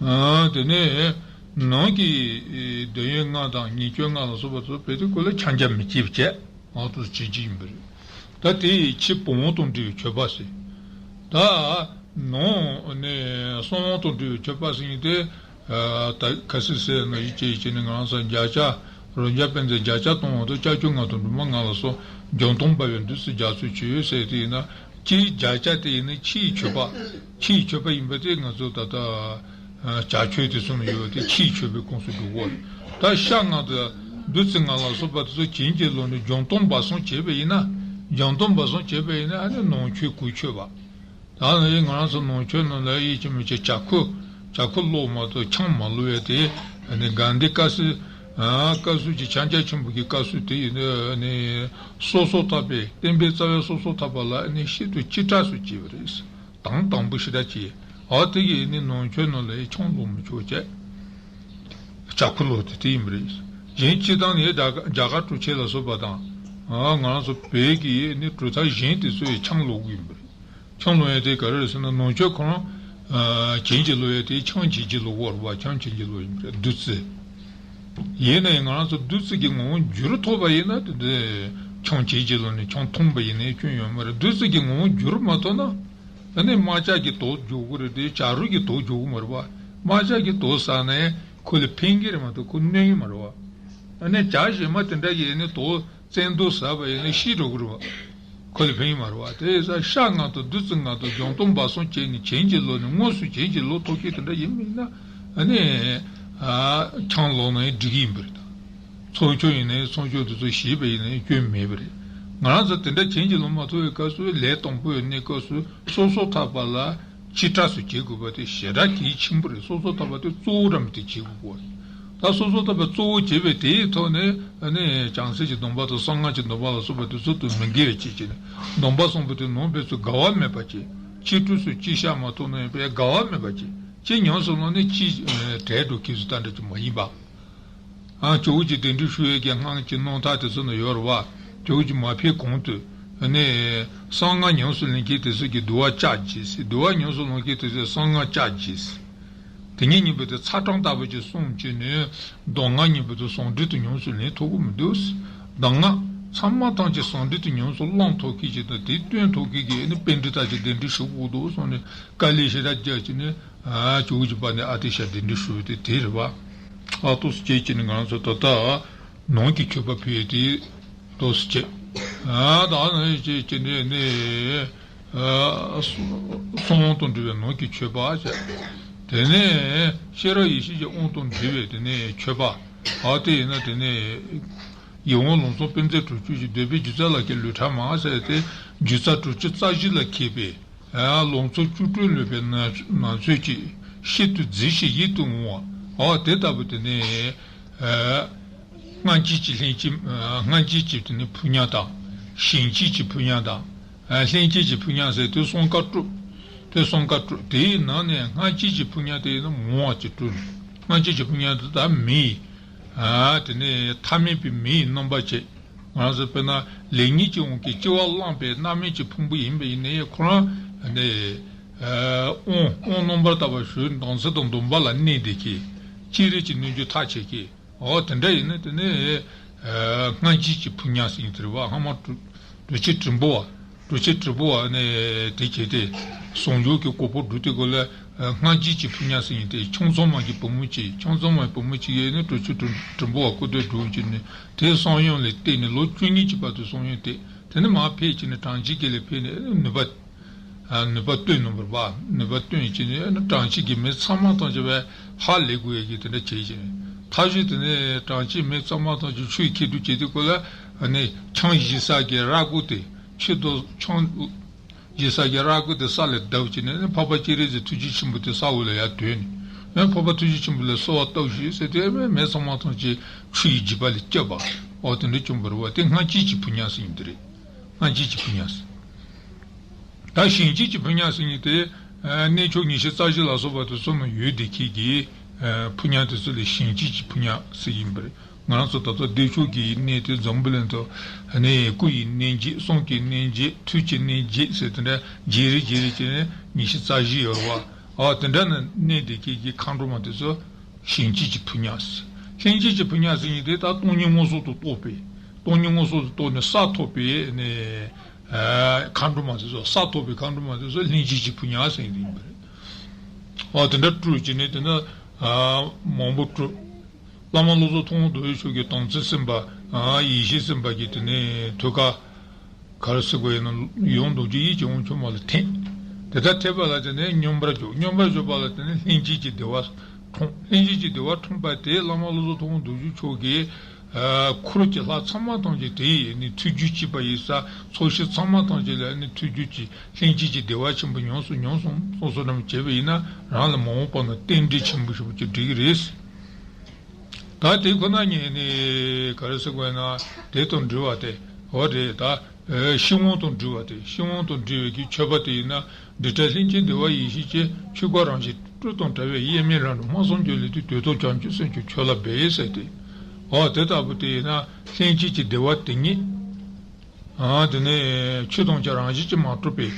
ཨ་དེ་ནས་ནང་གི་འདོད་ཡོན་ལྔ་དང་ཉེས་སྐྱོན་ལྔ་ལ་སོགས་པ་ཚོ་ཕེབས་ཏེ་ཁོ་ལ་ཕྱག་རྒྱ་མི་བྱེད་པ་བྱས། ང་ཚོ་བྱེད་ཀྱི་ཡིན་པ་རེད། ད་དེ་ཡི་ཕྱི་བུམ་དབང་དང་འབྲེལ་བའི་མཆོད་པ་ཟེར། ད་ནང་ནས་གསང་བ་དང་འབྲེལ་བའི་མཆོད་པ་ཟེར་མཁན་དེ། ཨ་ད་གལ་སྲིད་ཟེར་ན་ཡིད་ཆེས་ཡིད་ཆེས་ནི་ང་རང་ཚོ་བརྒྱ་ཆ་རང་རྒྱལ་པཎ་ཆེན་བརྒྱ་ཆ་སྟོང་བ་དང་ལྕགས་ཀྱུ་ལྔ་དང་སྒྲོལ་མ་ལྔ་ལ་སོགས་འཇོམས་སྟོན་འབར་བའི་བདུད་རྩི་རྒྱ་མཚོས་མཆོད་ཟེར་དེ་ཡིན་ན། སྤྱིའི་བརྒྱ་ཆ་དེ་ཡིན་ན་ཕྱིའི་མཆོད་པ། ཕྱིའི་མཆོད་པ་ཡིན་པ་དེ་ང་ཚོ་ད་ལྟ་ཨ་བྱ་མཆོད་དེ་ཚོ་ནང་ཡོད་པ་དེ་ཕྱིའི་མཆོད་པའི་ཁོངས་སུ་འགྲོ་གི་རེད། ད་ཤ་ལྔ་དང་བདུད་རྩི་ལྔ་ལ་སོགས་པ་དེ་ཚོ་བྱིན་གྱིས་རློབ་ནས་འཇོམས་སྟོན་འབར་གསུམ་བྱས་པ་ཡིན་ན། འཇོམས་སྟོན་འབར་གསུམ་བྱས་པ་ཡིན་ན་ཨ་ནི་ནང་མཆོད་གོས་མཆོད་པ། ད་ནི་ང་རང་ཚོ་ནང་ཆོས་ནང་ལ་ཡིད་ཆེས་མི་བྱེད་བྱ་ཁུ། བྱ་ཁུ་བླུགས་མ་གཏོགས་ཆང་མ་བླུགས་ཡས་དེ། ནི་དགའ་ལྡན་བཀའ་སྲོལ། ཨ་བཀའ་སྲོལ་གྱི་ཕྱག་རྒྱ་ཆེན་པོ་གི་བཀའ་སྲོལ་དེ་ཡིན་ནི། སོ་སོར་ཐར་པའི་བསྟན་པའི་རྩ་བའི་སོ་སོར་ཐར་པ་ལ་ནི་ཤིན་ཏུ་ལྕི་དྲགས་སུ་བྱས་པ་རེད། དང་དང་པོ་ཞེ་དྲག་བྱས། ཨ་དེ་གིས་ནི་ནང་ཆོས་ནང་ལ་ཆང་བླུགས་མི་ཆོག་བྱས། བྱ་ཁུ་བླུགས་དེ་དེ་ཡིན་པ་རེད། གཞན་སྤྱིར་བཏང་ནི་རྒྱ་གར་རྒྱ་གར་གྲོས་ཆོད་ལ་སོགས་པ་དང་། ཨ་ང་རང་ཚོ་བོད་ཀྱི་ནི་གྲོས་ཚོགས་གཞན་དེ་ཚོ་ཡིས་ཆང་བླུགས་ཀྱི་ཡིན་པ་རེད། ཆང་བླུགས་ཡས་དེ་ག་རེ་རེད་ཟེར་ན། ནང་ཆོས་ཁོ་རང་ཨ་བྱིན་གྱིས་རློབ་ཡས་དེ་ཆང་བྱིན་གྱིས་རློབ་ཀྱི་ཡོད་རེད་བ། ཆང་བྱིན་གྱིས་རློབ་ཡིན་པ་རེད། བདུད་རྩི། ཡིན་ནའི་ང་རང་ཚོ་བདུད་རྩི་གི་ངོ་བོ་འགྱུར་ཐུབ་པ་ཡིན་ན་དེ་འདྲ་ཆང་བྱིན་གྱིས་རློབ་ནས་ཆང་འཐུང་བ་ཡིན་ནའི་སྐྱོན་ཡོད་མ་རེད། བདུད་རྩི་གི་ངོ་བོ་འགྱུར་མ་ཐུབ་ན། ཨ་ནི་རྨ་བྱ་གི་དོགས་འཇོག་གི་རེད་དེ། བྱ་རོག་གི་དོགས་འཇོག་གི་མ་རེད་བ། རྨ་བྱ་གི་དོགས་ཟ་ནའི་ཁོ་ལ་ཕན་གྱི་རེད་མ་གཏོགས་ཁོ་གནོད་ཀྱི་མ་རེད་བ། ཨ་ནི་བྱ་གཞན་མ་དེ་འདྲ་གི་ནི་དོགས་བཙན་དོགས་ཟ་བ་ཡིན་ན་ཤི་འགྲོ་གི་རེད་བ། ཁོ་ལ་ཕན་གྱི་མ་རེད་བ། དེ་ཡིན་ཙང་ཤ་ལྔ་དང་བདུད་རྩི་ལྔ་དང་འཇོམས་སྟོན་འབར་གསུམ་བྱས་ནས་བྱིན་གྱིས་རློབ་ནས་དངོས་སུ་བྱིན་གྱིས་རློབ་ཐུབ་མཁན་དེ་འདྲ་ཡིན་མིན་ན། ཨ་ནི་ཨ་ཆང་བླུགས་ནའི་འགྲིག་གི་ཡིན་པ་རེད་ད། ཚོགས་མཆོད་ཡིན་ནའི་ཚོགས་མཆོད་དེ་ཚོ་བཞེས་པ་ཡིན་ནའི་སྐྱོན་མེད་པ་རེད། ང་རང་ཚོ་དེ་འདྲ་བྱིན་གྱིས་རློབ་མ་ཐུབ་པའི་སྐབས་སུ་ལས་དང་པོ་ཡིན་ནའི་སྐབས་སུ་སོ་སོར་ཐར་པ་ལ་ལྕི་དྲགས་སུ་བྱེད་དགོས་པ་དེ་ཞེ་དྲག་གལ་ཆེན་པོ་རེད། སོ་སོར་ཐར་པ་དེ་གཙོ་བོ་འདྲ་མི་དེ་བྱེད་དགོས་པ་རེད། ད་སོ་སོར་ཐར་པ་གཙོ་བོ་བྱས་པའི་དེའི་ཐོག་ནས་ཨ་ནི་བྱང་སེམས་ཀྱི་སྡོམ་པ་དང་གསང་སྔགས་ཀྱི་སྡོམ་པ་ལ་སོགས་པ་དེ་ཚོ་དང་མི་འགལ་བའི་ཆེད་ཀྱི་ནི་སྡོམ་པ་གསུམ་པོ་དེ་ནང་པའི་ཚུལ་འགལ་བ་མེད་པ་བྱེད། གཅིག་དུས་སུ་གཅིག་བཤགས་མ་ཐུབ་ན་ཡང་པའི་འགལ་བ་མེད་པ་བྱེད། གཅིག་ཉམས་སུ་བླངས་ནས་གཅིག་བྲལ་འགྲོ་མཁན་ཚོ་ལྟ་འདྲ་ཅིག་མ་ཡིན་པ། ཨ་ཇོ་བོ་རྗེ་གདན་འདྲེན་ཞུ་ཡས་ཀྱི་སྔགས་ཀྱི་རྣམ་ཐར་དེ་ཚོ་ན་ཡོད་རེད་བ། ཇོ་བོ་རྗེ་མ་ཕེབས་གོང་དུ་ནས་གསང་སྔགས་ཉམས་སུ་ལེན་མཁན་དེ་ཚོ་གིས་འདུལ་བ་བཅའ་བགྱིས་ཟེར། འདུལ་བ་ཉམས་སུ་ལེན་མཁན་དེ་ཚོས་གསང་སྔགས་བཅའ་བགྱིས་ཟེར། དེ་ཉིད་གཉིས་པོ་དེ་ཚ་གྲང་ལྟ་བུ་ཅིག་གསུངས་བྱས་ནས་མདོ་སྔགས་གཉིས་པོ་དེ་ཟུང་འབྲེལ་དུ་ཉམས་སུ་ལེན་ཐུབ་ཀྱི་མི་འདུག། གདམས་ངག་ཚང་མ་ཐམས་ཅད་ཟུང་འབྲེལ་དུ་ཉམས་སུ་བླང་ཐུབ་མཁན་ཅིག་དང་དེ་སྟོན་ཐུབ་མཁན་གྱི་ནི་པཎྜི་ཏ་ཅིག་གདན་འདྲེན་ཞུ་དགོས་འདུག་གསུངས་ནས་དཀའ་ལས་ཞེ་དྲག་བརྒྱབ་བྱས་ནས། ཨ་ཇོ་བོ་རྗེ་པ་ནི་ཨ་ཏི་ཤ་གདན་འདྲེན་ཞུ་བ་དེ་དེ་རེད་བ། ཨ་ཏོག་སུ་བྱས་བྱས་ནས་ང་རང་ཚོ་ད་ལྟ་ནང་གི་མཆོད་པ་ཕུལ་ཡས་དེ་ཏོག་སུ་བྱས། ཨ་ད་ནང་བྱས་བྱས་ནས་ནི་ཨ་གསང་དབང་དང་འབྲེལ་བའི་ནང་གི་མཆོད་པ་བྱས། དེ་ནས་ཤེས་རབ་ཡེ་ཤེས་ཀྱི་དབང་དང་འབྲེལ་བའི་དེ་ནས་མཆོད་པ། ཨ་དེ་ཡིན་ན་དེ་ནས་ཡིད་འོང་ལམ་སྲོལ་པཎ་ཆེན་དྲུག་ཅུ་ཞིག་འདོད་པའི་སྒྱུ་རྩལ་ལ་མཁས་ལུས་ཕྲ་མ་ཟེར་ཏེ། སྒྱུ་རྩལ་དྲུག་ཅུ་རྩ་བཞི་ལ་མཁས་པའི། ལང་ཚོ་བཅུ་དྲུག་ལུས་པའི་ན་ན་ཚོད་ཀྱིས་ཤིན་ཏུ་མཛེས་ཤིང་ཡིད་དུ་འོང་བ། འོ་དེ་ལྟ་བུ་དེ་ནི་སྔགས་འཆང་གི་ལྷན་ཅིག་སྔགས་འཆང་གི་དེ་ནི་ཕོ་ཉ་དང་། ཞིང་གཅིག་གི་ཕོ་ཉ་དང་། ལྷན་ཅིག་གི་ཕོ་ཉ་ཟེར་དུས་གསུམ་ཀ་དྲུག། དེ་གསུམ་ཀ་དྲུག་དེའི་ནང་ནས་སྔགས་འཆང་གི་ཕོ་ཉ་དེ་ཡིན་ན་མང་བ་ཅིག་སྤྲུལ། སྔགས་འཆང་གི་ཕོ་ཉ་དེ་ད་མི་ཡི། དེ་ནི་ཐ་མལ་པའི་མི་ཡི་རྣམ་པ་བྱས། ང་རང་ཚོ་དཔེར་ན་ལེགས་ཉེས་ཀྱི་དབང་གིས་སྐྱེ་བ་བླངས་པའི་རྣམ་སྨིན་གྱི་ཕུང་པོ་ཡིན་པ་ཡིན་ནའི་ཁོ་རང་ནི་དབང་དབང་རྣམ་པར་དག་པ་ཞུ་བའི་མདངས་ཚད་དང་སྡོམ་པ་ལ་གནས་བསྡད་མཁན། སྤྱན་རས་གཟིགས་གནོད་འགྱུར་ཐག་ཆད་མཁན། འོ་དེ་འདྲ་ཡིན་ན་དེ་ནི་སྔགས་འཆང་གི་ཕོ་ཉ་ཟེར་མཁན་དེ་རེད་བ། སྔ་མ་གྲུབ་གྲུབ་ཆེན་དྲིལ་བུ་བ། གྲུབ་ཆེན་དྲིལ་བུ་བ་ནི་དེ་བྱས་ཏེ་ཟུང་འཇུག་གི་གོ་འཕང་སྒྲུབ་དུས་སྐབས་ལ་སྔགས་འཆང་གི་ཕོ་ཉ་ཟེར་མཁན་དེ་ཁྱུང་ཚང་མ་གི་བུ་མོ་གཅིག། ཁྱུང་ཚང་མ་གི་བུ་མོ་གཅིག་ཡིན་ནི་གྲུབ་ཆེན་དྲིལ་བུ་བ་སྐུ་སྟོད་གྲུབ་ཀྱི་ནི་དེ་གསང་ཡུམ་ལ་བསྟེན་ནས་ལོ་བཅུ་གཉིས་ཀྱི་བར་དུ་གསང་ཡུམ་བསྟེན། དེ་ནས་མར་ཕེབས་ཀྱི་ནི་གྲངས་ཅན་གྱི་ལ་ཕེབས་ནས་ནུས་པ། ནུས་པ་བཏོན་གནང་བར་བ། ནུས་པ་བཏོན་བྱས་ནས་གྲངས་ཅན་གྱི་མི་ཚང་མ་ཐམས་ཅད་པས་ཧ་ལས་དགོས་ཡས་ཀྱི་དེ་འདྲ་བྱས་བྱས་ནས། མཐའ་གཞུག་དེ་ནས་གྲངས་ཅན་མི་ཚང་མ་ཐམས་ཅད་ཆོས་མཁས་གྲུབ་བྱེད་དུས་སྐབས་ལ་ནི་ཆང་བཞེས་ས་གི་ར་སྒོ་དེ་ཆུ་དང་ཆང་ རྗེ་ས་སྐྱ་ར་ཀུ་དེ་ས་ལས་བརྡབས་བྱས་ནས་འཕགས་པ་སྤྱན་རས་གཟིགས་ཐུགས་རྗེ་ཆེན་པོ་དེ་ས་འོག་ལ་ཡར་དོན་ནས། འཕགས་པ་ཐུགས་རྗེ་ཆེན་པོ་ལ་གསོལ་བ་བཏབ་ཤིག་ཟེར་ཏེ། མི་ཚང་མ་ཐམས་ཅད་ཆུ་ཡི་རྒྱུད་པ་ལས་སྐྱོབ་པ། འོ་དེ་འདྲ་བྱུང་བ་རེད་པ། དེ་སྔ་ཕྱི་གི་ཕུ་ཉག་ཟེར་མཁན་དེ་རེད། སྔ་ཕྱི་གི་ཕུ་ཉག་ཟེར། ད་ཞིང་ཕྱི་གི་ཕུ་ཉག་ཟེར་མཁན་དེ། གནས་མཆོག་ཉི་ཤུ་རྩ་བཞི་ལ་སོགས་པ་དེ་ཚོ་ནང་ཡོད་བསྡད་མཁན་གྱི་ཕུ་ཉག་དེ་ཚོ་ལ་ཞིང་ཕྱི་གི་ཕུ་ཉག་ཟེར་གྱི་ཡིན་པ་རེད། ང་རང་ཚོ་ད་ལྟ་བདེ་མཆོག་གི་གནས་དེ་འཛམ་བུ་གླིང་དུ་ནི་སྐུ་ཡི་གནས་བརྒྱད། གསུང་གི་གནས་བརྒྱད། ཐུགས་ཀྱི་གནས་བརྒྱད་ཟེར། དེ་འདྲ་བརྒྱད་རེ་བརྒྱད་རེ་བྱས་ནས་ཉི་ཤུ་རྩ་བཞི་ཡོད་རེད་པ། ཨ་དེ་འདྲ་ནི་གནས་དེ་གའི་གི་མཁའ་འགྲོ་མ་དེ་ཚོ་ཞིང་ཕྱི་གི་ཕུ་ཉག་ཟེར། ལྷན་སྐྱེས་ཀྱི་ཕུ་ཉག་ཟེར་མཁན་དེ་ད་སྟོང་ཉིད་མངོན་སུམ་དུ་རྟོགས་པའི། སྟོང་ཉིད་མངོན་སུམ་དུ་རྟོགས་ནས་ས་ཐོབ་པའི་ནི་མཁའ་འགྲོ་མ་དེ་ཚོ། ས་ཐོབ་པའི་མཁའ་འགྲོ་མ་དེ་ཚོ་ལྷན་སྐྱེས་ཀྱི་ཕུ་ཉག་ཟེར་མཁན་དེ་ཡིན་པ་རེད། ཨ་དེ་འདྲ་དྲུག་བྱས་ནས་དེ་ནི་མང་པོ་དྲུག་བླ་མ་བློ་བཟང་མཐོང་བ་རྡོ་རྗེ་མཆོག་གིས་དམ་ཚིག་སེམས་དཔའ། ཡེ་ཤེས་སེམས་དཔའ་གི་དེ་ནས་ཐོད་རྒལ། ག་རེ་ཟེར་དགོས་ཡིན་ན། ཡང་མདོ་རྒྱུད་ཡིད་ཀྱི་དབང་ཕྱུག་མ་ལ་ཐིམ། དེ་ལྟར་ཐིམ་པ་ལ་དེ་ནས་སྙོམས་པར་འཇུག་སྙོམས་པར་འཇུག་པ་ལ་དེ་ནས་ལྷན་སྐྱེས་ཀྱི་བདེ་བ་འཁྲུངས། ལྷན་སྐྱེས་ཀྱི་བདེ་བ་འཁྲུངས་པ་དེ་བླ་མ་བློ་བཟང་མཐོང་བ་རྡོ་རྗེ་མཆོག་གིས། འཁོར་གྱི་ལྷ་ཚང་མ་ཐམས་ཅད་དེ་ཡི་ནི་ཐུགས་རྒྱུད་གཅིག་པ་ཡིན་ས། ཚོགས་ཞིང་ཚང་མ་ཐམས་ཅད་ལ་ནི་ཐུགས་རྒྱུད་གཅིག་ལྷན་སྐྱེས་ཀྱི་བདེ་བ་ཆེན་པོ་ཉམས་སུ་མྱོང་སོང་སོང་སོང་རྣམས་བྱས་པ་ཡིན་ན། རང་ལ་མ་འོངས་པ་ན་རྟེན་འབྲེལ་ཆེན་པོ་ཞེ་པོ་ཅིག་འགྲིག་གི་རེད། ད་དེ་ཁོ་ན་ཉིད་ནི་ག་རེ་ཟེར་དགོས་ན། དེ་དང་འབྲེལ་བ་དེ། འོ་རེད་ད། ཨེ་ཤི་དབང་དང་འབྲེལ་བ་དེ། ཤི་དབང་དང་འབྲེལ་བའི་གི་མཆོད་པ་དེ་ཡིན་ན། འབྲེལ་སྒྲ་ལྷན་ཅིག་བདེ་བ་ཡེ་ཤེས་སྐྱེ། ཆོས་སྐུ་རང་བཞིན་སྤྲོས་དང་བྲལ་བའི་དབྱེར་མེད་རང་གྲོལ། སྨྲ་བསམ་བརྗོད་ལས་འདས་དུས་དང་བྱང་ཆུབ་སེམས་ཀྱི་མཆོག་ལ་འབད་ཟེར་ཏེ། འོ་དེ་ལྟ་བུ་དེ་ཡིན་ན་ལྷན་སྐྱེས་ཀྱི་བདེ་བ་དེ་ཉིད། ཨ་དེ་ནས་ཆོས་ཐམས་ཅད་རང་བཞིན་གྱིས་མ་གྲུབ་པའི་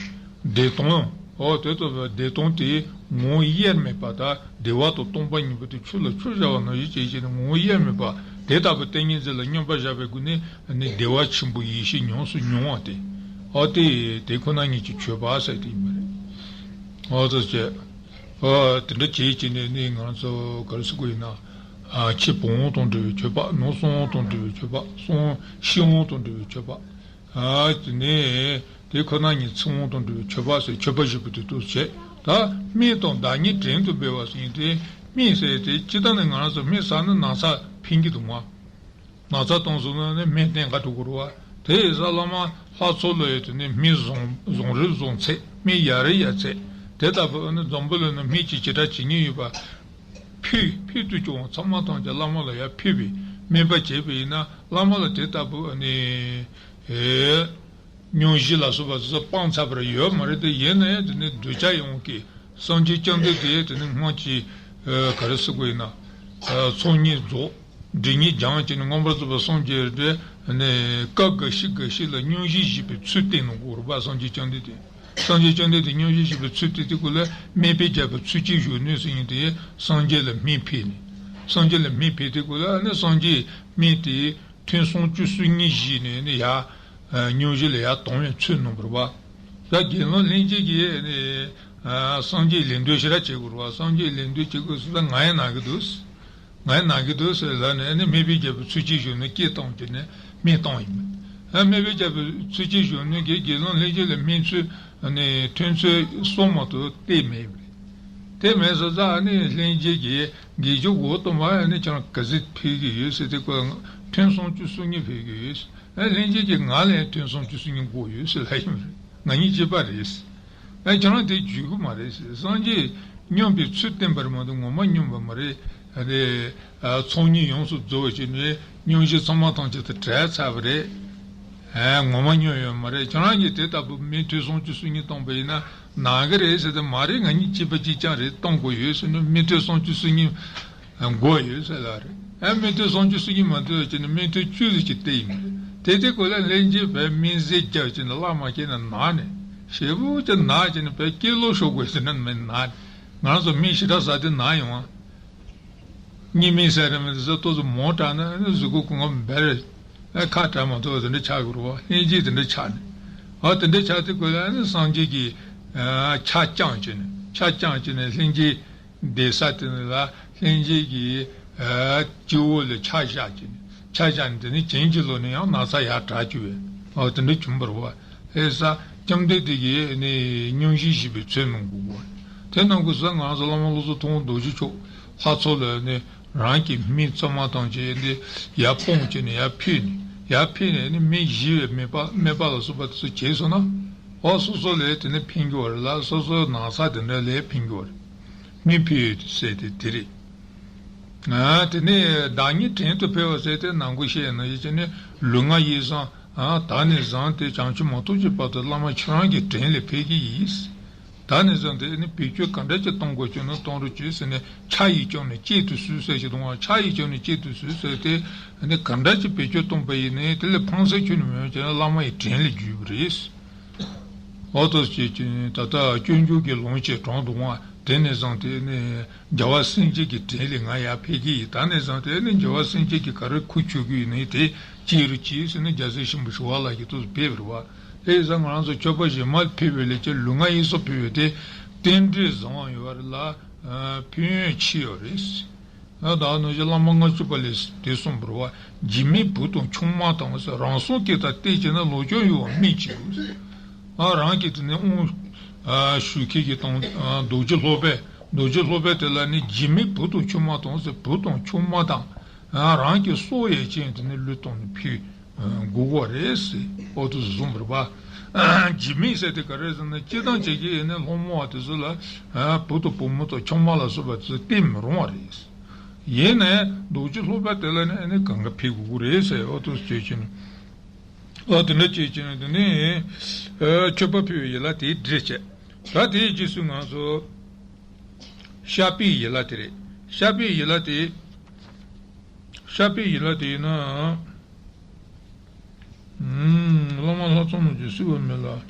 བདེ་སྟོང་། འོ་དེ་ལྟ་བུའི་བདེ་སྟོང་དེ་ངོ་བོ་དབྱེར་མེད་པ་དང་། བདེ་བ་དང་སྟོང་པ་ཉིད་པོ་དེ་ཆོས་ལ་ཆོས་བཞག་པ་ནང་བཞིན་བྱས་བྱས་ནས་ངོ་བོ་དབྱེར་མེད་པ་དེ་ལྟ་བུའི་ཏིང་ངེ་འཛིན་ལ་སྙོམས་པར་བཞག་པའི་སྒོ་ནས་ནི་བདེ་བ་ཆེན་པོ་ཡེ་ཤེས་ཉམས་སུ་མྱོང་བ་དེ། ཨ་དེ་དེ་ཁོ་ན་ཉིད་ཀྱི་མཆོད་པ་ཟེར་དེ་ཡིན་པ་རེད། ཨ་ཙི་བྱས། ཨ་དེ་འདྲ་བྱས་བྱས་ནས་ནི་ང་ཚོ་ག་རེ་ཟེར་དགོས་ཡིན་ན། ཨ་ཕྱི་བུམ་དབང་དང་འབྲེལ་བའི་མཆོད་པ། ནང་གསང་དབང་དང་འབྲེལ་བའི་མཆོད་པ། གསང་ཤི་དབང་དང་འབྲེལ་བའི་མཆོད་པ། ཨ་དེ་ནས་དེ་ཁོ་ན་ཉིད་ཚེ་དབང་དང་འབྲེལ་བའི་མཆོད་པ་ཟེར། མཆོད་པ་བཞི་པོ་དེ་འདུག་བྱས། ད་སྨན་དང་བདག་ཉིད་བྲན་དུ་འབུལ་བ་ཟེར་མཁན་དེ། སྨན་ཟེར་དེ་སྤྱིར་བཏང་ནས་ང་རང་ཚོ་སྨན་ཟ་ན་ན་ཚ་ཕན་གྱི་འདུག་མ། ན་ཚ་བཏང་སོང་ན་ནི་སྨན་བསྟེན་ག་འགྲོ་དགོས་རེད་པ། དེ་ཡིན་ཙང་བླ་མ་ལྷ་ཚོགས་ལ་ཡོད་དེ་ནི་སྨན་བཟང་བཟང་རིགས་བཟང་ཚད། སྨན་ཡག་རིགས་ཡག་ཚད། དེ་ལྟ་བུ་ནི་འཛམ་བུ་གླིང་ན་སྨན་གྱི་བྱེ་བྲག་ཇི་སྙེད་ཡོད་པ། ཕུལ་ཕུལ་དུ་བྱུང་བ་ཚང་མ་ཐམས་ཅད་བླ་མ་ལ་ཡར་ཕུལ་བའི་སྨན་པ་བྱས་པ་ཡིན་ན། བླ་མ་ལ་དེ་ལྟ་བུ་ནི། ཨེ། སྙུང་གཞི་ལ་སོགས་པ་དེ་ཚོ་སྤང་ཚར་བ་ཡོད་མ་རེད་དེ། ཡིན་ན་ཡང་དེ་ནི་གདུལ་བྱ་ཡོངས་ཀྱི་སངས་རྒྱས་བཅོམ་ལྡན་འདས་དེ་ནི་སྔོན་གྱི། ཨ་ག་རེ་ཟེར་དགོས་ཡིན་ན། ཨ་ཚོགས་གཉིས་རྫོགས། སྒྲིབ་གཉིས་སྦྱངས་བྱས་ནས་མངོན་པར་རྫོགས་པར་སངས་རྒྱས་རེད། ཨ་ནི་སྐབས་འགའ་ཞིག་འགའ་ཞིག་ལ་སྙུང་གཞི་བཞེས་པའི་ཚུལ་བསྟན་གནང་གི་ཡོད་རེད་པ། སངས་རྒྱས་བཅོམ་ལྡན་འདས། སངས་རྒྱས་བཅོམ་ལྡན་འདས་སྙུང་གཞི་བཞེས་པའི་ཚུལ་བསྟན་དུས་སྐབས་ལ། སྨན་པས་བརྒྱབ་པའི་ཚིགས་བཅད་བཞག་ནོད་ཟེར་མཁན་དེ་སངས་རྒྱས་ལ་སྨན་ཕུལ་ནས། སངས་རྒྱས་ལ་སྨན་ཕུལ་དུས་སྐབས་ལ་ནི་སངས་རྒྱས་སྨན་དེ་ཐུན་སུམ་ཅུ་སོ་གཉིས་བཞེས་ནས་ནི་ཡར་སྙུང་གཞི་ལ་ཡར་དྭངས་པའི་ཚུལ་གནང་བ་རེད་པ། ད་དགེ་སློང་ལྷན་སྐྱེས་ཀྱིས་ནི་སངས་རྒྱས་ལེགས་འདོད་ཞེ་དྲག་བྱེད་དགོས་རེད་པ། སངས་རྒྱས་ལེགས་འདོད་བྱེད་དགོས་ཟེར་ད། ང་ཡང་ན་གི་འདུག་ང་ཡང་ན་གི་འདུག་ཟེར་ལབ་ནས་ནི་སྨན་པས་བརྒྱབ་པའི་ཚིགས་བཅད་བཞག་ནས་སྐད་བཏང་བྱས་ནས་སྨན་བཏང་ཡིན་པ། ཨ་སྨན་པས་བརྒྱབ་པའི་ཚིགས་བཅད་བཞག་ནས་ཀྱི་དགེ་སློང་ལྷན་སྐྱེས་ལ་སྨན་ཚུལ་ནི་ཐུན་ཚོད་གསུམ་མ་གཏོགས་བསྟན་མེད་པ་རེད། དེ་མེད་ཟེར་ཙང་ནི་ལྷན་སྐྱེས་ཀྱིས་དགེ་སྦྱོར་སྒོ་གསུམ་པ་ནི་ཁྱེད་རང་ག་ཚོད་ཕུལ་གྱི་ཡོད་ཟེར་དུས་སྐབས། ཐུན་སུམ་ཅུ་སོ་གཉིས་ཕུལ་གྱི་ཡོད། ཨ་ལྷན་སྐྱེས་ཀྱིས་ང་ལ་ཡང་ཐུན་སུམ་ཅུ་སོ་གཉིས་དགོས་ཡོད་ཟེར་ལབ་ཡོད་རེད། ང་གཉིས་གཅིག་པ་རེད། ཨ་ཁྱེད་རང་དེ་འཇུག་གི་མ་རེད་ཟེར། སངས་རྒྱས་སྙོམས་པའི་ཚུལ་བསྟན་པ་རེད་མ་གཏོགས་ངོ་མ་སྙོམས་པ་མ་རེད། ཨ་ནི་ཨ་ཚོགས་གཉིས་ཡོངས་སུ་རྫོགས་པ་བྱས་ནས་སྙུང་གཞི་ཚང་མ་ཐམས་ཅད་དེ་བྲལ་ཚར་བ་རེད། ཨ་ངོ་མ་སྙོམས་ཡོད་མ་རེད། ཁྱེད་རང་གིས་དེ་ལྟ་བུ་སྨན་ཐུན་སུམ་ཅུ་སོ་གཉིས་བཏང་པ་ཡིན་ན་ན་གི་རེད་ཟེར་ཏེ། མ་རེད། ང་གཉིས་གཅིག་པ་གཅིག་རྐྱང་རེད། བཏང་དགོས་ཡོད་ཟེར་ནས་སྨན་ཐུན་སུམ་ཅུ་སོ་གཉིས་དགོས་ཡོད་ཟེར་ལབ་རེད། ཨ་སྨན་ཐུན་སུམ་ཅུ་སོ་གཉིས་མ་ཐུབ་བྱས་ནས་སྨན་ཐུན་བཅུ་ཙམ་ཅིག་བསྟེན་ཡིན་པ་རེད། དེ་དུས་སྐབས་ལ་ལྷན་སྐྱེས་དཔེ་སྨན་རྫས་བརྒྱབ་བྱས་ནས་གླ་མ་འཁེལ་ནས་ན་ནས། ཞེ་པོ་ཅིག་ན་བྱས་ནས་དཔེ་སྐྱེ་ལོ་ཤོར་དགོས་ཟེར་ན་མི་ན། ང་རང་ཚོ་སྨན་ཞེ་དྲག་ཟ་དུས་ན་ཡོང་ཨ། གཉིད་སྨན་ཟེར་རེད་མི་འདུག་ཟེར། ཏོག་ཙམ་མང་དྲགས་ན་ནི་གཟུགས་པོ་ཀུན་དགའ་འབར། ཨ་ཁ་གྲག་མ་ཐུབ་པ་དེ་འདྲ་ཆགས་ཀྱི་རེད་པ། ལྷན་སྐྱེས་དེ་འདྲ་ཆགས་ནས། ཨ་དེ་འདྲ་ཆགས་དུས་སྐབས་ལ་ནི་སངས་རྒྱས་ཀྱིས་ཨ་ཕྱག་བརྐྱངས་བྱས་ནས། ཕྱག་བརྐྱངས་བྱས་ནས་ལྷན་སྐྱེས་བསྡད་ས་དེ་ནས་ལ་ལྷན་སྐྱེས་ཀྱི་ཨ་སྤྱི་བོ་ལ་ཕྱག་བཞག་བྱས་ནས། ཕྱག་བཞག་ནས་དེ་ནས་བྱིན་གྱིས་རློབས་ནས་ཡང་ན་ཚ་ཡར་དྲག་བཅུག་པས། ཨ་དེ་འདྲ་བྱུང་བ་རེད་པ། ཨེ་ས་བཅོམ་ལྡན་འདས་ཀྱིས་ནི་སྙུང་གཞི་བཞེས་པའི་ཚུལ་གནང་དགོས་པ། དེ་གནང་དགོས་ས་ང་ཚོ་བླ་མ་བློ་བཟང་མཐོང་བ་རྡོ་རྗེ་མཆོག་ལྷ་ཚོགས་ལ་ནི་རང་གི་སྨན་ཚང་མ་ཐམས་ཅད་ནི་ཡར་སྤུངས་བྱས་ནས་ཡར་ཕུལ་ནས། ཡར་ཕུལ་ནས་ནི་སྨན་བཞེས་པའི་སྨན་པ་སྨན་པ་ལ་སོགས་པ་དེ་ཚོ་བྱས་སོང་ན། འོ་སོ་སོ་ལས་དེ་ནས་ཕན་གྱི་བ་རེད་ལ། སོ་སོའི་ན་ཚ་དེ་འདྲ་ལས་ཕན་གྱི་བ་རེད། མི་ཕན་ཡོད་ཟེར་དེ་དེ་རེད། ཨ་དེ་ནས་བདག་ཉིད་བྲན་དུ་འཕེལ་བ་ཟེར་དེ་ནང་ཁུལ་བཤད་ན་ཡིན་ཅེ་ནས་ལུས་ངག་ཡིད་གསུམ་ཨ་ད་ནས་བཟུང་སྟེ་བྱང་ཆུབ་མ་ཐོབ་ཀྱི་བར་དུ་བླ་མ་ཁྱེད་རང་གི་བྲན་ལས་འཕེལ་གྱི་ཡིན། ད་ནས་བཟུང་སྟེ་ནི་བེད་སྤྱོད་ག་འདྲ་ཅིག་གཏོང་དགོས་ཀྱི་ན་གཏོང་རོགས་གྱིས་ཟེར་ནས་ཕྱག་གཡས་བསྐྱོན་ནས་གཅེས་སུ་གསོལ་ཟེར་ཞིག་དང་། ཕྱག་གཡས་བསྐྱོན་ནས་གཅེས་སུ་གསོལ་ཟེར་དེ་ནི་ག་འདྲ་ཅིག་བེད་སྤྱོད་གཏོང་པ་ཡིན་ནའི་དེ་ལས་ཕངས་སེམས་ཁྱོན་ནས་མེད་ཀྱང་བླ་མ་ཡི་བྲན་ལས་འཇུས་པ་རེད། འོ་ཐུགས་རྗེ་ཆེ། ད་ལྟ་སྤྱོད་འཇུག་གི་ལུང་ཅིག་དྲངས་འདུག་ག་དེ་ནས་བཟུང་སྟེ་ནི་རྒྱལ་བ་སེང་གེ་གི་བྲན་ལས་ང་ཡར་འཕེལ་གྱི་ཡིན། ད་ནས་བཟུང་སྟེ་ནི་རྒྱལ་བ་སེང་གེ་གི་ག་རེ་ཁུར་ཆུད་ཀྱི་ཡིན་ནའི་དེ་གཅེས་རོགས་གྱིས་ཟེར་ནས་རྒྱལ་སྲས་ཆེན་པོ་ཞི་བ་ལྷ་གིས་ཐུགས་སུ་ཕེབས་པ་རེད་བ། དེ་ཡིན་ཙང་ང་རང་ཚོ་སྤྱོད་པ་གཞན་མ་ཕེབས་པའི་ལས་ཀྱི་ལུས་ངག་ཡིད་གསུམ་ཕེབས་པའི་དེ་རྟེན་འབྲེལ་བཟང་བ་ཡོད་པ་རེད་ལ། ཕན་ཡོན་ཆེ་བ་རེད། ད་ནང་བཞིན་བླ་མ་ལྔ་བཅུ་པ་ལས་དེ་གསུངས་པ་རེད་བ། འཇིགས་མེད་བུ་དང་ཆུང་མ་དང་ཟེར། རང་སྲོག་སྐྱེལ་དང་གཏད་བྱེད་ན། ལོ་ཆུང་ཡོད་པར་སྨད་ཅི་དགོས་ཟེར། ཨ་རང་གི་དེ་ནས་དབང་ཞུ་མཁན་གྱི་དང་རྡོ་རྗེ་སློབ་དཔོན། རྡོ་རྗེ་སློབ་དཔོན་དེ་ལ་ནི་འཇིགས་མེད་བུ་དང་ཆུང་མ་དང་ཟེར། བུ་དང་ཆུང་མ་དང་རང་གི་སྲོག་ཡན་ཆད་དེ་ནི་བློས་བཏང་ནས་ཕུལ་དགོས་པ་རེད་ཟེར། འོ་དེ་གསུངས་པ་རེད་པ། འཇིགས་མེད་ཟེར་དེ་ག་རེ་ཟེར་ན། སྤྱིར་བཏང་བྱེད་ཀྱི་ཡིན་ན་སློང་མོ་བ་དེ་ཚོ་ལ་བུ་དང་བུ་མོ་དང་ཆུང་མ་ལ་སོགས་པ་དེ་ཚོ་བསྟེན་མི་རུང་བ་རེད། ཡིན་ནའི་རྡོ་རྗེ་སློབ་དཔོན་དེ་ལ་ནི་ཨ་ནི་གང་ག་ཕེབས་དགོས་ཀྱི་རེད་ཟེར། འོ་དེ་བྱེད་ཀྱི་ནི། འོ་དེ་འདྲ་བྱེད་ཀྱི་ནི་དེ་ནི་མཆོད་པ་ཕུལ་བའི་ཡན་ལག་དེའི་འགྲེལ་བྱས། ད་དེའི་རྗེས་སུ་ང་ཚོ་བཤགས་པའི་ཡན་ལག་དེ་རེད། བཤགས་པའི་ཡན་ལག་དེ། བཤགས་པའི་ཡན་ལག་དེ་ཡིན་ན། ཨུམ། བླ་མ་ལྷ་ཚང་རྣམས་ཀྱིས་གསོལ་བ་སྨོན་ལམ།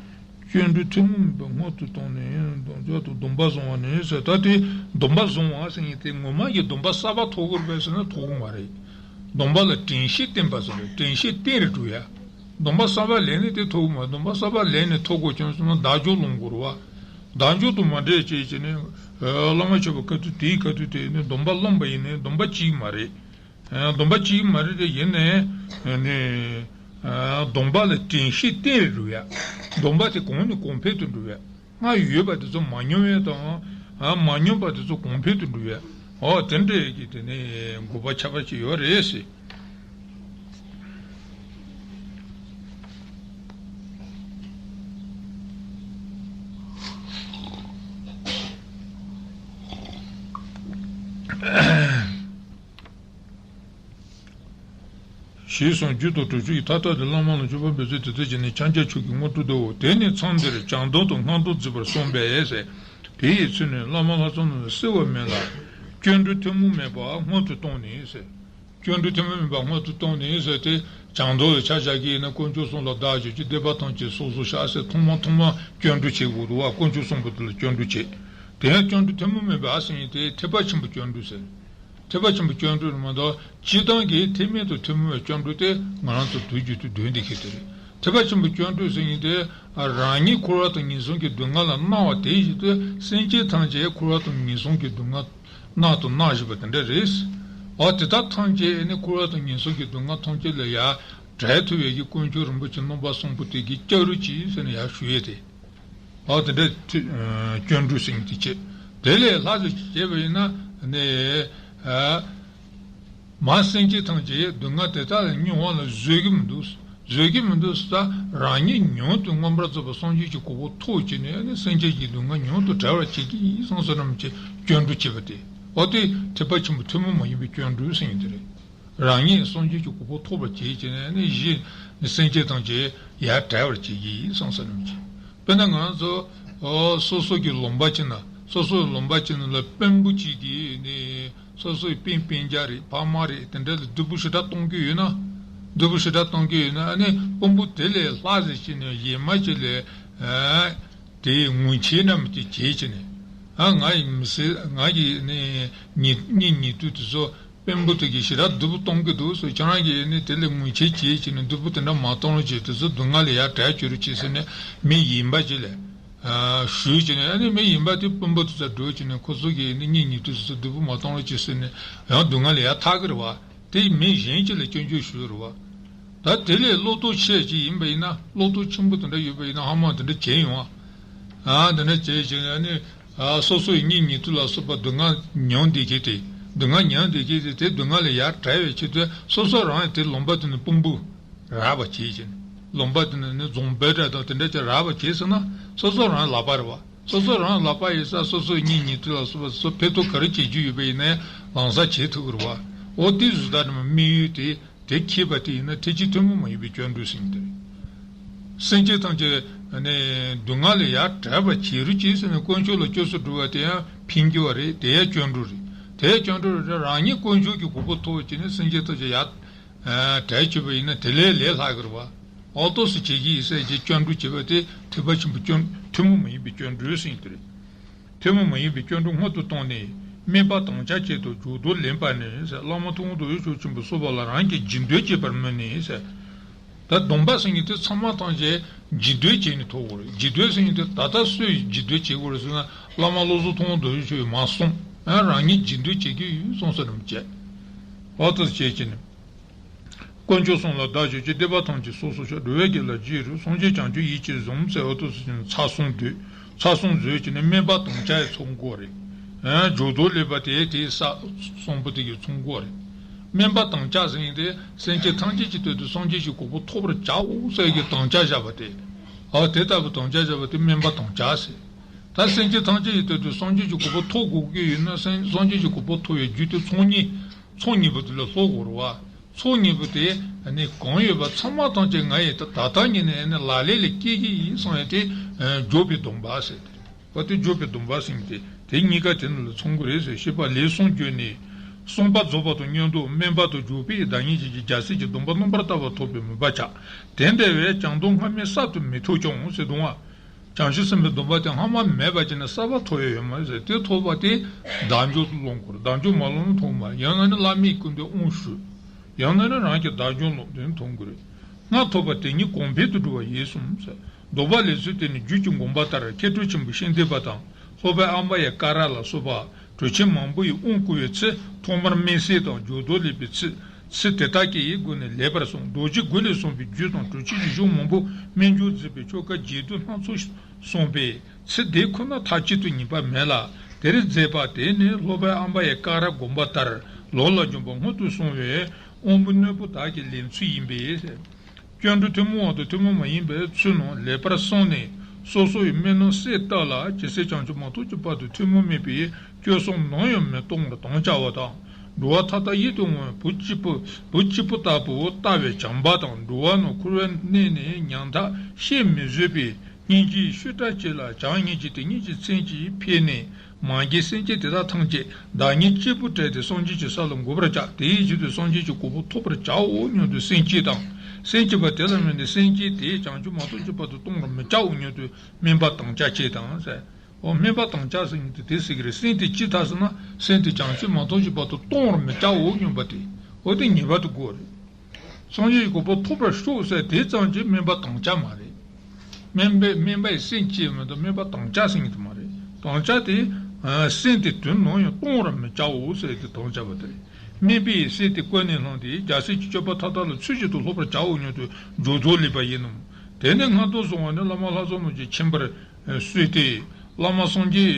སྐྱོན་འགྲོལ་ཐུན་མོང་མིན་པ་སྔོན་དུ་བཏང་ནས་སྡོམ་པ་བཟུང་བ་ནི་ཟེར། ད་དེ་སྡོམ་པ་བཟུང་བ་ཟེར་མཁན་དེ་ངོ་མ་གི་སྡོམ་པ་གསར་པ་ཐོབ་དགོས་རེད་པས་ཟེར་ན་ཐོབ་ཀྱི་མ་རེད། སྡོམ་པ་ལ་དྲན་ཤེས་བསྟེན་པ་ཟེར་རེད། དྲན་ཤེས་བསྟེན་རེ་འགྲོ་ཡ། སྡོམ་པ་གསར་པ་ལེན་ནས་དེ་ཐོབ་ཀྱི་མ་རེད། སྡོམ་པ་གསར་པ་ལེན་ནས་ཐོབ་དགོས་ཀྱང་ཟེར་ན་བདག་འཇུག་ལོངས་དགོས་རེད་བ། བདག་འཇུག་དང་མ་འབྲེལ་བྱས་བྱས་ནས་བླ་མ་མཆོད་པ་ཁ་ཐུག་དེའི་ཁ་ཐུག་དེ་ནི་སྡོམ་པ་བླངས་པ་ཡིན་ནའི་སྡོམ་པ་གཅིག་མ་རེད། སྡོམ་པ་གཅིག་མ་རེད་དེ། ཡིན་ནའི་ནི་སྡོམ་པ་ལ་དྲན་ཤེས་བསྟེན་རེ་འགྲོ་ཡ། སྡོམ་པ་དེ་གོང་ནས་གོང་འཕེལ་དུ་འགྲོ་ཡ། སྔར་ཡོད་པ་དེ་ཚོ་མ་ཉམས་ཡ་དང་། མ་ཉམས་པ་དེ་ཚོ་གོང་འཕེལ་དུ་འགྲོ་ཡ། འོ་དེ་འདྲའི་གི་དེ་ནི་དགོས་པ་ཁྱད་པར་ཅིག་ཡོད་རེད་ཟེར། ཞེས་གསུངས། རྒྱུད་དང་གྲུབ་ཆོས་ཀྱི་མཐའ་དག་ཏུ་བླ་མ་ལ་མཆོད་པ་འབུལ་ཚུལ་དེ་ལྟར་བྱས་ནས་ཕྱག་རྒྱ་མཆོག་གི་དངོས་གྲུབ་ཐོབ་བོ། དེ་ནས་མཚམས་འདིར་བྱང་སྡོམ་དང་སྔགས་སྡོམ་བརྩི་བར་གསུངས་པས་ཟེར། དེ་ཡི་ཚུལ་ནི་བླ་མ་ལྷ་ཚང་རྣམས་ལ་གསོལ་བ་སྨོན་ལམ། སྐྱོན་འགྲོལ་ཐུན་མོང་མིན་པ་སྔོན་དུ་བཏང་ནས་ཟེར། སྐྱོན་འགྲོལ་ཐུན་མོང་མིན་པ་སྔོན་དུ་བཏང་ནས་ཟེར་ཏེ། བྱང་སྡོམ་ལ་ཆ་བཞག་གི་ཡིན་ན་དཀོན་མཆོག་གསུམ་ལ་བདག་གཞན་གྱི་སྡིག་པ་ཐམས་ཅད་སོ་སོར་བཤགས་ཟེར། ཐོག་མ་ཐོག་མ་སྐྱོན་འགྲོལ་བྱེད་དགོས་འདུག་བ། དཀོན་མཆོག་གསུམ་པོ་དེ་ལ་སྐྱོན་འགྲོལ་བྱེད། དེ་ཡང་སྐྱོན་འགྲོལ་ཐུན་མོང་མིན་པ་ཟེར་ཡིན་ཏེ་ཐེག་པ་ཆེན་པོའི་སྐྱོན་འགྲོལ་ཟེར། ཐེག་པ་ཆེན་པོའི་སྐྱོན་འགྲོལ་མ་གཏོགས་སྤྱིར་བཏང་གི་ཐེག་དམན་དང་ཐུན་མོང་བའི་སྐྱོན་འགྲོལ་དེ་ང་རང་ཚོ་དུས་རྒྱུན་དུ་འདོན་བསྡད་མཁན་དེ་རེད། ཐེག་པ་ཆེན་པོའི་སྐྱོན་འགྲོལ་ཟེར་མཁན་དེ་རང་ཉིད་འཁོར་བ་དང་ངན་སོང་གི་སྡུག་བསྔལ་ལ་སྣང་བ་དེ་བཞིན་དུ་སེམས་ཅན་ཐམས་ཅད་འཁོར་བ་དང་ངན་སོང་གི་སྡུག་བསྔལ་སྣང་དང་སྣང་བཞིན་པ་དེ་འདྲ་རེད། འོ་དེ་དག་ཐམས་ཅད་ནི་འཁོར་བ་དང་ངན་སོང་གི་སྡུག་བསྔལ་ཐམས་ཅད་ལས་ཡར་བྲལ་ཐུབ་པའི་གི་དཀོན་མཆོག་རིན་པོ་ཆེ་རྣམ་པ་གསུམ་པོ་དེ་གི་སྐྱབས་རེ་གྱིས་ཟེར་ནས་ཡར་ཞུ་ཡས་དེ། འོ་དེ་འདྲ་ཐུ་ཨ་སྐྱོན་འགྲོལ་ཟེར་མཁན་དེ་བྱེད། དེ་ལས་ལྷག་ཙམ་ཞིག་བྱས་པ་ཡིན་ན་ནི་ཨ་མ་སེམས་ཅན་ཐམས་ཅད་སྡུག་བསྔལ་དེ་དག་ལས་མྱོང་བ་ལ་བཟོད་ཀྱི་མི་འདུག་བཟོད་ཀྱི་མི་འདུག་ཟེར། རང་ཉིད་མྱུར་དུ་མངོན་པར་རྫོགས་པའི་སངས་རྒྱས་ཀྱི་གོ་འཕང་ཐོབ་བྱས་ནས་ནི་སེམས་ཅན་གྱི་སྡུག་བསྔལ་མྱུར་དུ་བྲལ་བར་བྱེད་ཀྱི་ཡིན་བསམ་བསམ་རྣམས་ཀྱི་སྐྱོན་འགྲོལ་བྱེད་པ་སྟེ། འོ་དེ་ཐེག་པ་ཆེན་པོའི་ཐུན་མོང་མ་ཡིན་པའི་སྐྱོན་འགྲོལ་ཟེར་མཁན་དེ་རེད། རང་ཉིད་སངས་རྒྱས་ཀྱི་གོ་འཕང་ཐོབ་པར་བྱེད་ཅེས་ནས་ནི་གཞི་ནི་སེམས་ཅན་ཐམས་ཅད་ཡར་བྲལ་བར་བྱེད་ཀྱི་ཡིན་བསམ་བསམ་རྣམས་ཀྱི། དཔེར་ན་ང་རང་ཚོ་ཨོ་སོ་སོ་གི་ལུང་པ་ཅིག་ན་སོ་སོའི་ལུང་པ་ཅིག་ན་ལ་དཔོན་པོ་གཅིག་གིས་ནི་སོ་སོའི་སྤུན་སྤུན་ཀྱག་རེད། ཕ་མ་རེད། དེ་འདྲ་ལ་སྡུག་པོ་ཞེ་དྲག་གཏོང་གི་ཡོད་ན། སྡུག་པོ་ཞེ་དྲག་གཏོང་གི་ཡོད་ན་ཨ་ནི་དཔོན་པོ་དེ་ལས་ལྷག་ཟེར་ཅིག་ནས་གཞན་མ་ཅིག་ལས་ཨ་དེའི་ངོ་ཆེ་རྣམས་ཀྱིས་བྱེད་ཅིག་ནས་ཨ་ང་ཡི་མི་སེར་ང་གི་ནི་ཉེ་གཉེན་ཉེ་དུ་དེ་ཚོ་དཔོན་པོ་དེ་གིས་ཞེ་དྲག་སྡུག་པོ་གཏོང་གི་འདུག་ཟེར། ཁྱེད་རང་གིས་ནི་དེ་ལས་ངོ་ཆེ་བྱེད་ཅིག་ནས་སྡུག་པོ་དེ་འདྲ་མ་གཏོང་རོགས་བྱེད། དེ་ཚོ་སྡུག་བསྔལ་ལས་ཡར་བྲལ་བཅུག་རོགས་བྱེད་ཟེར་ནས་མི་ཡིན་པ་ཅིག་ལས་ཨ་ཞུས་ཅིག་ནས་ཨ་ནི་མི་ཡིན་པ་དེ་དཔོན་པོ་དེ་ཚོ་འགྲོ་ཅིག་ནས་ཁོ་ཚོ་གིས་ནི་གཉེན་ཉེ་དུ་དེ་ཚོ་སྡུག་པོ་མ་གཏོང་རོགས་བྱེད་ཟེར་ནས་ཡང་སྡུག་བསྔལ་ལས་ཡར་ཐར་གི་རེད་བ། དེ་མི་གཞན་གཅིག་ལ་སྐྱོན་བརྗོད་ཞུས་རེད་བ། ད་དེ་ལས་བློ་སྟོབས་ཆེ་ཅིག་ཡིན་པ་ཡིན་ན་བློ་སྟོབས་ཆེན་པོ་དེ་འདྲ་ཡོད་པ་ཡིན་ན་ཧ་མ་དེ་འདྲ་བྱེད་ཡོང་ཨ། ཨ་དེ་འདྲ་བྱེད་བྱེད་ཨ་ནི་ཨ་སོ་སོའི་གཉེན་ཉེ་དུ་ལ་སོགས་པ་སྡུག་བསྔལ་མྱོང་བསྡད་མཁན་དེ་སྡུག་བསྔལ་མྱོང་བསྡད་མཁན་དེ་དེ་སྡུག་བསྔལ་ལས་ཡར་བྲལ་བའི་ཆེད་དུ་སོ་སོ་རང་ཡང་དེ་ལུང་པ་དེ་ནས་དཔོན་པོ་རག་པ་བྱེད་བྱེད། ལུང་པ་དེ་ནས་ནི་རྫོང་དཔོན་འདྲ་དང་དེ་འདྲ་ཅིག་རག་པ་བྱས་ཟིན་ན་སོ་སོ་རང་ལག་པ་རེད་བ། སོ་སོ་རང་ལག་པ་ཡིན་ས་སོ་སོའི་གཉེན་ཉེ་དུ་ལ་སོ་སོ་ཕན་ཐོགས་ག་རེ་བྱེད་རྒྱུ་ཡོད་པ་ཡིན་ནའི་ལམ་སང་བྱེད་ཐུབ་ཀྱི་རེད་བ། འོ་དེ་བཟོ་ལྟ་ནི་དམིགས་ཡུལ་དེ། དེ་མཁྱེན་པ་དེ་ཡིན་ན་ཐེག་ཆེན་ཐུན་མོང་མ་ཡིན་པའི་སྐྱབས་འགྲོ་ཟེར་མཁན་དེ་རེད། སེམས་ཅན་ཐམས་ཅད་ནི་སྡུག་བསྔལ་ལས་ཡར་བྲལ་བར་བྱེད་རོགས་གྱིས་ཟེར་ནས་དཀོན་མཆོག་ལ་སྐྱབས་སུ་འགྲོ་བ་དེ་ཡང་ཕན་གྱི་བ་རེད། དེ་ཡང་སྐྱབས་འགྲོ་རེད། དེ་ཡང་སྐྱབས་འགྲོ་རེད། རང་ཉིད་དཀོན་མཆོག་གི་གོ་འཕང་ཐོབ་བྱས་ནས་སེམས་ཅན་ཐམས་ཅད་ཡར་བྲལ་བྱེད་པ་ཡིན་ན་དེ་ལས་ལས་སླ་གི་རེད་བ། ཨོ་ཏོ་སི་བྱེད་ཀྱི་ཡིན་ཟེར་གྱི་སྐྱབས་འགྲོ་བྱེད་པ་དེ་ཐེག་པ་ཆེན་པོའི་སྐྱབས་ཐུན་མོང་མ་ཡིན་པའི་སྐྱབས་འགྲོ་ཟེར་མཁན་དེ་རེད། ཐུན་མོང་མ་ཡིན་པའི་སྐྱབས་འགྲོ་སྔོན་དུ་བཏང་ནས། སྨན་པ་དམ་བཅའ་བཅས་དང་འཇུག་ལྡོག་ལེན་པ་ནི་ཟེར། བླ་མ་ཐུབ་དབང་རྡོ་རྗེ་འཆང་ཆེན་པོ་སོགས་པ་ལ་རང་གིས་རྗེས་ཟློས་བྱེད་པར་མོས་ནས་ཟེར། ད་སྡོམ་པ་ཟེར་མཁན་དེ་ཚང་མ་ཐམས་ཅད་རྗེས་ཟློས་བྱས་ནས་ཐོབ་དགོས་རེད། རྗེས་ཟློས་ཟེར་མཁན་དེ་ད་ལྟ་སུས་རྗེས་ཟློས་བྱེད་དགོས་རེད་ཟེར་ན། བླ་མ་བློ་བཟང་ཐུབ་དབང་རྡོ་རྗེ་འཆང་གིས་མ་གསུངས། ཨ་རང་ཉིད་རྗེས་ཟློས་བྱེད་ཀྱི་ཡོད་གསུངས་ས་རིམ་བྱས། འོ་ད་བྱས་བྱས་ནས། དཀོན་མཆོག་གསུམ་ལ་བདག་མཆོད་ཅིང་། སྡིག་པ་ཐམས་ཅད་སོ་སོར་བཤགས། འགྲོ་བའི་དགེ་ལ་རྗེས་རོགས། སངས་རྒྱས་བྱང་ཆུབ་ཡིད་ཀྱིས་བཟུང་། ཟེར་འོ་ཏོ་སུ་ཅན་ཚར་གསུམ་བསྡུས། ཚར་གསུམ་བཟོས་ཀྱི་ནི་སྨན་པ་དམ་བཅའ་ཡི་ཚོགས་འགོ་རེད། ཨ་འཇུག་ལྡོག་ལེན་པ་དེ་དེའི་ས་གསུམ་པོ་དེ་གི་ཚོགས་འགོ་རེད། སྨན་པ་དམ་བཅའ་ཟེར་མཁན་དེ་སེམས་ཅན་ཐམས་ཅད་ཀྱི་དོན་དུ་སངས་རྒྱས་ཀྱི་གོ་འཕང་ཐོབ་པར་བྱའོ་ཟེར་གྱི་དམ་བཅའ་བཞག་པ་དེ། ཨ་དེ་ལྟ་བུ་དམ་བཅའ་བཞག་པ་དེ་སྨན་པ་དམ་བཅའ་ཟེར། ད་སེམས་ཅན་ཐམས་ཅད་ཀྱི་དོན་དུ་སངས་རྒྱས་ཀྱི་གོ་འཕང་ཐོབ་དགོས་ཀྱི་ཡོད་ན་སེམས་སངས་རྒྱས་ཀྱི་གོ་འཕང་ཐོབ་པའི་རྒྱུ་དེ་ཚོགས་གཉིས། ཚོགས་གཉིས་པོ་དེ་ལ་སློབ་དགོས་རེད་བ། ཚོགས་གཉིས་པོ་དེ་ནི་གང་ཡོད་པ་ཚང་མ་ཐམས་ཅད་ང་ཡི་ད་ད་ལྟ་ཉིད་ནས་ནི་ལག་ལེན་ལ་སྐྱེལ་གྱི་ཡིན་གསུངས་ཡ་དེ་འཇུག་པའི་སྡོམ་པ་ཟེར་དེ་རེད། འོ་དེ་འཇུག་པའི་སྡོམ་པ་ཟེར་མཁན་དེ་དེ་གཉིས་ཀ་དེ་ནང་ལ་ཚང་གི་རེད་ཟེར། ཞེས་པ་ལན་གསུམ་བརྗོད་ནས། གསུམ་པ་རྫོགས་པ་དང་མངོན་རྟོགས། སྨན་པ་དང་འཇུག་པའི་བདག་ཉིད་ཅན་གྱི་རྒྱལ་སྲས་ཀྱི་སྡོམ་པ་རྣམ་པར་དག་པ་ཐོབ་པའི་མོས་པ་བྱ། དེ་འདྲ་བས་བྱང་སྡོམ་སྔ་མས་གསར་དུ་མི་ཐོབ་ཀྱང་ཟེར་དུས། བྱང་ཆུབ་སེམས་དཔའི་སྡོམ་པ་དེ་སྔ་མ་མེད་པ་ཅིག་ནས་གསར་པ་ཐོབ་ཡ་ཡོད་མ་རེད་ཟེར། དེ་ཐོབ་པ་དེ་བདག་འཇུག་ཏུ་སློང་དགོས་རེད། བདག་འཇུག་མ་སློང་ན་ཐོབ་མ་རེད། ཡང་ན་ནི་བླ་མའི་སྐུ་མདུན་དབང་ཞུ། ཡང་ན་ནི་རང་གི་བདག་འཇུག་སློང་དེ་ནི་ཐོབ་དགོས་རེད། སྔར་ཐོབ་པ་དེ་ཉིད་གོང་འཕེལ་དུ་འགྲོ་བ་ཡིན་གསུངས་ཟེར། སྡོམ་པ་ལེན་ཚུལ་དེ་ནི་རྒྱུད་ཀྱི་དགོངས་པ་ལྟར་མཁས་གྲུབ་ཆེན་པོ་ཤིང་རྟ་པ་དང་སློབ་དཔོན་ཨ་མ་ཡ་ཀ་ར་ལ་སོགས་པ། གྲུབ་ཆེན་མང་པོ་ཡིས་དབང་བསྐུར་བའི་ཚེ། ཐོག་མར་སྨན་བསྲེ་དང་འཇུག་ལྡོག་ལེན་པའི་ཚུལ། ཚུལ་དེ་དག་གི་སྒོ་ནས་ལེགས་པར་གསུངས། རྡོ་རྗེ་དགུ་ལས་གསུངས་པའི་རྒྱུད་དང་གྲུབ་ཆེན་གཞུང་མང་པོ་སྨན་སྦྱོར་མཛད་པའི་ཆོ་ག་རྒྱས་བསྡུས་སྣ་ཚོགས་གསུངས་པས། ཚུལ་དེ་ཁོ་ན་མཐའ་གཅིག་ཏུ་ངེས་པ་མེད་ལ། དེར་མཛད་པ་དེ་ནི་སློབ་དཔོན་ཨ་མ་ཡ་ཀ་ར་དགོངས་པ་ལྟར་ལོངས་ལ་སྦྱོང་བ་སྔོན་དུ་སོང་བའི་དབང་པོ་རྣོན་པོ་དག་གིས་ལེན་ཚུལ་ཡིན་པས། སྐྱབས་འགྲོ་ཐུན་མོང་བ་དང་ཐུན་མོང་མ་ཡིན་པའི་ཚུལ་རྣམས་ལེགས་པར་གསུངས་ནས། སོ་སོ་ཡི་སྨོན་ལམ་གསེར་ལྟར་ལ་ཇི་སྲིད་བྱང་ཆུབ་མ་ཐོབ་ཀྱི་བར་དུ་ཐུན་མོང་མིན་པའི་སྐྱབས་གསུམ་ནམ་ཡང་མི་གཏོང་བར་དམ་བཅའ་བ་དང་། འགྲོ་བ་མཐའ་དག་ཡིད་དུ་འོང་བའི་བུ་གཅིག་པུ་བུ་གཅིག་པུ་ལྟ་བུ་ལྟ་བའི་བྱམས་པ་དང་། འགྲོ་བ་རྣམས་འཁོར་བའི་གནས་ནས་ཉམ་ཐག་ཤེས་མི་བཟོད་པའི་སྙིང་རྗེའི་ཤུགས་དྲག་ཅིག་ལ་བྱམས་སྙིང་རྗེ་དེ་ཉིད་ཀྱི་མཚན་གྱིས་འཕེལ་ནས། མ་རྒན་སེམས་ཅན་དེ་དག་ཐམས་ཅད་བདག་ཉིད་གཅིག་པུ་བསྒྲལ་ཏེ་སངས་རྒྱས་ཀྱི་ས་ལ་འགོད་པར་བྱ། དེའི་རྗེས་སུ་སངས་རྒྱས་ཀྱི་གོ་འཕང་ཐོབ་པར་བྱའོ་སྙམ་དུ་སེམས་བསྐྱེད་དང་། སེམས་བསྐྱེད་པ་དེ་ལ་དམིགས་ནས་སེམས་ཅན་དེ་བྱང་ཆུབ་མ་ཐོབ་ཀྱི་བར་དུ་གཏོང་བར་མི་བྱའོ་སྙམ་དུ་སྨན་པ་དམ་བཅའ་བྱེད་དང་ཟེར། འོ་སྨན་པ་དམ་བཅའ་ཟེར་མཁན་དེ་དེ་ཟེར་གྱི་རེད། སེམས་དེ་ཅི་ལྟར་ཟེར་ན་སེམས་དེ་བྱང་ཆུབ་མ་ཐོབ་ཀྱི་བར་དུ་གཏོང་བར་མི་བྱའོ་སྙམ་པ་དེ། འོ་དེ་ངེས་པར་དུ་དགོས་རེད། སངས་རྒྱས་ཀྱི་གོ་འཕང་ཐོབ་པར་ཤོག་ཟེར་དེ་ཙམ་གྱིས་སྨན་པ་དམ་བཅའ་མ་རེད། སྨན་པའི་སྨན་པ་ཡི་སེམས་བསྐྱེད་མི་འདུག་སྨན་པ་དམ་བཅའ་ཟེར་མཁན་དེ་མ་རེད། དམ་བཅའ་དེ་ཨ་སེམས་དེ་དུས་ནམ་ཡང་གཏོང་བར་མི་བྱའོ་ཟེར་དེ་དམ་བཅའ་བ་དེ་རེད། སྨན་པའི་སེམས་དེ་ཀུན་ནས་བསླངས་ཏེ་རྒྱལ་སྲས་ཀྱི་སྤྱོད་པ་མཐའ་དག་ལ་ཚུལ་བཞིན་དུ་སློབ་པར་བྱའོ་སྙམ་དུ་འཇུག་ལྡོག་ལེན་པ་ཡིན་ནོ། དེ་ནས་སྔར་དུ་སོང་བ་ནི་བླ་མ་ལྷ་ཚོགས་རྣམས་ཀྱིས་མཁྱེན་པར་གསོལ་ཏེ། བླ་མ་སངས་རྒྱས་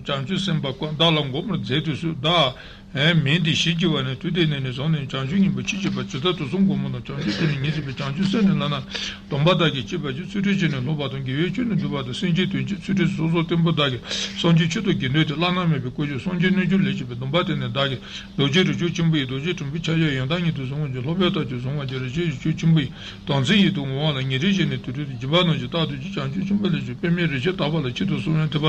བྱང་ཆུབ་སེམས་དཔའ་བདག་ལ་འགོད་པར་མཛད་དུ་གསོལ། བདག་མིང་འདི་ཞེས་བགྱི་བ་ནས། དུས་དེ་ནས་ནི་བཟུང་ནས་བྱང་ཆུབ་སྙིང་པོར་ཆེས་བགྱིས་པ། ཇི་ལྟར་དུག་གསུམ་གོང་མ་དང་། བྱང་ཆུབ་ཏུ་ནི་ཉེར་ཞི་བའི། བྱང་ཆུབ་སེམས་ནི་བླ་ན་སྡོམ་པ་བདག་གིས་བགྱིས་པ་ཡི། ཚུལ་ཁྲིམས་བཅས་ནི་སློབ་པ་དང་། དགེ་བའི་ཆོས་ནི་བསྡུ་བ་དང་། སེམས་ཅན་དོན་བྱེད་ཚུལ་ཁྲིམས་སོ་སོར་བསྟན་པ་བདག་གིས། སངས་རྒྱས་ཆོས་དང་དགེ་འདུན་ཏེ། བླ་ན་མེད་པའི་བཀོད་ཆོས་སངས་རྒྱས་རྣལ་འབྱོར་ལས་བྱེད་པའི། སྡོམ་པ་དེ་ནི་བདག་གིས། རྡོ་རྗེ་རིགས་ཆུང་ཆེན་པོ་ཡི། རྡོ་རྗེ་དྲིལ་བུའི་ཕྱག་རྒྱ་ཡང་དག་ཉིད་དུ་བཟུང་བར་བགྱི། སློབ་དཔོན་ཐབས་ཀྱིས་བཟུང་བར་བགྱི། རིགས་ཆེན་རིགས་ཆུང་ཆེན་པོ་ཡི། དམ་ཚིག་ཡིད་དུ་འོང་བ་ལ་ཉེ་རིང་བཞི་ནས་དུར་ཁྲོད་དུ། སྦྱིན་པ་རྣམས་ཀྱིས་རྟག་ཏུ་གཅིག་བྱང་ཆུབ་ཆེན་པོ་ལ་སྤྱོད། པདྨའི་རིགས་ཆེན་དག་པ་ལ་ཆེད་དུ་གསོལ་བ། ཐེག་པ་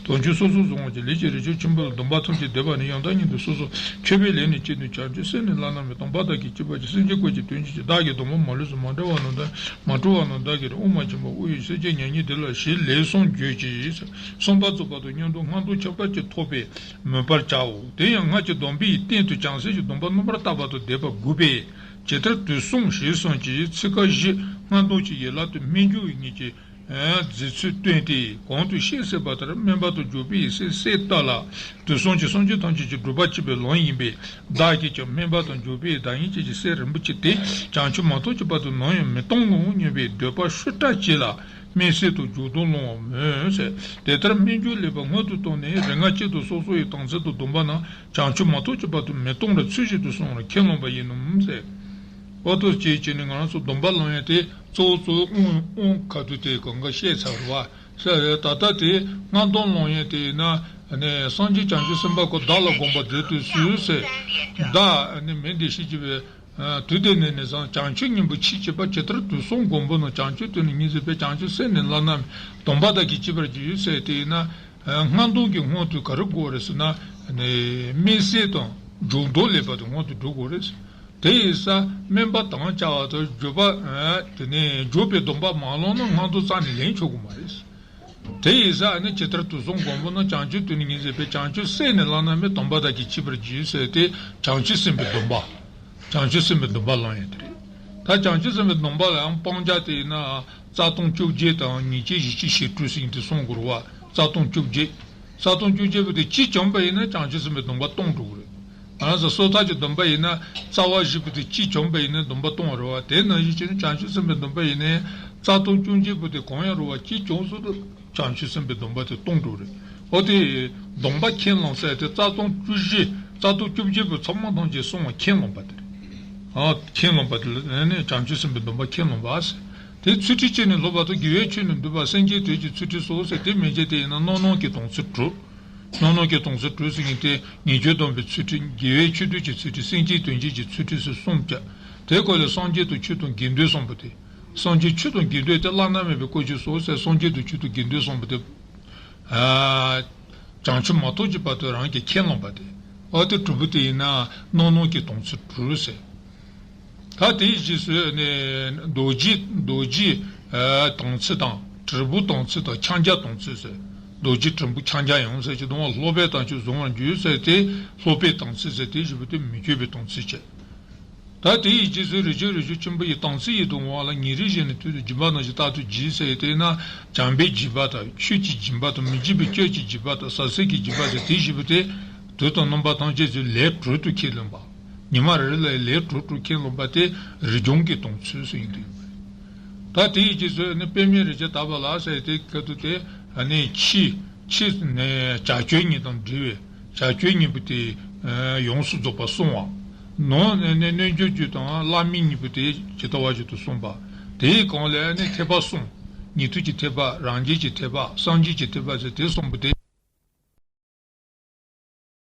དོན་ཆེན་སོ་སོར་བཟུང་བར་བགྱི། ལས་ཀྱི་རིགས་ཆུང་ཆེན་པོ་ལ། སྡོམ་པ་ཐམས་ཅད་བདེ་བ་ནི། ཡང་དག་ཉིད་དུ་སོ་སོར། མཆོད་པའི་ལས་ནི་ཅི་ནུས་བྱ། བྱང་ཆུབ་སེམས་ནི་བླ་ན་མེད། སྡོམ་པ་བདག་གིས་བགྱིས་པ་ཡི། སེམས་ཅན་ཀུན་གྱི་དོན་བྱེད་ཅིང་། བདག་གི་སྡོམ་པ་མ་ལུས་སུ། མ་བྲལ་བ་རྣམས་དང་མ་བྲལ་བ་རྣམས་བདག་གིས་རིག་དབུ་མ་ཆེན་པོ་དབུ་ཡི་སེམས་ཅན་མྱ་ངན་འདས་ལ་ཞེས་ལན་གསུམ་བརྗོད་ཅིང་། གསུམ་པ་རྫོགས་པ་དང་མངོན་རྟོགས་སྔར་ལྡོག་ཁྱད་པར་ཅན་ཐོབ་པའི་མོས་པར་བྱའོ། དེ་ཡང་སྔར་གྱི་སྡོམ་པའི་སྟེང་དུ་བྱང་སེམས་ཀྱི་སྡོམ་པ་རྣམ་པར་དག་པ་དང་ལྡན་པ་དགོས་པས། ཇི་ལྟར་དུག་གསུམ་ཞེས་གསུངས་ཀྱི། ཚིག་ཁ་བཞི་སྔར་ལྡོག་གི་ཡན་ལག་ཏུ་སྨན་སྦྱོར་བའི་ཉིད་ཀྱི་མཛད་ཚུལ་སྟོན་ཏེ། གོང་དུ་བཤད་ཟིན་པ་ལྟར་སྨན་པ་དང་འཇུག་པའི་སེམས་གསེར་ལྟར་ལ། དུག་གསུམ་གྱིས་སེམས་ཅན་ཐམས་ཅད་ཀྱི་སྒྲིབ་པ་བཅད་པའི་ལམ་ཡིན་པས། བདག་གིས་ཀྱང་སྨན་པ་དང་འཇུག་པའི་བདག་ཉིད་ཅན་གྱི་སེམས་རིན་པོ་ཆེ་དེ་བྱང་ཆུབ་མ་ཐོབ་ཀྱི་བར་དུ་ནམ་ཡང་མི་གཏོང་ངོ་སྙམ་པའི་འདོད་པ་ཤུགས་དྲག་ཅིག་ལ། སྨན་གསེར་དང་འཇུག་ལྡོག་སློང་བར་མོས་ཟེར། དེ་ལྟར་སྨན་སྦྱོར་ལེན་པ་སྔོན་དུ་བཏང་ནས་རིགས་ལྔ་གཅིག་ཏུ་སོ་སོ་ཡི་དམ་ཚིག་དང་སྡོམ་པ་རྣམས་བྱང་ཆུབ་མ་ཐོབ་ཀྱི་བར་དུ་མི་གཏོང་བར་ཚུལ་བཞིན་དུ་བསྲུང་བར་ཁས་བླངས་པ་ཡིན་ནོ་ཟེར། འོ་ཐུགས་རྗེ་ཆེ་ནི་ང་རང་ཚོ་སྡོམ་པ་ལོངས་ཡས་དེ་གཙོ་བོ་གཙོ་བོ་དབང་དབང་ཁ་ཐུག་དེ་གང་ག་བཤད་ཚར་བ། ས་ད་ལྟ་དེ་སྔགས་སྡོམ་ལོངས་ཡས་དེ་ཡིན་ན་ནས་སངས་རྒྱས་བྱང་ཆུབ་སེམས་དཔའ་ཁོ་བདག་ལ་དགོངས་པ་མཛད་དུ་གསོལ་ཟེར། བདག་ནི་མི་འདི་ཤེས་ཀྱི་བས། དུས་དེ་ནས་ནི་བཟང་བྱང་ཆུབ་སྙིང་པོ་མཆིས་བྱེད་པ་ཇི་ལྟར་དུག་གསུམ་སྒོམ་པོ་ནང་བྱང་ཆུབ་ཏུ་ནི་ཉིད་ཟེར་བའི་བྱང་ཆུབ་སེམས་ནི་བླ་ན་མེད་སྡོམ་པ་དག་གིས་བྱེད་པར་བགྱི་ཟེར་དེ་ཡིན་ན། སྔགས་སྡོམ་གྱི་སྔོན་དུ་ག་རེ་དགོས་རེད་ཟེར་ན། དམིགས་བསལ་དང་འཇུག་ལྡོག་ལེགས་པ་དེ་སྔོན་དུ་འགྲོ་དགོས་རེད། དེ་ཡིན་ས་སྨོན་པ་དམ་བཅའ་བ་དང་བརྗོད་པ། དེ་ནས་བརྗོད་པའི་སྡོམ་པ་མ་ལོངས་ན་སྔགས་སྡོམ་རྩ་ནས་ལེན་ཆོག་གི་མ་རེད། དེ་ཡིན་ས་ནི་ཇི་ལྟར་དུག་གསུམ་སྒོམ་པོ་ནང་བྱང་ཆུབ་ཏུ་ནི་ཉིད་ཟེར་བའི་བྱང་ཆུབ་སེམས་ནི་བླ་ན་མེད་སྡོམ་པ་དག་གིས་བྱེད་པར་བགྱི་ཟེར་ཏེ་བྱང་ཆུབ་སེམས་དཔའི་སྡོམ་པ། བྱང་ཆུབ་སེམས་དཔའི་སྡོམ་པ་ལོངས་ཡས་དེ་རེད། ད་བྱང་ཆུབ་སེམས་དཔའི་སྡོམ་པ་ལ་ཡང་སྤང་བྱ་དེ་ཡིན་ན་རྩ་ལྟུང་བཅོ་བརྒྱད་དང་ཉེས་བྱས་བཞི་བཅུ་ཞེ་དྲུག་ཟེར་མཁན་དེ་གསུང་དགོས་རེད་བ། རྩ་ལྟུང་བཅོ་བརྒྱད། རྩ་ལྟུང་བཅོ་བརྒྱད་པོ་དེ་གཅིག་བྱུང་བ་ཡིན་ན་བྱང་ཆུབ་སེམས་དཔའི་སྡོམ་པ་སྟོང་འགྲོ་གི་རེད། ང་རང་ཚོ་སོ་ཐར་གྱི་སྡོམ་པ་ཡིན་ན་རྩ་བ་བཞི་པོ་དེ་གཅིག་བྱུང་བ་ཡིན་ན་སྡོམ་པ་སྟོང་བ་རེད་བ། དེ་ནང་བཞིན་བྱས་ན་བྱང་ཆུབ་སེམས་དཔའི་སྡོམ་པ་ཡིན་ནའི་རྩ་ལྟུང་བཅོ་བརྒྱད་པོ་དེ་གང་ཡང་རུང་བ་གཅིག་བྱུང་སོང་དུས་བྱང་ཆུབ་སེམས་དཔའི་སྡོམ་པ་དེ་སྟོང་འགྲོ་གི་རེད། འོ་དེ་སྡོམ་པ་ཁས་བླངས་ཟེར་དེ་རྩ་ལྟུང་བཅུ་བཞི་རྩ་ལྟུང་བཅོ་བརྒྱད་པོ་ཚང་མ་ཐམས་ཅད་བསྲུང་བ་ཁས་བླངས་པ་དེ་རེད། ཨ་ཁས་བླངས་པ་དེ་ལ་ནི་བྱང་ཆུབ་སེམས་དཔའི་སྡོམ་པ་ཁས་བླངས་པ་ཟེར། དེ་ཚུལ་ཁྲིམས་བཅས་ནས་སློབ་པ་དང་དགེ་བའི་ཆོས་ནི་འདུལ་བ་སེམས་ཅན་དོན་གྱི་ཚུལ་ཁྲིམས་སོ་ཟེར་དེ་མན་ཆད་དེ་ཡིན་ན་རྣམ་སྣང་གི་དམ་ཚིག་དྲུག་རྣམ་སྣང་གི་དམ་ཚིག་དྲུག་ཟེར་མཁན་དེ་ཉེས་སྤྱོད་སྡོམ་པའི་ཚུལ་ཁྲིམས་དགེ་བའི་ཆོས་སྒྲུབ་ཀྱི་ཚུལ་ཁྲིམས་སེམས་ཅན་དོན་བྱེད་ཀྱི་ཚུལ་ཁྲིམས་སུ་གསུམ་བཅའ། དེའི་སྐོར་ལས་སངས་རྒྱས་དང་ཆོས་དང་དགེ་འདུན་གསུམ་པོ་དེ། སངས་རྒྱས་ཆོས་དང་དགེ་འདུན་དེ་བླ་ན་མེད་པའི་བཀོད་ཆོས་སོ་ཟེར་སངས་རྒྱས་དང་ཆོས་དང་དགེ་འདུན་གསུམ་པོ་དེ། ཨ། བྱང་ཆུབ་མ་ཐོབ་ཀྱི་བར་དུ་རང་གིས་ཁས་བླངས་པ་དེ། འོ་དེ་དྲུག་པོ་དེ་ཡིན་ན་རྣམ་སྣང་གི་དམ་ཚིག་དྲུག་ཟེར། ད་དེའི་རྗེས་སུ་ནི་རྡོ་རྗེ་རྡོ་རྗེ་ཨ་དམ་ཚིག་དང་དྲིལ་བུ་དམ་ཚིག་དང་ཕྱག་རྒྱ་དམ་ཚིག་ཟེར། རྡོ་རྗེ་དྲིལ་བུ་ཕྱག་རྒྱ་ཡང་ཟེར་གྱི་འདུག་བ། སློབ་པའི་དམ་ཆོས་གཟུང་བར་འགྱུར་ཟེར་ཏེ་སློབ་པའི་དམ་ཚིག་ཟེར་ཏེ་བཞི་པོ་དེ་མི་བསྐྱོད་པའི་དམ་ཚིག་བྱས། ད་དེའི་རྗེས་སུ་རིགས་ཆུང་རིགས་ཆུང་ཆེན་པོ་ཡི་དམ་ཚིག་ཡི་དུ་འོང་བ་ལ་ཉེ་རིང་བཞི་ནི་དུས་དང་སྦྱིན་པ་ནང་བཞིན་རྟག་ཏུ་བགྱི་ཟེར་ཡི་དེས་ན་བྱམས་པའི་སྦྱིན་པ་དང་ཆོས་ཀྱི་སྦྱིན་པ་དང་མི་འཇིགས་པའི་སྤྱོད་ཀྱི་སྦྱིན་པ་དང་ཟབ་གསེར་གྱི་སྦྱིན་པ་ཟེར་དེ་བཞི་པོ་དེ་དུས་དང་རྣམ་པ་ཐམས་ཅད་ཀྱི་ལས་དྲུག་ཏུ་ཁས་ལེན་པ། ཉི་མ་རེ་རེ་ལ་ལས་དྲུག་དྲུག་ཁས་ལེན་པ་དེ་རིགས་ཆུང་གི་དམ་ཚིག་ཟེར་ཡི་དེ་ཡིན་པ་རེད། ད་དེའི་རྗེས་སུ་ནི་པདྨའི་རིགས་ཀྱི་དག་པ་ལ་ཟེར་ཡི་དེ་ཁ་ཐུག་དེ་ནི་ཕྱི་ཕྱི་ནས་བྱ་སྤྱོད་གཉིས་དང་འབྲེལ་བའི། བྱ་སྤྱོད་གཉིས་པོ་དེ་ཡོངས་སུ་རྫོགས་པར་བསྲུང་བ། ནང་ནས་ནི་རྣལ་འབྱོར་རྒྱུ་དང་བླ་མེད་གཉིས་པོ་དེ་ཇི་ལྟ་བ་བཞིན་དུ་བསྲུང་བ། དེའི་སྒང་ལས་ནི་ཐེག་པ་གསུམ། ཉན་ཐོས་ཀྱི་ཐེག་པ། རང་རྒྱལ་གྱི་ཐེག་པ། སངས་རྒྱས་ཀྱི་ཐེག་པ་ཟེར་དེ་གསུམ་པོ་དེ།